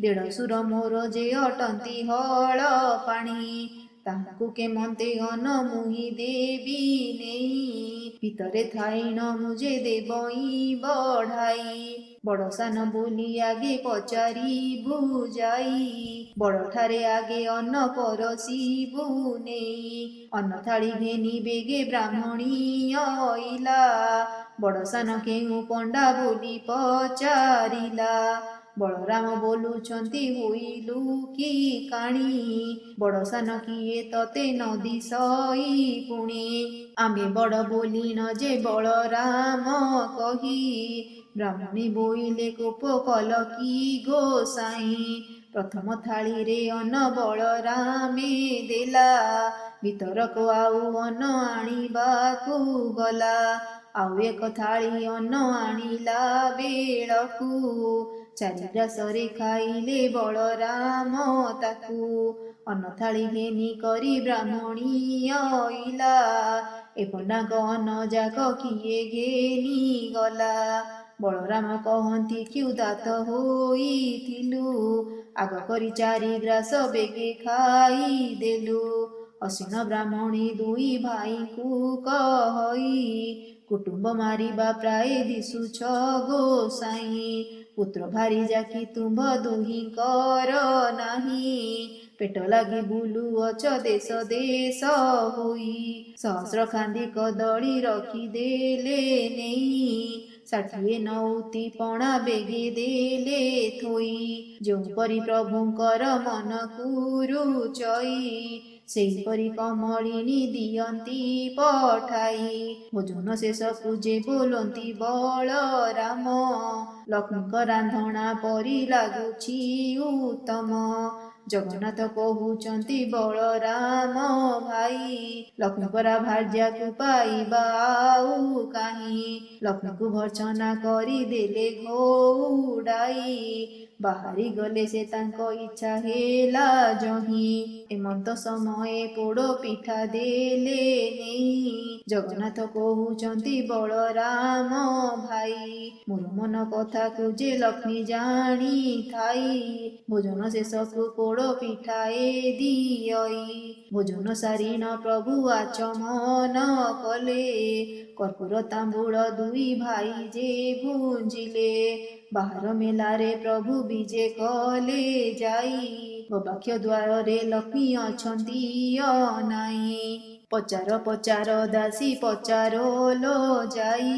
ଦେଢ଼ଶୁର ମୋର ଯେ ଅଟନ୍ତି ହଳ ପାଣି। ତାହାଙ୍କୁ କେମନ୍ତେ ଅନ ମୁହିଁ ଦେବି ନେଇ, ଭିତରେ ଥାଇଣ ମୁଁ ଯେ ଦେବଇଁ ବଢ଼ାଇ। ବଡ଼ ସାନ ବୋଲି ଆଗେ ପଚାରିବୁ ଯାଇ, ବଡ଼ଠାରେ ଆଗେ ଅନ୍ନ ପରସିବୁ ନେଇ। ଅନ୍ନ ଥାଳି ଘେନି ବେଗେ ବ୍ରାହ୍ମଣୀ ଅଇଲା, ବଡ଼ ସାନ କେଉଁ ପଣ୍ଡା ବୋଲି ପଚାରିଲା। ବଳରାମ ବୋଲୁଛନ୍ତି ହୋଇଲୁ କି କାଣି, ବଡ଼ ସାନ କିଏ ତତେ ନ ଦିଶଇ ପୁଣି। ଆମ୍ଭେ ବଡ଼ ବୋଲିଣ ଯେ ବଳରାମ କହି, ବ୍ରାହ୍ମଣୀ ବୋଇଲେ କୋପ କଲ କି ଗୋସାଇଁ। ପ୍ରଥମ ଥାଳିରେ ଅନ୍ନ ବଳରାମେ ଦେଲା, ଭିତରକୁ ଆଉ ଅନ୍ନ ଆଣିବାକୁ ଗଲା। ଆଉ ଏକ ଥାଳି ଅନ୍ନ ଆଣିଲା ବେଳକୁ, ଚାରି ଗ୍ରାସରେ ଖାଇଲେ ବଳରାମ ତାକୁ। ଅନ୍ନ ଥାଳି ଘେନି କରି ବ୍ରାହ୍ମଣୀ ଅଇଲା, ଏ ପଣ୍ଡାଙ୍କ ଅନ୍ନ ଯାକ କିଏ ଘେନି ଗଲା। ବଳରାମ କହନ୍ତି କ୍ଷୁଧାର୍ତ୍ତ ହୋଇଥିଲୁ, ଆଗ କରି ଚାରି ଗ୍ରାସ ବେଗେ ଖାଇଦେଲୁ। ଅସୀନ ବ୍ରାହ୍ମଣୀ ଦୁଇ ଭାଇଙ୍କୁ କହଇ, କୁଟୁମ୍ବ ମାରିବା ପ୍ରାୟ ଦିଶୁଛ ଗୋସାଇଁ। ପୁତ୍ର ଭାରି ଯାକି ତୁମ୍ଭ ଦୁହିଁଙ୍କର ନାହିଁ, ପେଟ ଲାଗି ବୁଲୁଅଛ ଦେଶ ଦେଶ ହୋଇ। ସହସ୍ର ଖାନ୍ଦି କଦଳୀ ରଖିଦେଲେ ନେଇ, 60 ନଉତି ପଣା ବେଗେ ଦେଲେ ଥୋଇ। ଯେଉଁପରି ପ୍ରଭୁଙ୍କର ମନକୁ ରୁଚଇ, ସେହିପରି କମଳିନୀ ଦିଅନ୍ତି ପଠାଇ। ଭୋଜନ ଶେଷକୁ ଯେ ବୋଲନ୍ତି ବଳରାମ, ଲକ୍ଷ୍ମୀଙ୍କ ରାନ୍ଧଣା ପରି ଲାଗୁଛି ଉତ୍ତମ। ଜଗନ୍ନାଥ କହୁଛନ୍ତି ବଳରାମ ଭାଇ, ଲକ୍ଷ୍ମୀ ପରା ଭାର୍ଯ୍ୟାକୁ ପାଇବା ଆଉ କାହିଁ। ଲକ୍ଷ୍ମୀଙ୍କୁ ଭର୍ତ୍ସନା କରିଦେଲେ ଘଉଡ଼ାଇ, ବାହାରି ଗଲେ ସେ ତାଙ୍କ ଇଚ୍ଛା ହେଲା ଯହିଁ। ଏମନ୍ତ ସମୟେ ପୋଡ଼ ପିଠା ଦେଲେ ନେଇ, ଜଗନ୍ନାଥ କହୁଛନ୍ତି ବଳରାମ ଭାଇ, ମୋର ମନ କଥାକୁ ଯେ ଲକ୍ଷ୍ମୀ ଜାଣିଥାଇ। ଭୋଜନ ଶେଷକୁ ପୋଡ଼ ପିଠାଏ ଦିଅଇ। ଭୋଜନ ସାରିଣ ପ୍ରଭୁ ଆଚମନ କଲେ, କର୍ପୂର ତାମ୍ବୁଳ ଦୁଇ ଭାଇ ଯେ ଭୁଞ୍ଜିଲେ। ବାହାର ମେଲାରେ ପ୍ରଭୁ ବିଜେ କଲେ ଯାଇ, ଗବାକ୍ଷ ଦ୍ୱାରରେ ଲକ୍ଷ୍ମୀ ଅଛନ୍ତି ଅନାଇ। ପଚାର ପଚାର ଦାସୀ ପଚାର ଲୋ ଯାଇ,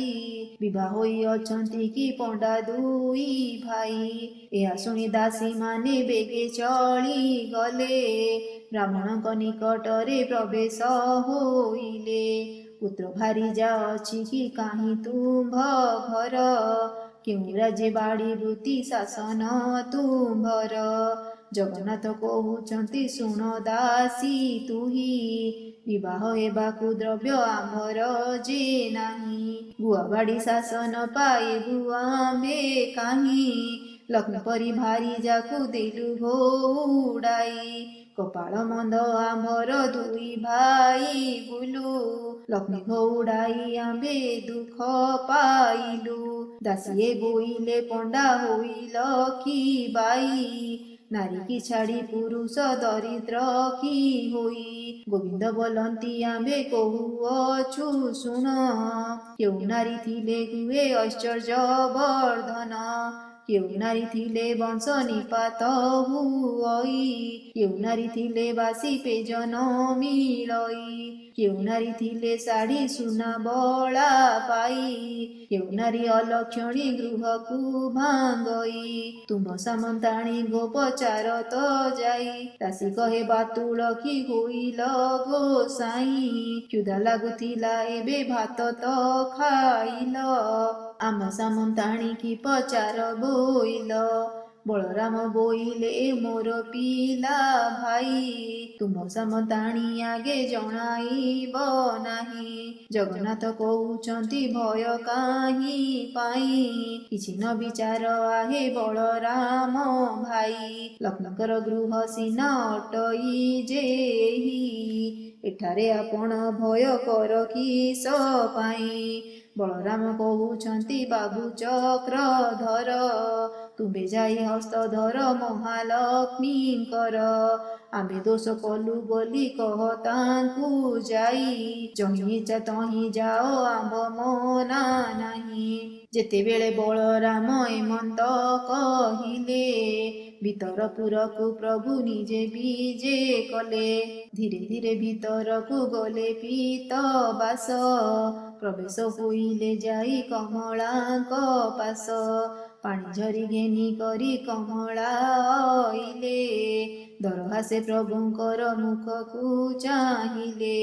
ବିଭା ହୋଇ ଅଛନ୍ତି କି ପଣ୍ଡା ଦୁଇ ଭାଇ। ଏହା ଶୁଣି ଦାସୀମାନେ ବେଗେ ଚଳି ଗଲେ, ବ୍ରାହ୍ମଣଙ୍କ ନିକଟରେ ପ୍ରବେଶ ହୋଇଲେ। ପୁତ୍ର ଭାରିଜା ଅଛି କି କାହିଁ ତୁମ୍ଭ ଘର, କେଉଁ ରାଜ୍ୟେ ବାଡ଼ି ବୃତ୍ତି ଶାସନ ତୁମ୍ଭର। ଜଗନ୍ନାଥ କହୁଛନ୍ତି ଶୁଣ ଦାସୀ ତୁହି, ବିବାହ ହେବାକୁ ଦ୍ରବ୍ୟ ଆମ୍ଭର ଯେ ନାହିଁ। ଗୁଆବାଡ଼ି ଶାସନ ପାଇବୁ ଆମ୍ଭେ କାହିଁ, ଲକ୍ଷ୍ମୀ ପରି ଭାରିଯାକୁ ଦେଲୁ ଘଉଡ଼ାଇ। କପାଳ ମନ୍ଦ ଆମ୍ଭର ଦୁଇ ଭାଇ ବୁଲୁ, ଲକ୍ଷ୍ମୀ ଘଉଡ଼ାଇ ଆମ୍ଭେ ଦୁଃଖ ପାଇଲୁ। ଦାସୀଏ ବୋଇଲେ ପଣ୍ଡା ହୋଇଲ କି ବାଇ, ନାରୀକି ଛାଡ଼ି ପୁରୁଷ ଦରିଦ୍ର କି ହୋଇ। ଗୋବିନ୍ଦ ବୋଲନ୍ତି ଆମ୍ଭେ କହୁଅଛୁ ଶୁଣ, କେଉଁ ନାରୀ ଥିଲେ ହୁଏ ଐଶ୍ୱର୍ଯ୍ୟ ବର୍ଦ୍ଧନ। କେଉଁ ନାରୀ ଥିଲେ ବଂଶ ନିପାତ ହୁଅଇ, କେଉଁ ନାରୀ ଥିଲେ ବାସି ପେଜ ନ ମିଳଇ, କେଉଁ ନାରୀ ଥିଲେ ଶାଢ଼ୀ ସୁନା ବଳା ପାଇ, କେଉଁ ନାରୀ ଅଲକ୍ଷଣୀ ଗୃହକୁ ଭାଙ୍ଗଇ। ତୁମ୍ଭ ସାମନ୍ତାଣୀ ଗୋପଚାର ତ ଯାଇ, ଦାସୀ କହେ ବାତୁଳ କି ହୋଇଲ ଗୋସାଇଁ। କ୍ଷୁଧା ଲାଗୁଥିଲା ଏବେ ଭାତ ତ ଖାଇଲ, ଆମ ସାମନ୍ତାଣୀ କି ପଚାର ବୋଇଲ। ବଳରାମ ବୋଇଲେ ମୋର ପିଲା ଭାଇ, ତୁମ ସାମନ୍ତାଣୀ ଆଗେ ଜଣାଇବ ନାହିଁ। ଜଗନ୍ନାଥ କହୁଛନ୍ତି ଭୟ କାହିଁ ପାଇଁ, କିଛି ନ ବିଚାର ଆହେ ବଳରାମ ଭାଇ। ଲକ୍ଷ୍ମୀଙ୍କର ଗୃହ ସିନା ଅଟଇ ଯେହି, ଏଠାରେ ଆପଣ ଭୟ କର କିସ ପାଇଁ। ବଳରାମ କହୁଛନ୍ତି ବାବୁ ଚକ୍ରଧର, ତୁମ୍ଭେ ଯାଇ ହସ୍ତ ଧର ମହାଲକ୍ଷ୍ମୀଙ୍କର। ଆମ୍ଭେ ଦୋଷ କଲୁ ବୋଲି କହ ତାଙ୍କୁ ଯାଇ, ଯହିଁ ଇଚ୍ଛା ତହିଁ ଯାଅ ଆମ୍ଭ ମନା ନାହିଁ। ଯେତେବେଳେ ବଳରାମ ଏମନ୍ତ କହିଲେ, ଭିତରପୁରକୁ ପ୍ରଭୁ ନିଜେ ବିଜେ କଲେ। ଧୀରେ ଧୀରେ ଭିତରକୁ ଗଲେ ପୀତବାସ, ପ୍ରବେଶ ହୋଇଲେ ଯାଇ କମଳାଙ୍କ ପାଶ। ପାଣି ଝରି ଘେନି କରି କମଳା ଅଇଲେ, ଦରହାସେ ପ୍ରଭୁଙ୍କର ମୁଖକୁ ଚାହିଁଲେ।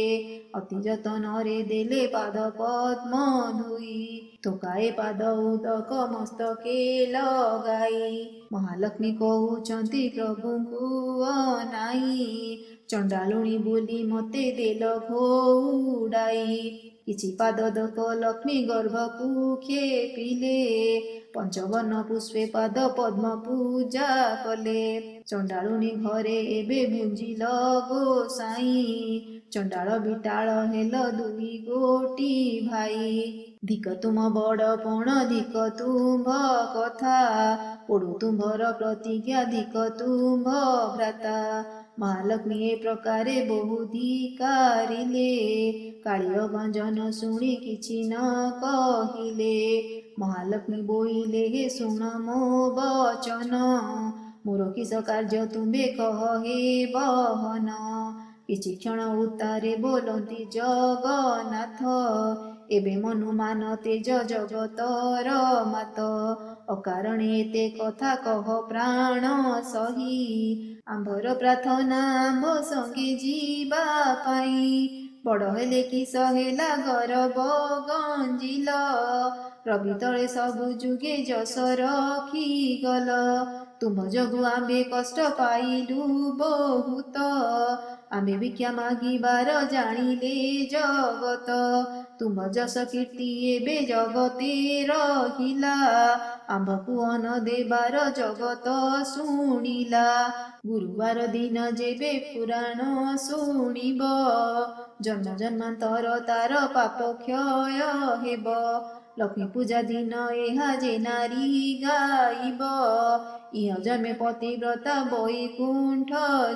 ଅତି ଯତନରେ ଦେଲେ ପାଦ ପଦ୍ମ ଧୋଇ, ଥୋକାଏ ପାଦ ଉଦକ ମସ୍ତକେ ଲଗାଇ। ମହାଲକ୍ଷ୍ମୀ କହୁଛନ୍ତି ପ୍ରଭୁଙ୍କୁ ଅନାଇ, ଚଣ୍ଡାଳୁଣୀ ବୋଲି ମତେ ଦେଲ ଘଉଡ଼ାଇ। କିଛି ପାଦୋଦକ ଲକ୍ଷ୍ମୀ ଗର୍ଭକୁ କ୍ଷେପିଲେ, ପଞ୍ଚବର୍ଣ୍ଣ ପୁଷ୍ପେ ପାଦ ପଦ୍ମ ପୂଜା କଲେ। ଚଣ୍ଡାଳୁଣୀ ଘରେ ଏବେ ଭୁଞ୍ଜିଲ ଗୋସାଇଁ, ଚଣ୍ଡାଳ ବିଟାଳ ହେଲ ଦୁଇ ଗୋଟି ଭାଇ। ଧିକ ତୁମ ବଡ଼ପଣ ଧିକ ତୁମ୍ଭ କଥା, ପୋଡ଼ୁ ତୁମ୍ଭର ପ୍ରତିଜ୍ଞା ଧିକ ତୁମ୍ଭ ଭ୍ରାତା। ମହାଲକ୍ଷ୍ମୀ ଏ ପ୍ରକାରେ ବହୁ ଧିକାରିଲେ, କାଳିଅ ଗଞ୍ଜନ ଶୁଣି କିଛି ନ କହିଲେ। ମହାଲକ୍ଷ୍ମୀ ବୋଇଲେ ହେ ଶୁଣ ମୋ ବଚନ, ମୋର କିସ କାର୍ଯ୍ୟ ତୁମ୍ଭେ କହ ହେ ବହନ। କିଛି କ୍ଷଣ ଉତ୍ତାରେ ବୋଲନ୍ତି ଜଗନ୍ନାଥ, ଏବେ ମନୁମାନ ତେଜ ଜଗତର ମାତ। ଅକାରଣେ ଏତେ କଥା କହ ପ୍ରାଣ ସହି, ଆମ୍ଭର ପ୍ରାର୍ଥନା ଆମ୍ଭ ସଙ୍ଗେ ଯିବା ପାଇଁ। ବଡ଼ ହେଲେ କିସ ହେଲା ଗରବ ଗଞ୍ଜିଲ, ରବି ତଳେ ସବୁ ଯୁଗେ ଯଶ ରଖିଗଲ। ତୁମ୍ଭ ଯୋଗୁ ଆମ୍ଭେ କଷ୍ଟ ପାଇଲୁ ବହୁତ, ଆମ୍ଭେ ଭିକ୍ଷା ମାଗିବାର ଜାଣିଲେ ଜଗତ। ତୁମ୍ଭ ଯଶ କୀର୍ତ୍ତି ଏବେ ଜଗତେ ରହିଲା, ଆମ୍ଭକୁ ଅନ୍ନ ଦେବାର ଜଗତ ଶୁଣିଲା। ଗୁରୁବାର ଦିନ ଯେବେ ପୁରାଣ ଶୁଣିବ, ଜନ୍ମ ଜନ୍ମାନ୍ତର ତାର ପାପ କ୍ଷୟ ହେବ। ଲକ୍ଷ୍ମୀ ପୂଜା ଦିନ ଏହା ଯେ ନାରୀ ଗାଇବ, ଇହ ଜନ୍ମେ ପତିବ୍ରତା ବୈକୁଣ୍ଠ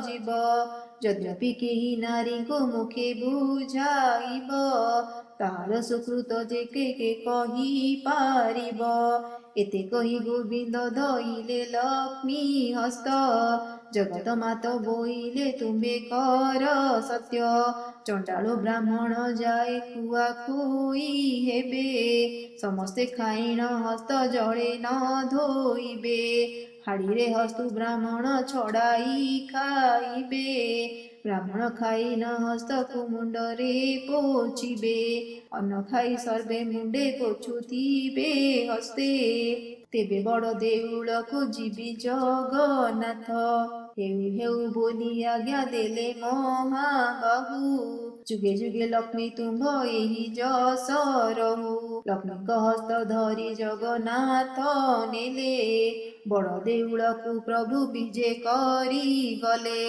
ଯିବ। ଯଦ୍ୟପି କେହି ନାରୀଙ୍କୁ ମୁଖେ ବୁଝାଇବ, ତାହାର ସୁକୃତ ଯେ କେ କେ କହିପାରିବ। ଏତେ କହି ଗୋବିନ୍ଦ ଧଇଲେ ଲକ୍ଷ୍ମୀ ହସ୍ତ, ଜଗତ ମାତ ବୋଇଲେ ତୁମ୍ଭେ କର ସତ୍ୟ। ଚଣ୍ଡାଳୁ ବ୍ରାହ୍ମଣ ଯାଏ ଖୁଆ ଖୋଇ ହେବେ, ସମସ୍ତେ ଖାଇଣ ହସ୍ତ ଜଳେ ନ ଧୋଇବେ। ହାଡ଼ିରେ ହସ୍ତୁ ବ୍ରାହ୍ମଣ ଛଡ଼ାଇ ଖାଇବେ, ବ୍ରାହ୍ମଣ ଖାଇ ନ ହସ୍ତକୁ ମୁଣ୍ଡରେ ପୋଛିବେ। ଅନ୍ନ ଖାଇ ସର୍ବେ ମୁଣ୍ଡେ ପୋଛୁଥିବେ ହସ୍ତେ, ତେବେ ବଡ଼ ଦେଉଳକୁ ଯିବି ଜଗନ୍ନାଥ। ହେଉ ହେଉ ବୋଲି ଆଜ୍ଞା ଦେଲେ ମହାବାହୁ, ଯୁଗେ ଯୁଗେ ଲକ୍ଷ୍ମୀ ତୁମ୍ଭ ଏହି ଯଶ ରହୁ। ଲକ୍ଷ୍ମୀଙ୍କ ହସ୍ତ ଧରି ଜଗନ୍ନାଥ ନେଲେ, ବଡ଼ ଦେଉଳକୁ ପ୍ରଭୁ ବିଜେ କରି ଗଲେ।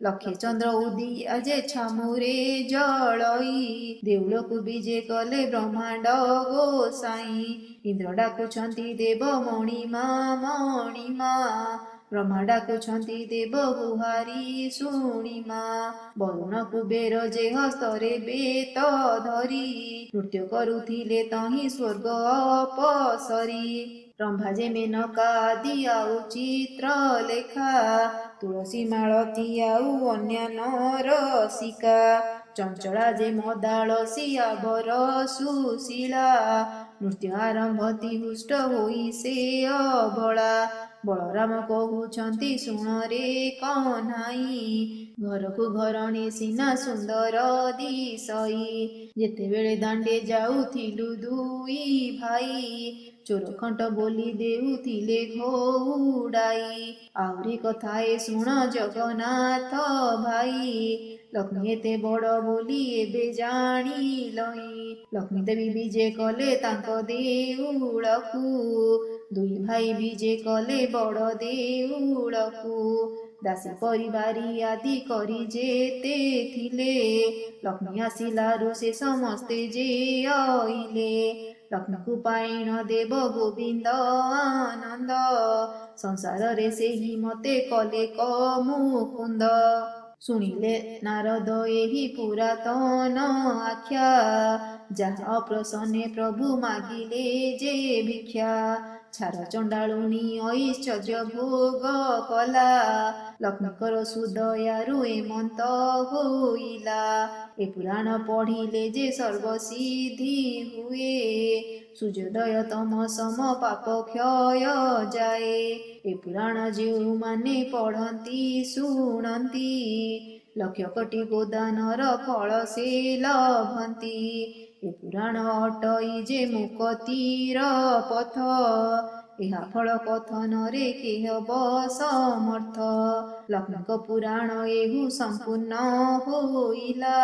ଲକ୍ଷେ ଚନ୍ଦ୍ର ଉଦିଆ ଯେ ଛାମୁରେ ଜଳଇ, ଦେଉଳକୁ ବିଜେ କଲେ ବ୍ରହ୍ମାଣ୍ଡ ଗୋସାଇଁ। ଇନ୍ଦ୍ର ଡାକୁଛନ୍ତି ଦେବ ମଣିମା ମଣିମା, ବ୍ରହ୍ମା ଡାକୁଛନ୍ତି ଦେବ ଗୁହାରି ଶୁଣିମା। ବରୁଣ କୁବେର ଯେ ହସ୍ତରେ ବେତ ଧରି, ନୃତ୍ୟ କରୁଥିଲେ ତହିଁ ସ୍ୱର୍ଗ ଅପସରି। ରମ୍ଭା ଯେ ମେନକା ଆଦି ଆଉ ଚିତ୍ର ଲେଖା, ତୁଳସୀ ମାଳତୀ ଆଉ ଅନ୍ୟାନ୍ୟ ରସିକା। ଚଞ୍ଚଳା ଯେ ମଦାଳସୀ ଆବର ସୁଶୀଳା, ନୃତ୍ୟ ଆରମ୍ଭତି ହୁଷ୍ଟ ହୋଇ ସେ ଅବଳା। ବଳରାମ କହୁଛନ୍ତି ଶୁଣରେ କହ୍ନାଇ, ଘରକୁ ଘରଣୀ ସିନା ସୁନ୍ଦର ଦିଶଇ। ଯେତେବେଳେ ଦାଣ୍ଡେ ଯାଉଥିଲୁ ଦୁଇ ଭାଇ, ଚୋର ଖଣ୍ଟ ବୋଲି ଦେଉଥିଲେ ଘଉଡ଼ାଇ। ଆହୁରି କଥାଏ ଶୁଣ ଜଗନ୍ନାଥ ଭାଇ, ଲକ୍ଷ୍ମୀ ଏତେ ବଡ଼ ବୋଲି ଏବେ ଜାଣିଲଇ। ଲକ୍ଷ୍ମୀ ଦେବୀ ବିଜେ କଲେ ତାଙ୍କ ଦେଉଳକୁ, ଦୁଇ ଭାଇ ବିଜେ କଲେ ବଡ଼ ଦେଉଳକୁ। ଦାସୀ ପରିବାରୀ ଆଦି କରି ଯେତେ ଥିଲେ, ଲକ୍ଷ୍ମୀ ଆସିଲାରୁ ସେ ସମସ୍ତେ ଯେ ଅଇଲେ। ଲକ୍ଷ୍ମୀକୁ ପାଇଣ ଦେବ ଗୋବିନ୍ଦ ଆନନ୍ଦ, ସଂସାରରେ ସେହି ମତେ କଲେ ମୁକୁନ୍ଦ। ଶୁଣିଲେ ନାରଦ ଏହି ପୁରାତନ ଆଖ୍ୟା, ଯାହା ଅପ୍ରସନ୍ନେ ପ୍ରଭୁ ମାଗିଲେ ଯେ ଭିକ୍ଷା। ଛାର ଚଣ୍ଡାଳୁଣୀ ଐଶ୍ୱର୍ଯ୍ୟ ଭୋଗ କଲା, ଲକ୍ଷ୍ମୀଙ୍କର ସୁଦୟାରୁ ଏମନ୍ତ ହୋଇଲା। ଏ ପୁରାଣ ପଢ଼ିଲେ ଯେ ସର୍ବସିଦ୍ଧି ହୁଏ, ସୂର୍ଯ୍ୟୋଦୟ ତମ ସମ ପାପ କ୍ଷୟ ଯାଏ। ଏ ପୁରାଣ ଯେଉଁମାନେ ପଢ଼ନ୍ତି ଶୁଣନ୍ତି, ଲକ୍ଷ କୋଟି ଗୋଦାନର ଫଳ ସେ ଲଭନ୍ତି। ଏ ପୁରାଣ ଅଟଇ ଯେ ମୁକତିର ପଥ, ଏହା ଫଳ କଥନରେ କେ ହେବ ସମର୍ଥ। ଲକ୍ଷ୍ମୀଙ୍କ ପୁରାଣ ଏହୁ ସମ୍ପୂର୍ଣ୍ଣ ହୋଇଲା,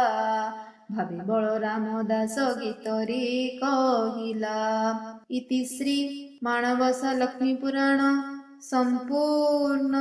ଭାବେ ବଳରାମ ଦାସ ଗୀତରେ କହିଲା। ଇତି ଶ୍ରୀ ମାଣବସା ଲକ୍ଷ୍ମୀ ପୁରାଣ ସମ୍ପୂର୍ଣ୍ଣ।